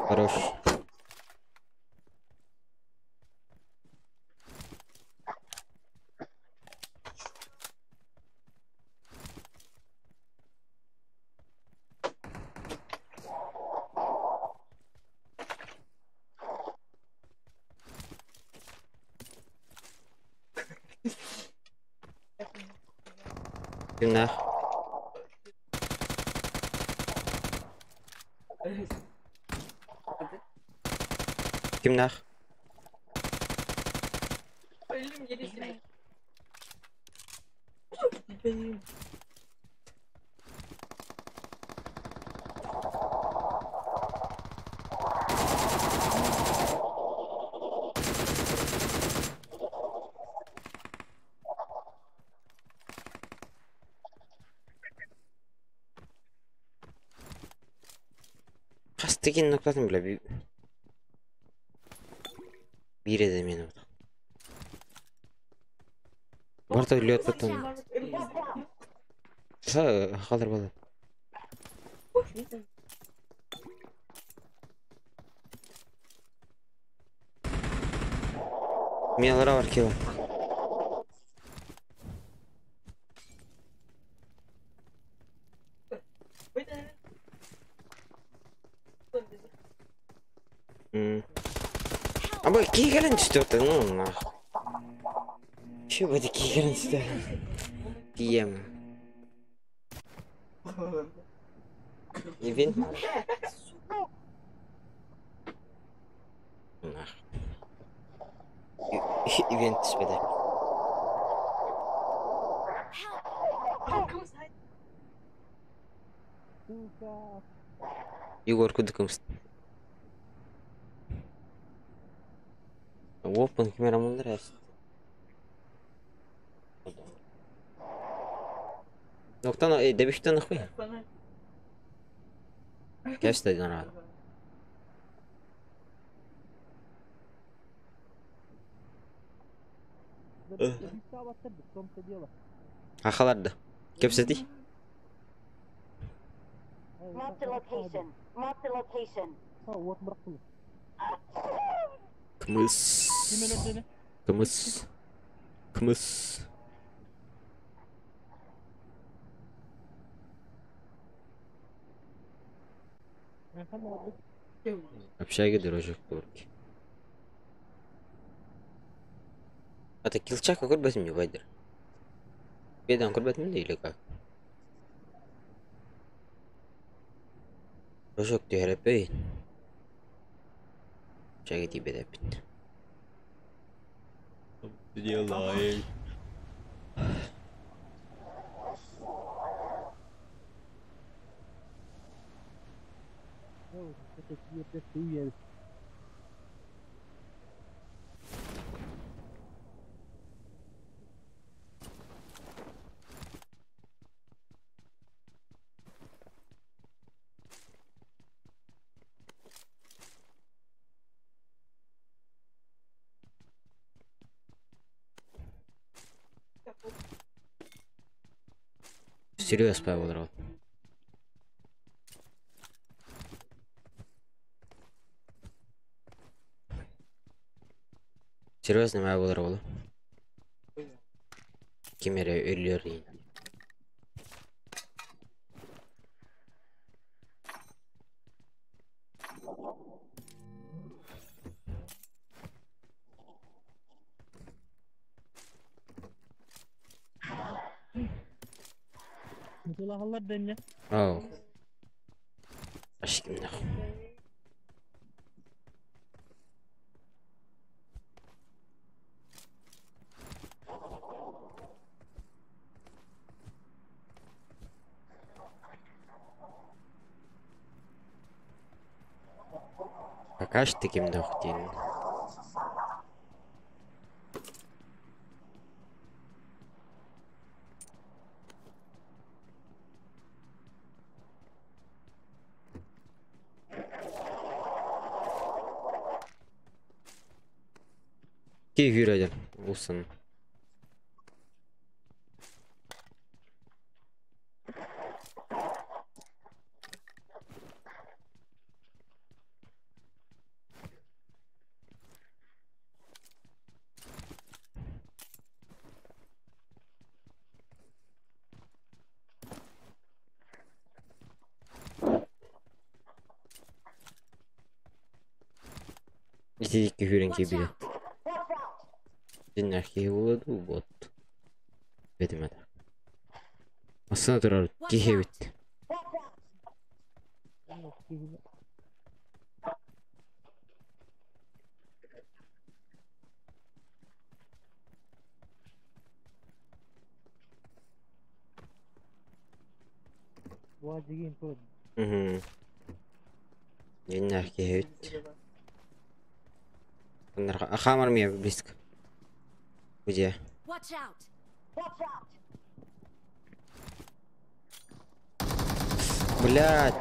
Хорош. Günah. Kimler? Ölüm gelişimi. Benim. Хастыгин ноктатын бile bir edemeyin orada. Барта үлет потом. Халыр бала. Миялара бар кила. Аба кигерен түстө, ну нах. Şu бады кигерен түстө. Дием. Ивин. Нах. Ивент түспеди. Егор кудыкымс. Опен камера мундырас. Ноктан дебиштен нахуй. Кэс да Ахаларды. Кепсети. Mark the location. Mark the location. Кымыс. Кымыс. Кымыс. Общага дорожок горки. Это килчак көрбөтүм не байдыр. Бедан көрбөтүм да или как? Рожок түһәрәппей. Общага тибедәппит. Делай. Серьез Павел Серьезно моя был Кемере өлөр. Ау. Ашким нахуй. Пока что таким дохтин. Кей вюрәдер, усын. Ити күүрэн киирбитэ. Дьиннээх киһи буолуо дуу, бот. Бэтим этэ. Массыына турар киһи эбит. Мгм. Дьиннээх киһи эбит. Хамар мне близко. Где? Watch out! Блядь.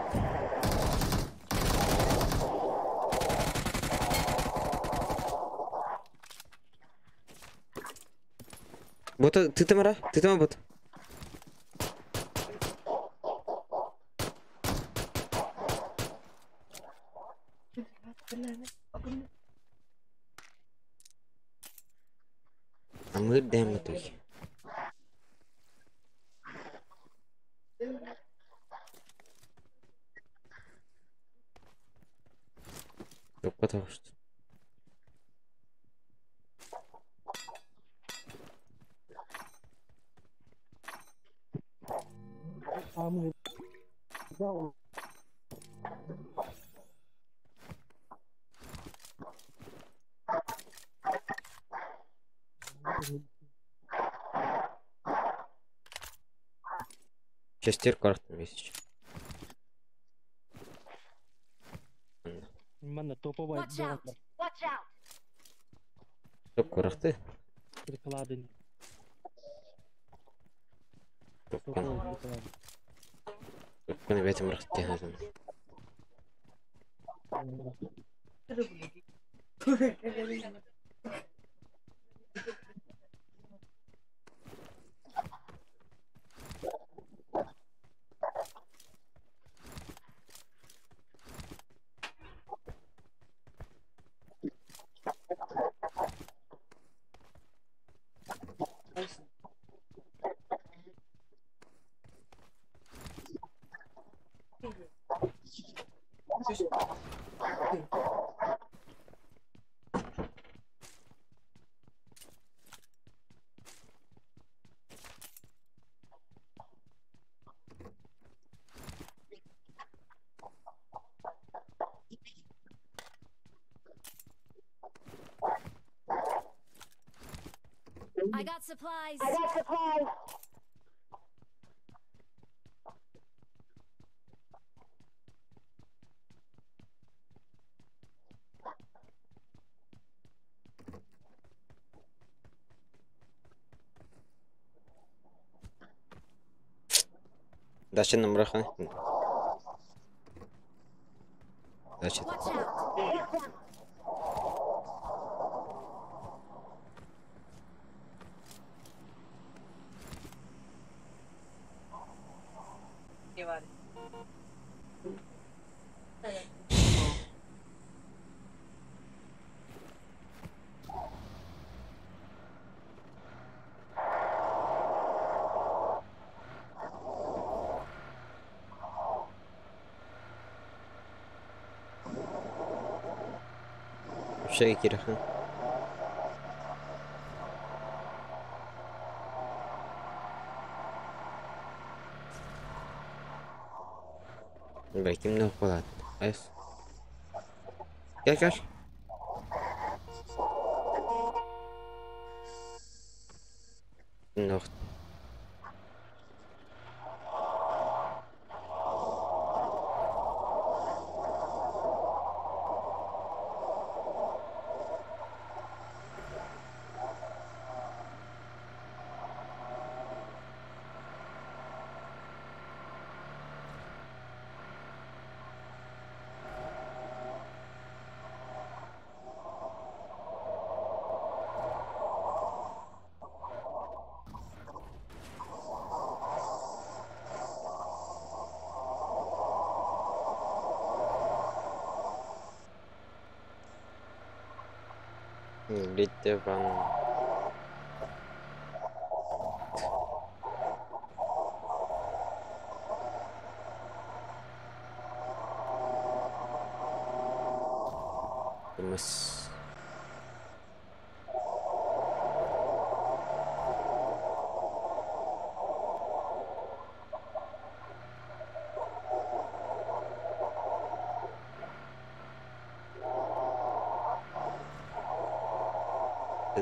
Вот ты там, ра? Ты там вот. Амыр дэм той. Потому что. Шестер картам есть. Манна топовая Watch out! Watch out! Топ курахты. Прикладын. Топкан. Топкан бетим рахты хазым. I got supplies. I got supplies. Дальше нам раха. Дальше. Watch out! Вообще кираха. Бля, ким не уколат. Айс. Gel gel. Noch. Lite van. Mas.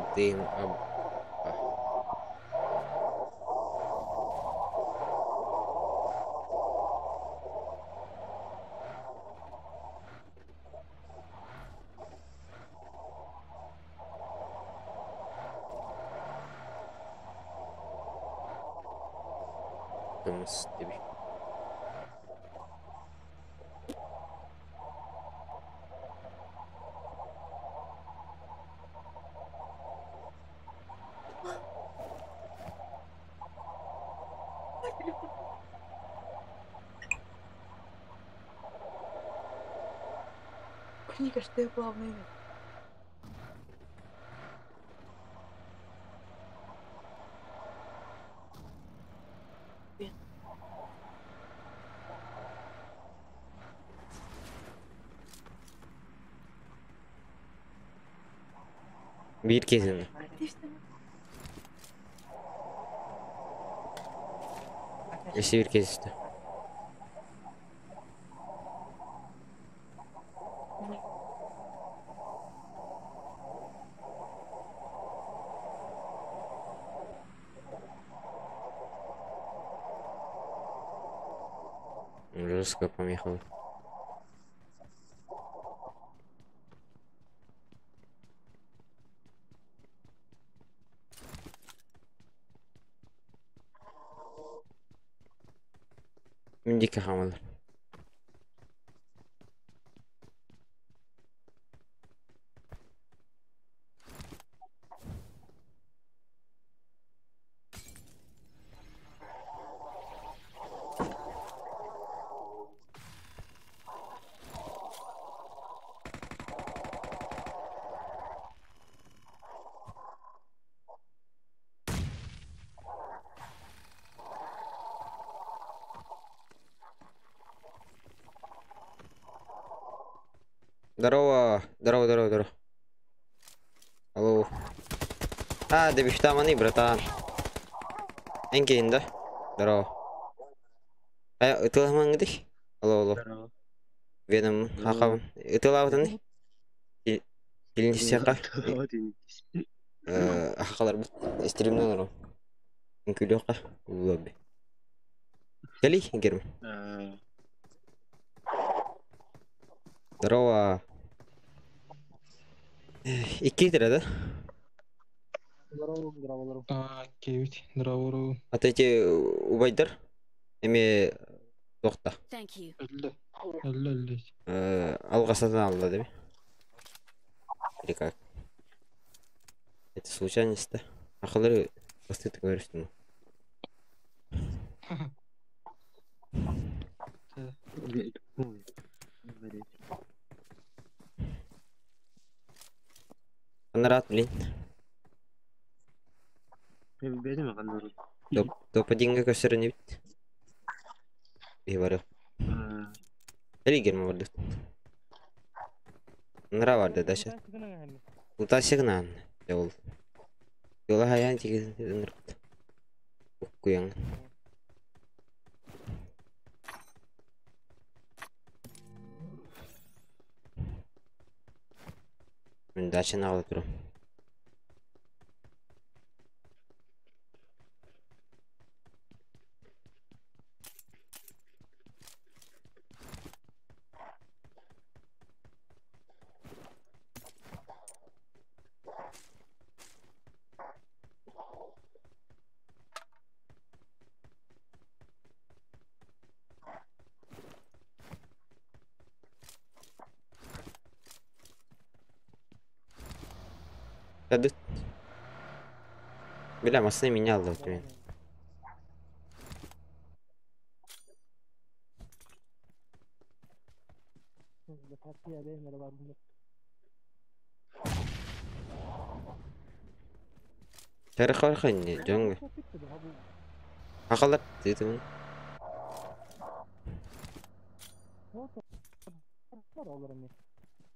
Это дым об... Тымыс деби. Книга, что я главный. Биир кезин. Если биир кезисти. Жестко помехал. Мин дике хамалар. Здорово, здорово, здорово, здорово. Алло. А, да бифтаманы, братан. Энкин, да? Здорово. А, ытыламан гидих? Алло, алло. Веном, хакам. Ытылабытаны? Килинсяка. Хакалар бут. Стримнен ором. Күлөкка. Улабы. Кели, герм. Здорово. Икки тирэ, да? Здорово, здорово, здорово. А, кебит, здорово. А то эти убайдар эме тохта. Thank you. Өллө. Өллө, өллө. Алгасадан алды, деби? Или как? Это случайность, да? Ахалары посты ты говоришь, ну. Анарат, блин. Топ один көсөрө не бит. Би бары. Эли герме барды. Нра барды даша. Утасыгнан. Жол. Жола хаян тиги нырт. Уккуяң. Мен дачаны алып турам. Кадыт. Бля, масны меня алды мен. Тәрі жоңғы. Ақалар, дедім.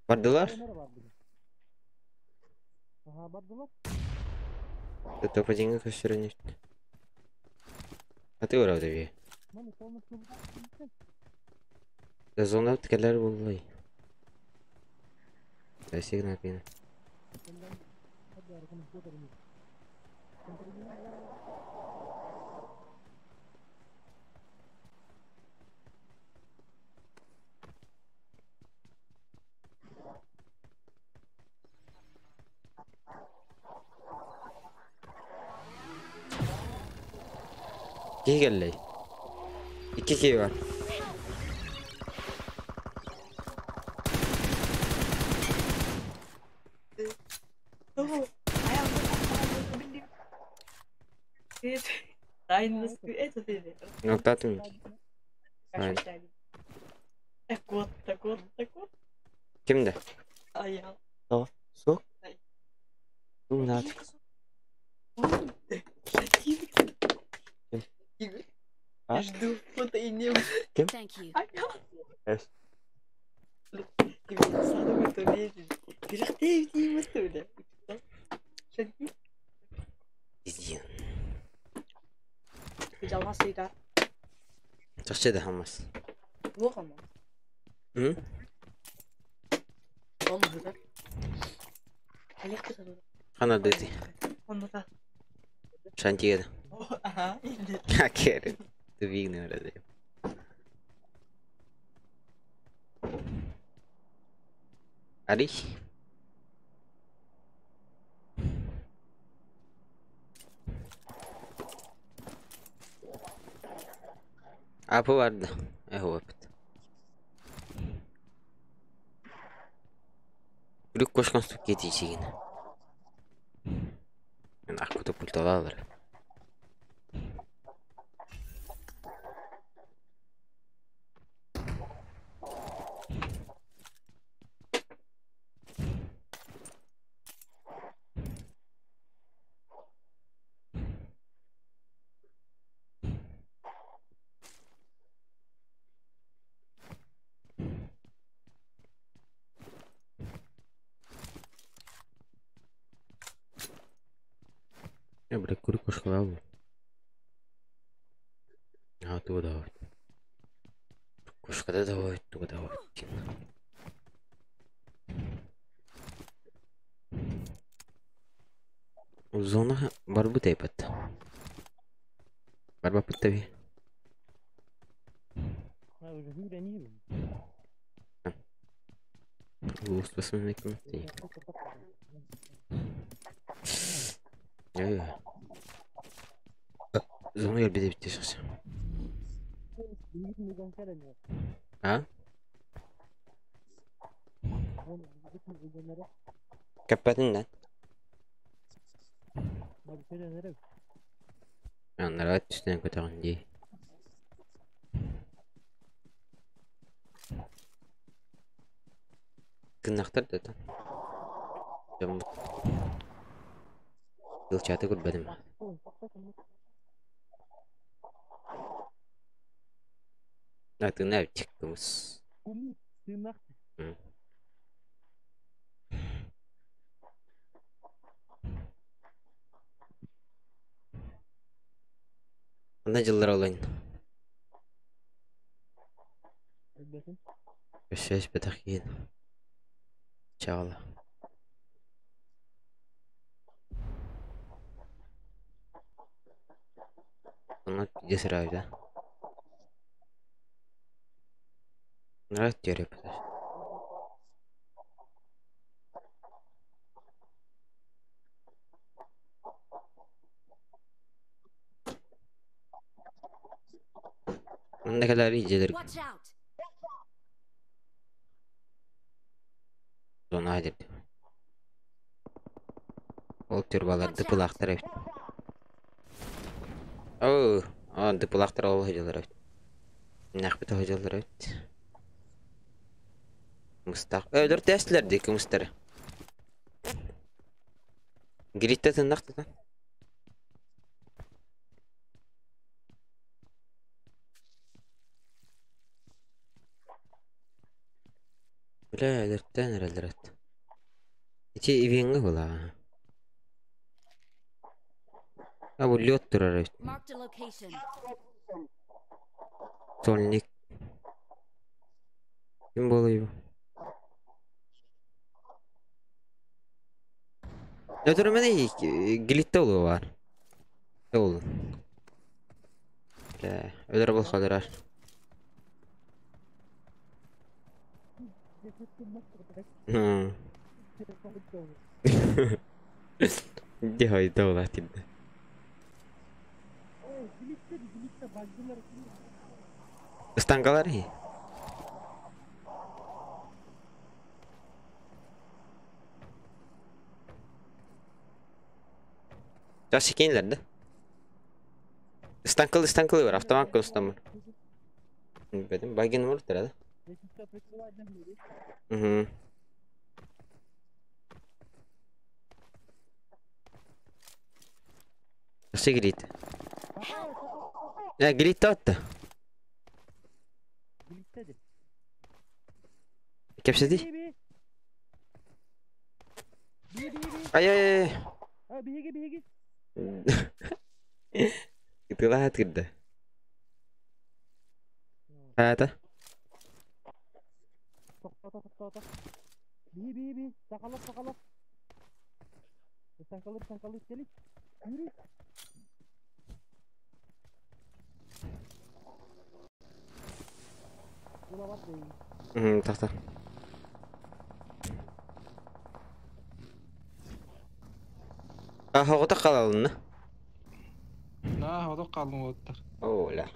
Бардылар? Топ один көсөрөнү. А ты урау деби. Зона ткелер буллай. Сигнал пин. Киһи кэллэй. Икки киһи бар. Ноктатын. Кимде? О, суох. Наат. А? Жду фото и не Ким? Эс. Чахчы да хамас. М? Хана дыти. Шантиеда. Акерин. Тувигны вроде. Арий. Апы барды. Эхо опыт. Үрүк кошкан суп кетичигин. Мен аккута пульталалар. Я, бля, курю кошкалаву. А, туда давай. Кошкада давай, туда давай. Зона барбы тайпат. Барба пыттави. Луст посмотрим. Зона geldi bitti şaşı. Ha? Kapatın lan. Аннара түстэн көтөҕүн дии. Тыннахтар да там. Дьоммут. Дылчааты көрбөтүм. А тына чыккымыс. Анда жыллар олайын. Өссөс бетах киин. Чаала. Онно пиздец да. Нравится теория подожди. Ne kadar iyicedir. Watch out! Zona hadi. Ол турбалар дыпылахтар эбит. Оо, а дыпылахтар ол ходжалар эбит. Нахпыта ходжалар эбит. Мустах. Өлөр тәсләр ди кымыстар. Гритте тыннак та. Бля, өлөртөн эрелерет. Ити ивенге була. А бу лед турар эбит. Marked a location. Сольник. Ким болой бу? Өтөрүмэни глитте олуга бар. Ол. Өлөр бол халырар. Ди хайда ола тинде. Ыстанкалар и. Жас екенлер да. Ыстанкалы ыстанкалы бар, автомат ыстамыр. Бедим, багин бар да. Угу. Жақсы грит. Я грит атты. Кепседи. Ай ай ай. Итила кирде. Это. Так так. А хоҕото қалалынна. На, одо қалдым оттар. Ола.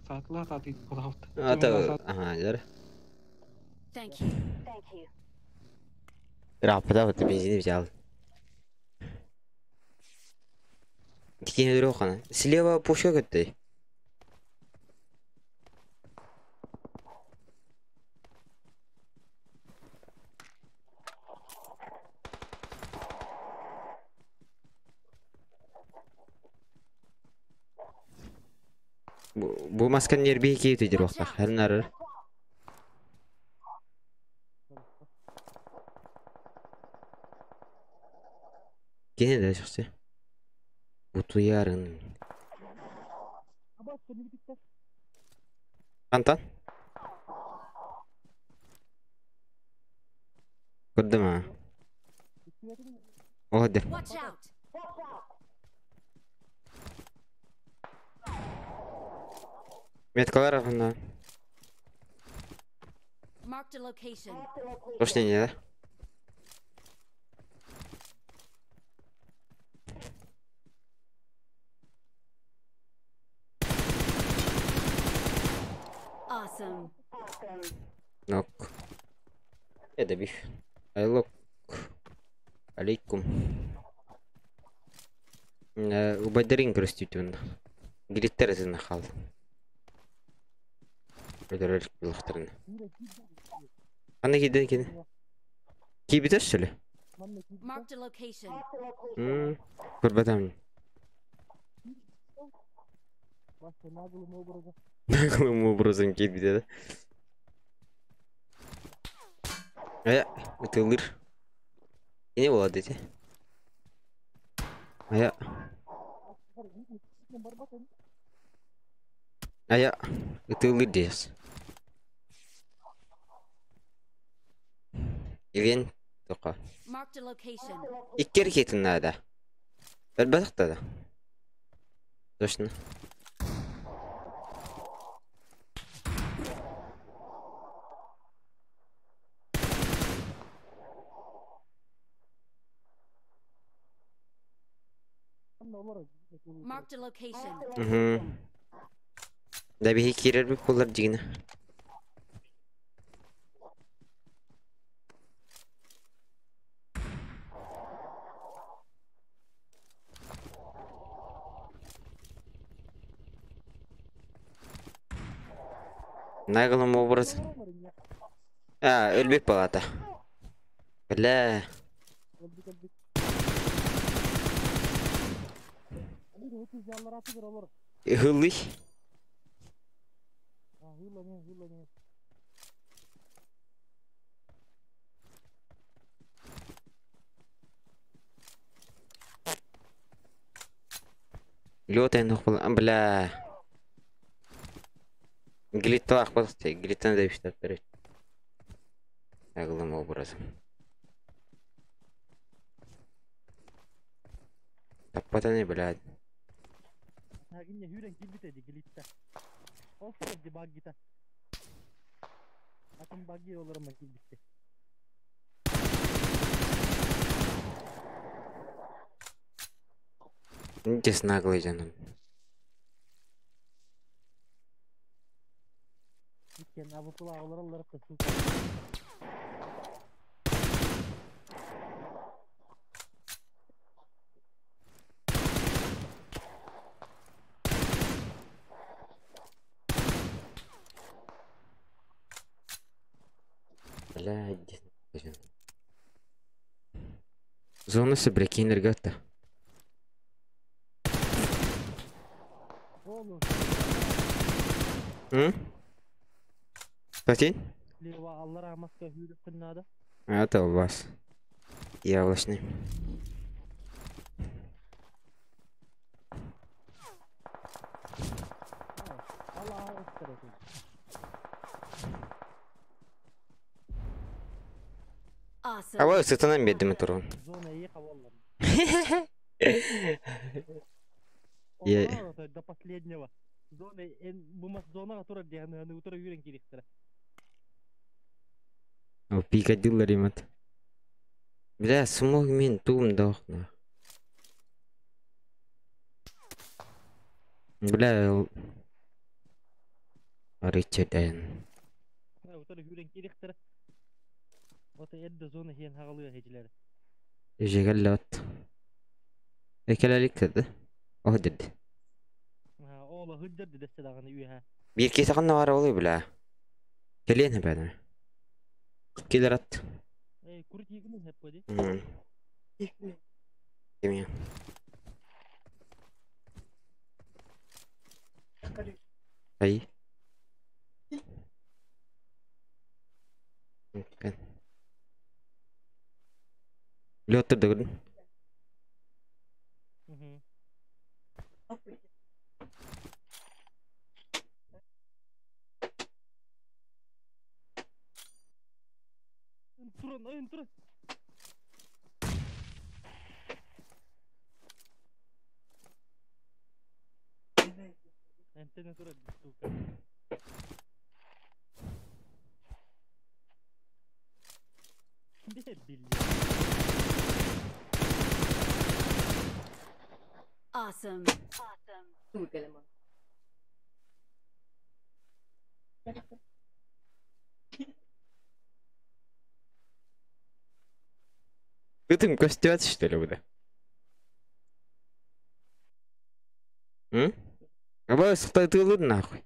Саатла тааты кулаут. Ата, ага, жар. Thank you. Thank you. Рапада вот бензин взял. Тикене дөрө. Слева пушка көттөй. Бу маскан нерби кейти дир вакта. Хәрнәр. Кене дә чыксы. Бутуярын. Антан? Көрдүм а. Оһдыр. Watch out. Меткалар ағына. Marked a location. Точно не, да? Awesome. Нок. Это биф. Айлок. Алейкум. Убайдарын көрөстүтүн. Гриттер зына хал. Өдөрөлүк булактарын. Аны киден кини. Кибитер шөлө. Marked a location. Көрбөтөм. Наглым образом кибите да. Ая, ытылыр. Кини болады дети. Ая. Ая, ытылыр дес. Ивен тоқа. Marked a location. Иккер кетин надо. Бер да. Точно. Marked a location. Угу. Да бихи кирер бик болар дигине. Наглым образом. А, өлбек балата. Бля. Хылый. Лёта бля. Глитталах басты, глиттан да иштеп берет. Наглым образом. Таппатаны, блядь. Агинне хүрен килбите ди глитта. Ол ди баггита. Атын багги олорма килбитте. Здесь наглый жаным. Иккен абытыла олороллар та сука. Блядь, здесь наглый жаным. Зону себе кинергата. М? Кстати? Лева аллара маска хүрүп кыннада. Это у вас. Яблочный. Аллах ыстыр. Awesome. А вот сатана беддим турун. Зона ехал оллар. Я До последнего. Зона эн бумас зона турар диэн аны утура хүрен кирихтер. О, пикадилла римат. Бля, смог мин тум дохна. Бля, Ричарден. Утура хүрен кирихтер. Ота эдде зона хен хагалыга хежилер. Жегаллот. Экелелик деді. О деді. Ола хыджар десе даганы үйә. Bir kese kanna var oluyor бля. Келен бәдім. Келер ат. Эй, курт егин хеп боди. Кемия. Ай. Лётыр да көрдүм. Туран, эн туран. Антенна туран, сука. Дебил. Awesome. Ты костёт, что ли, буда? М? Абай сықтай тылыр нахуй.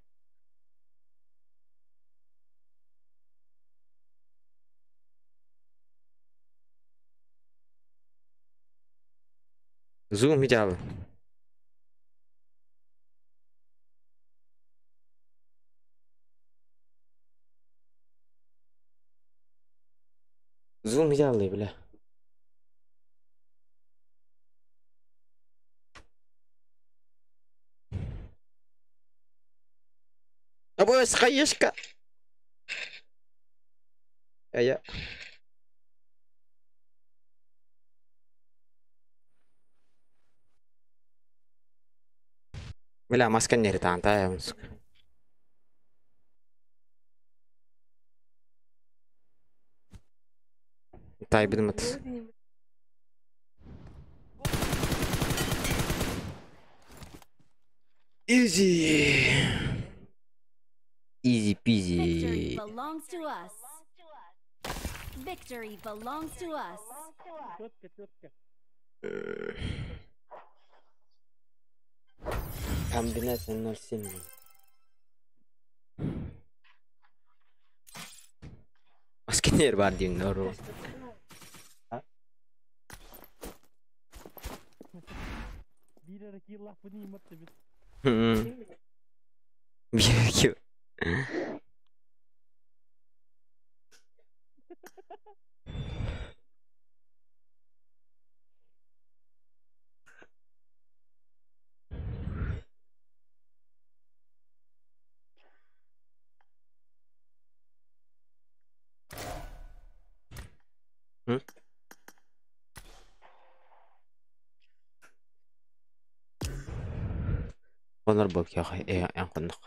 Зум идеалы. Зум идеалы, бля. Абой сқайышка. Я. Бля, маска не ретанта, сука. Тай будем. Изи. Изи Victory пизи. belongs to us. Victory belongs to us. Четко, четко. Комбинация 0,7. Маскинер бар деймін, нору. Бир ара киллах буни иматты бит. Bir iki. Hı? Хонор бол киэхэ эн хоннох.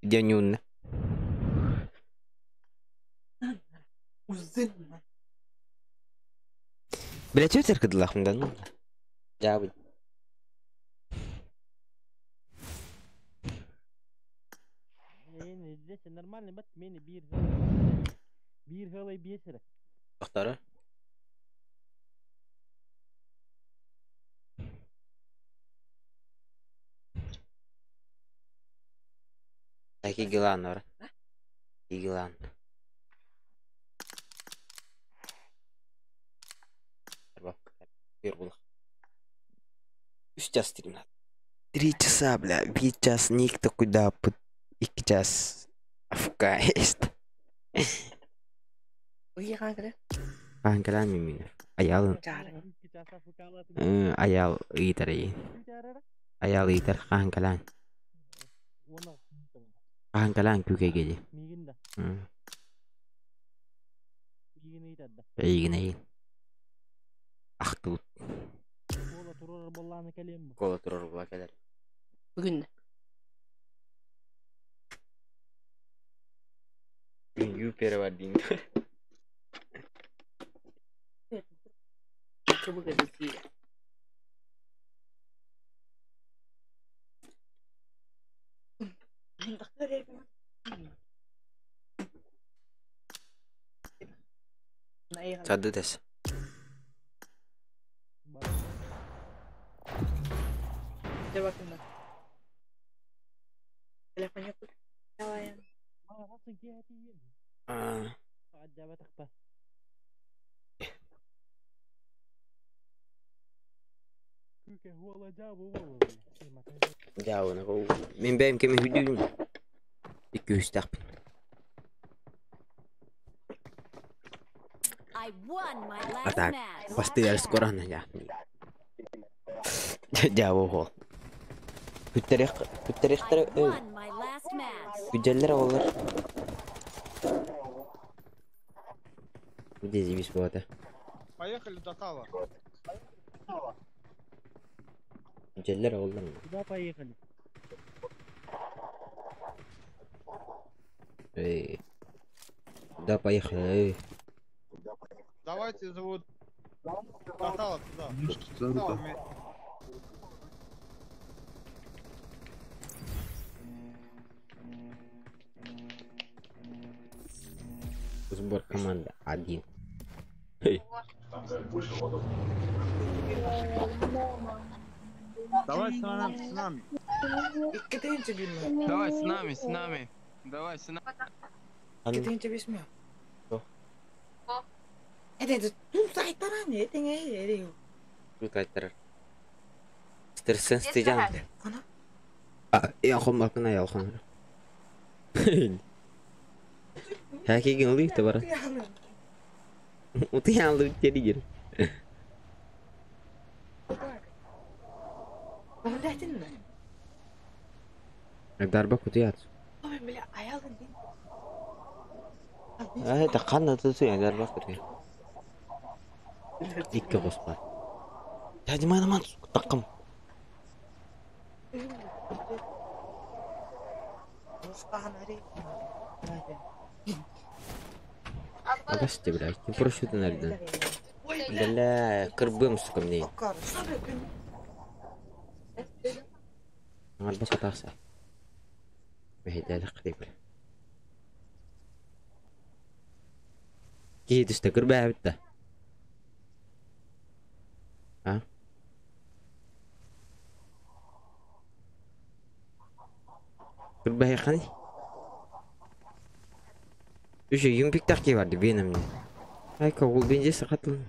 Диэн юунна. Бля, чё церкадылахым да ну? Дьаабын. Нормально бат мени биир биир хылай биэсэрэ. Тохтара. Кигилан ора. Кигилан. Үс час стримнат. 3 часа, бля, 1 час ник такой да, 2 час АФК есть. Хаан мин Аял аял ыйтар Аял ыйтар хаан калаан. Хаан калаан күкэгэди. Миигин да. Миигин ыйтар да. Эйигин эйигин. Ахтыбыт. Кола турар боллааны кэлиэм бу. Кола турар була кэлэр. Бүгүн. Ю переводин. Кыбыгы Сады тес. Dur bakayım bak. Telefon yok. Yalan. Дьаабына Мин бэйэм кэми хүдүүм. Икки үстэхпин. I won my А last так, match. бастыйар скорана я. Дьаабы хол. Күттерих күттерихтер I won my last match. Күдьэллэр олар. Где здесь вот? Поехали до Тала. Күдьэллэр олар. Куда поехали? Эй. Да, поехали. Эй. Давайте зовут до Тала туда. Тала вместе. Сбор команды один. Эй. Давай с нами, с нами. Давай с нами, с нами. Давай с нами. Тут айтар. Стресс стыжан. А, я хом акына я хон. Хакиген лифт бар. Утыян лифт дигер. Дарба кутуят. Это қанна тутуя дарба кутуя. Икки қоспа. Тадиманаман таққым. Агасте, блядь, не прошу ты нардан. Бля, кырбым, сука, мне. Арба катаса. Бэйдэ қырып. Кии түсті кырбаа бітті. А? Кырбаа қаны? Үше юмпиктақ ки барды бенімне. Айка ол бенде сақатылын.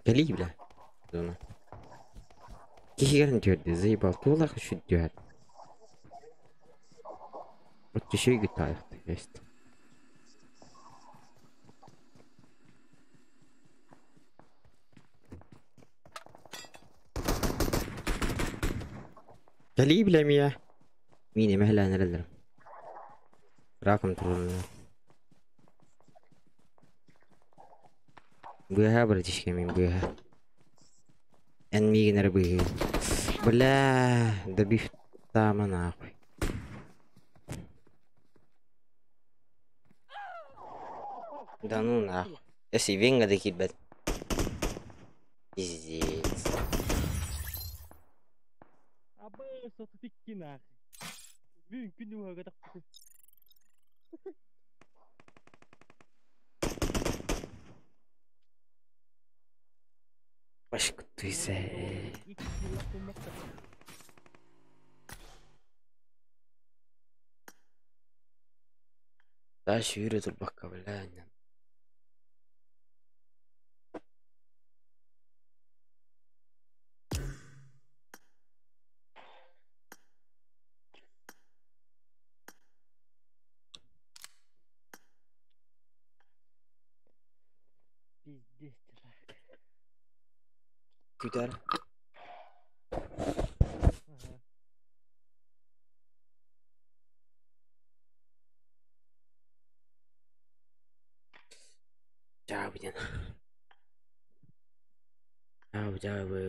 Кали, бля. Зона. Кихигерин түрді, заебал. Тулақ үші дүр. Еще и есть. Кэлии билэмиэ. Мин эмэһэлээн эрэллэрим. Раком туруллар. Быыһаа, братишка, мин быыһаа. Эн миигин эрэ быыһыы. Бля, добив таама нахуй. Да ну нахуй. Если Венга да киирбэт. Пиздец. Абы сотутикки нахуй. Бүгүн күн уһага тахпыты. Башкутуйса. Да сүүрэ турбакка бля. Пиздец рак. Күтэр. Ага. Чаабытын. Чаабы чаабы.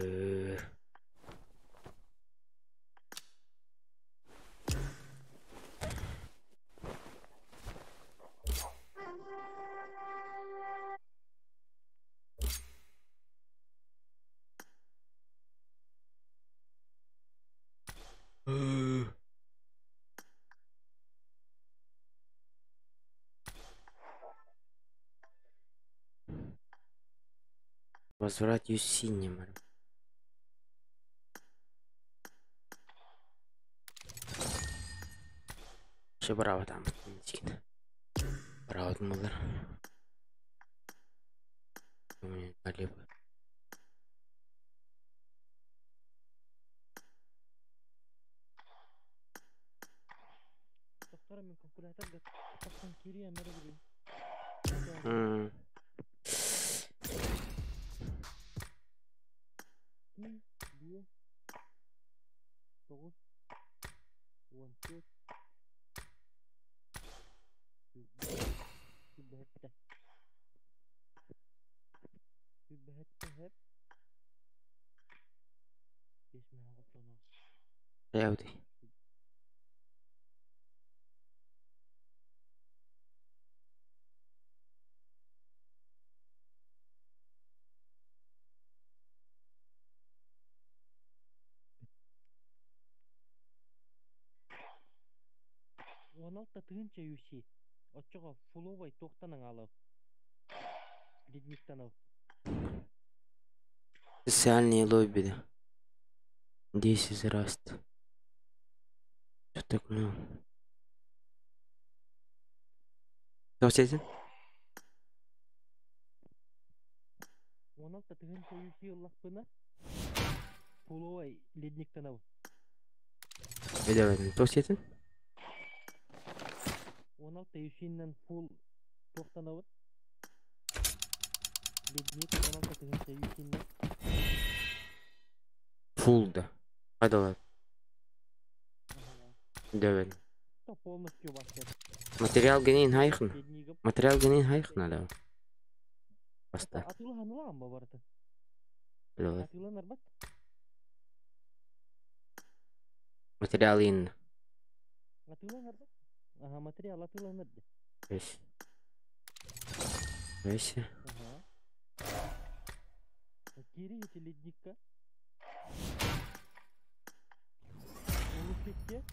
Возврат Юсинемар. Все браво там. Браво мулар. Доктора мен калькулятор тахсан кириэн бара билин. Ки, бие, тоҕус, уон түөрт, сүүрбэ, сүүрбэһэттэ. Сүүрбэһэттэ хэп. Бес миһэ хотоно. Яуди. 16 тыһыынча UC. Оччоҕо фуловай туохтан аҥаалав? Ледниктанав. Социальные лобби. 10 раст. Что такое? Что сетин? 16 тыһыынча UC ыллахпына фуловай ледниктанав. Эдебедин. Что сетин? 16 UC-нэн фул туохтанабыт? Ледник 16 тыһыынча UC-нэн. Фул да. Кайдалар. Эдебедин. То полностью басты. Материал генин хайхын. Леднигым. Материал генин хайхын ала. Баста. Атыылаһан ылаан ба барыта. Эдебед. Атыыланар бат. Материал ин. Атыыланар бат. Ага, материал атыыланар ди. Беш. Беш. Ага. Кири эти ледникка. Улучшите.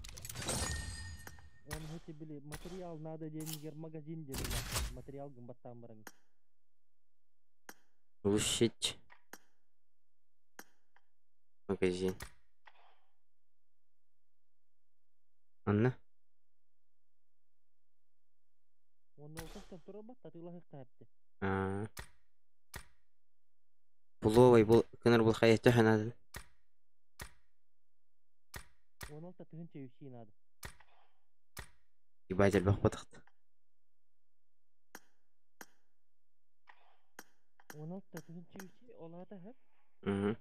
Он эти били материал надо деньги магазин диэн материал гымбаттаан баран. Улучшить. Магазин. Анна. Онно отостон турар бат атыылаһык хапты. А. Пуловай бул кыныр бул хайы төһөн 16 тыһыынча UC надо. Ебать, элбэх батахт. 16 тыһынчы үчи олаата хэп. Мгм.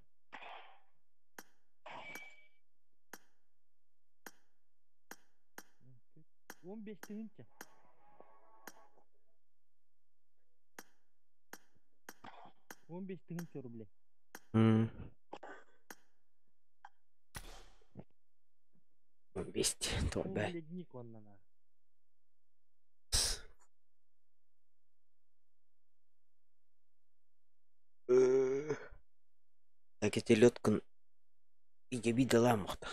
15 тыһынча. 15 тыһынча рублей. 15 Ол торба. ледник оннана. Так эти леткун иге бидала мохта.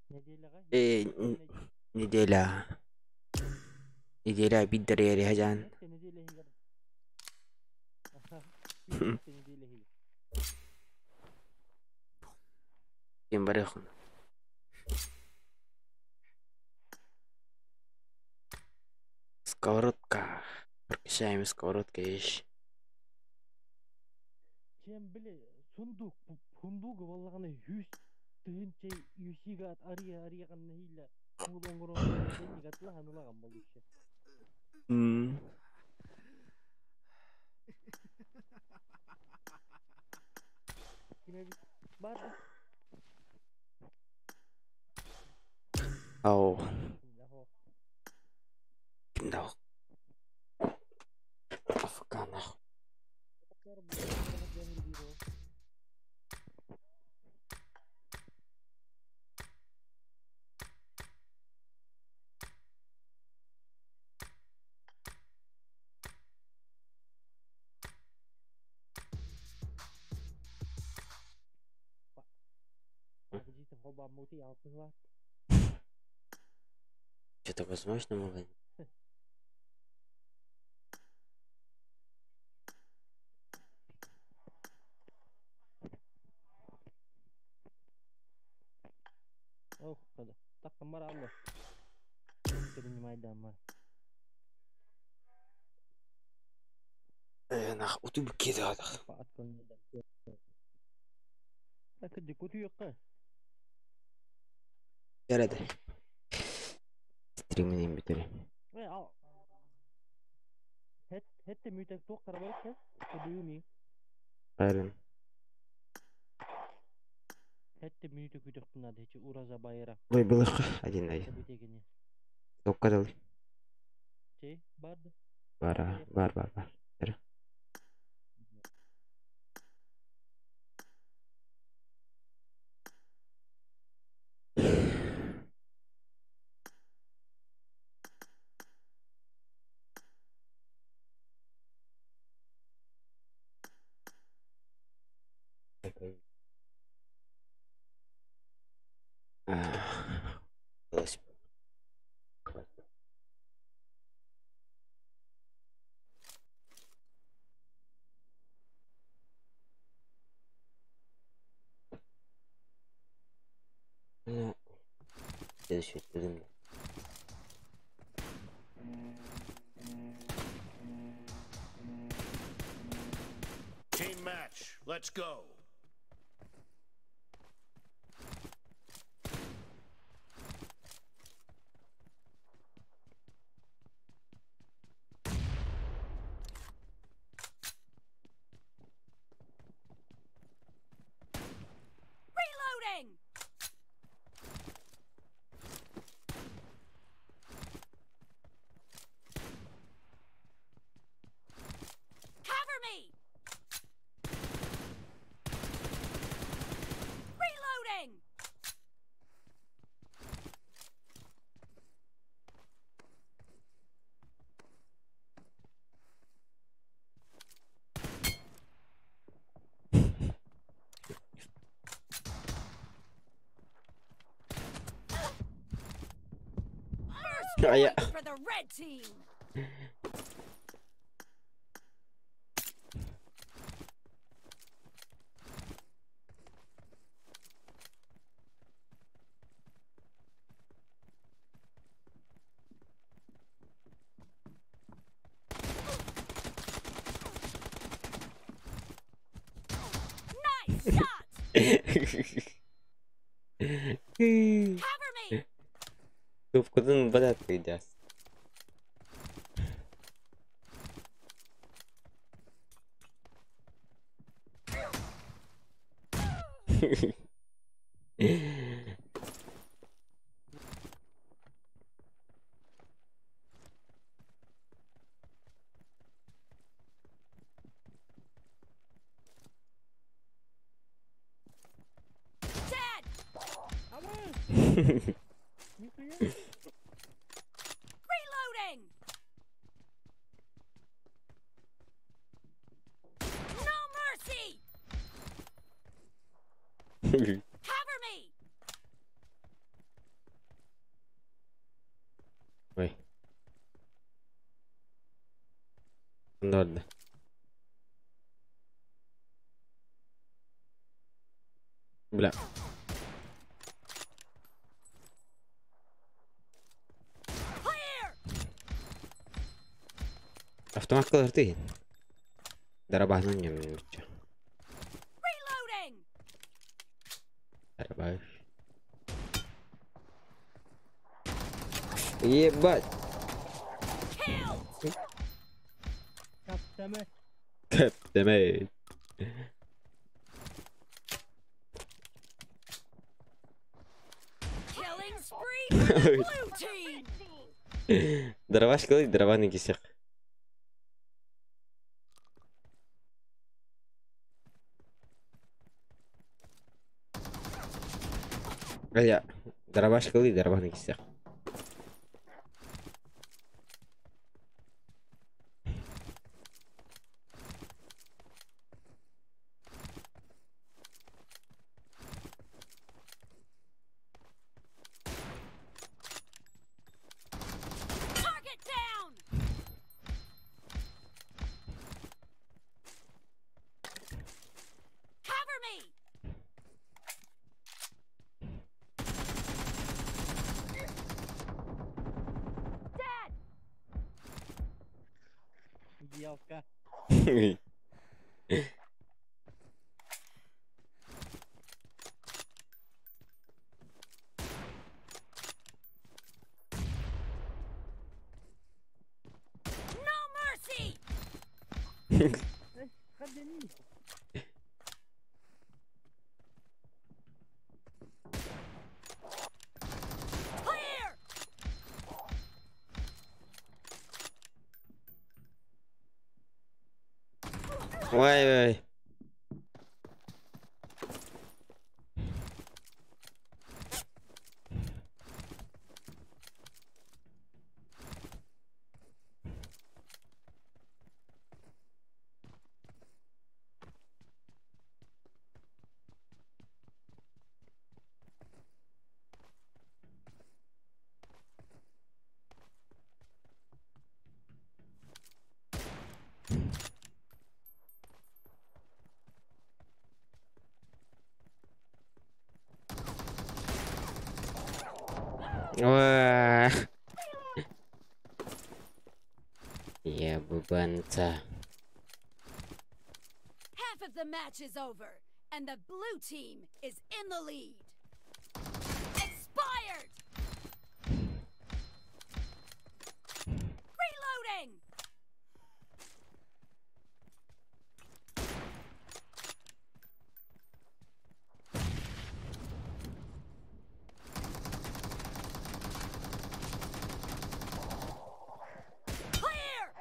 Неделяга Неделя. Неделя биддар яри хажан. неделя хигар. Аха. Неделя хигар. Кем барыхын. Сковородка. Прокачаем сковородка ещё. Чем биле сундук сундук валлаганы 100 тыһынча юсига ария ария канна хилла. Бул оңгорон деньги ханылаган болушу. Киме бар. Ау. Ким да Афган нахуй. Что-то возможно было? Ох, kada. Таккамар алла. Принимай дамар. Нах, утуб кидадах. Акыды куту юкка. Ярады. Стримин битери. Э, ал. Хет хетте мүтек ток карабайт ка? Кудуми. Айрын. Хетте мүтек күтөк тунады хечи ураза байра. Ой, былых один один. Битегини. Токка дал. Че, барды. Бар, бар, бар, бар. Бер. Велосипед. Ну, следующий трудно. Team match. Let's go. Reloading! Cover me! Reloading! First А я- point for the red team! Nice shot! Cover me! Тупкутун ылбат кыйдаас. Reloading! No mercy! Cover me! Ой. Онно Бля. Автомат кылыртыйын. Дарабаһынан ньэмнүччэ. Reloading! Дарабаш. Ебать. Каптама. Каптама. Killing spree for the blue team! Дарабаш кылый, дарабаны кисек. Бля, дарабаш кылый, дарабаны кисек. Target down! Cover me! Dead! Елка. No mercy! Clear! Ой, ой. Ой. Я бубанца. Half of the match is over, and the blue team is in the lead. Expired! Reloading! Clear!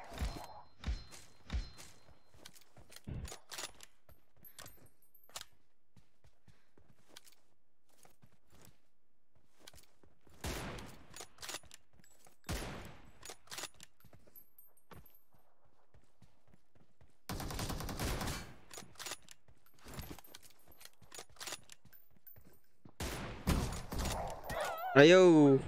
Айоу.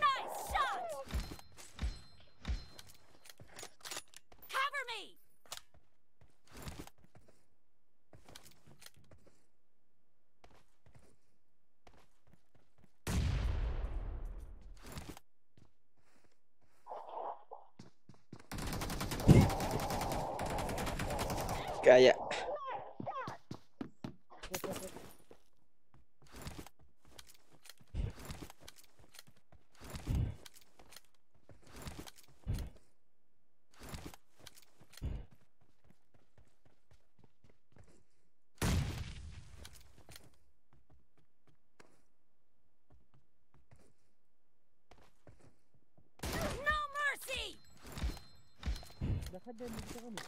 Nice shot! Cover me! Reloading!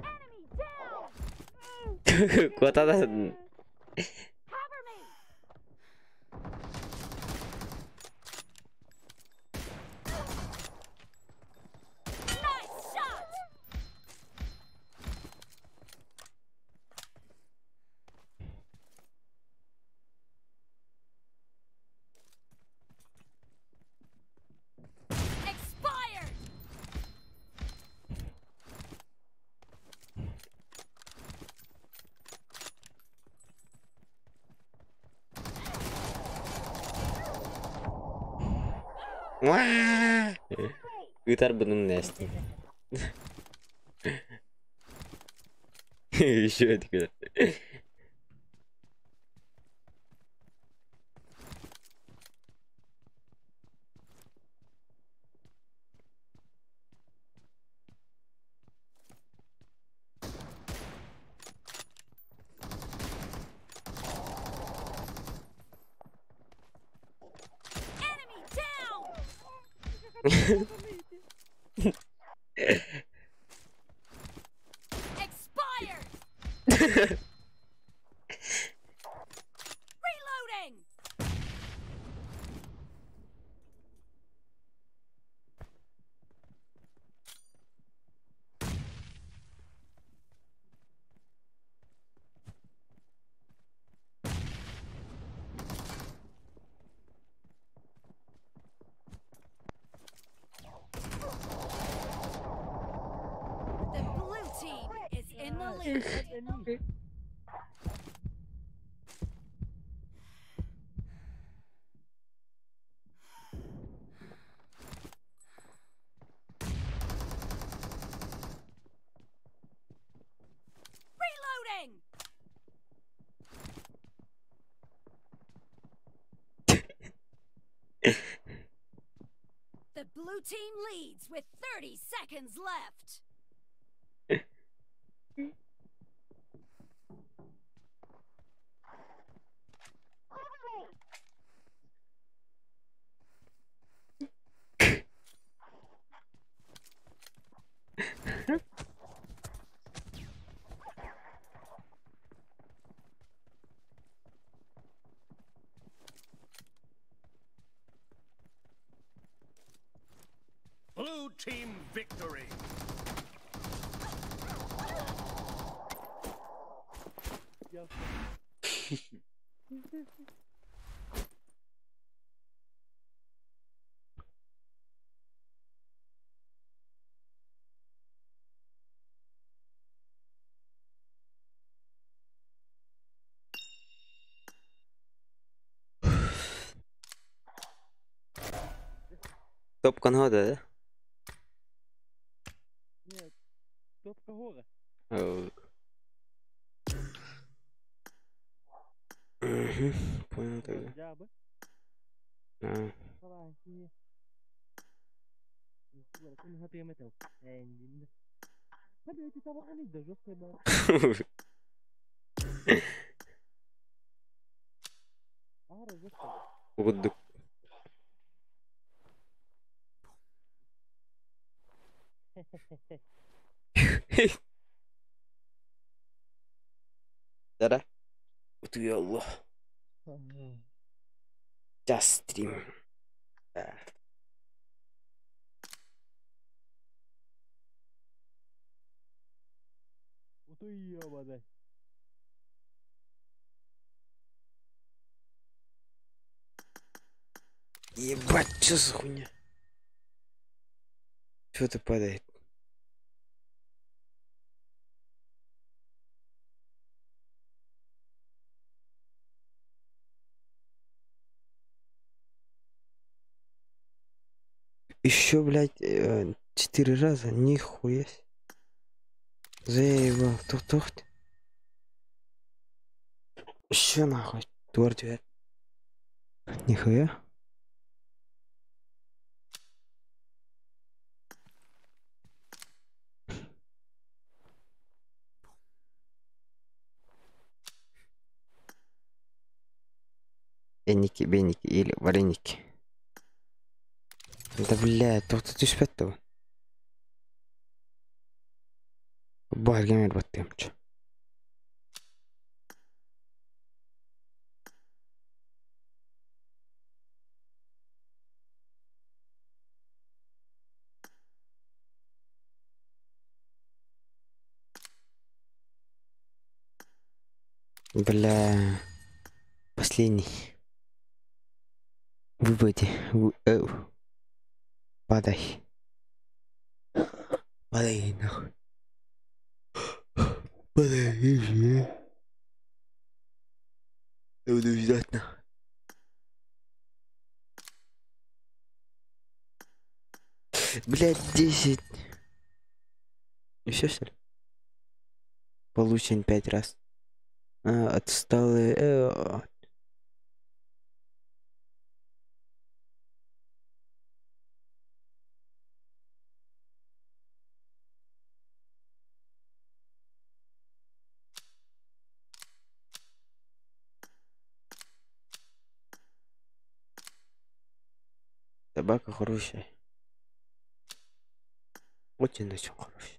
Enemy down! Куотадан. Cover me! Nice shot! Expired! Ытар быным нэстим. Еще это. Enemy down! Expired! Reloading! The blue team is in the lead. Reloading! The blue team leads with 30 seconds left. Blue team victory. Топка года, да? Нет, топка гора. Э, Мгм, Понял тогда. Жабы. А. Курдук. Да-да. Утуйалла. Just stream. Да. Утуйя, Ебать, что за хуйня? Что-то падает. Еще, блядь, четыре раза, нихуя. себе. Заебал, тух-тух. Еще нахуй, торт, блядь. Нихуя. Эники, беники или вареники. Да бля, туохта түспэт да бу. Бу эргэмэр баттыамча. Бля, последний. Выпади. Падай. Падай нахуй. Падай, я буду ждать нахуй. Блять, 10. Еще что ли? Получен 5 раз. А, отсталые. Собака хорошая. Очень-очень хорошая.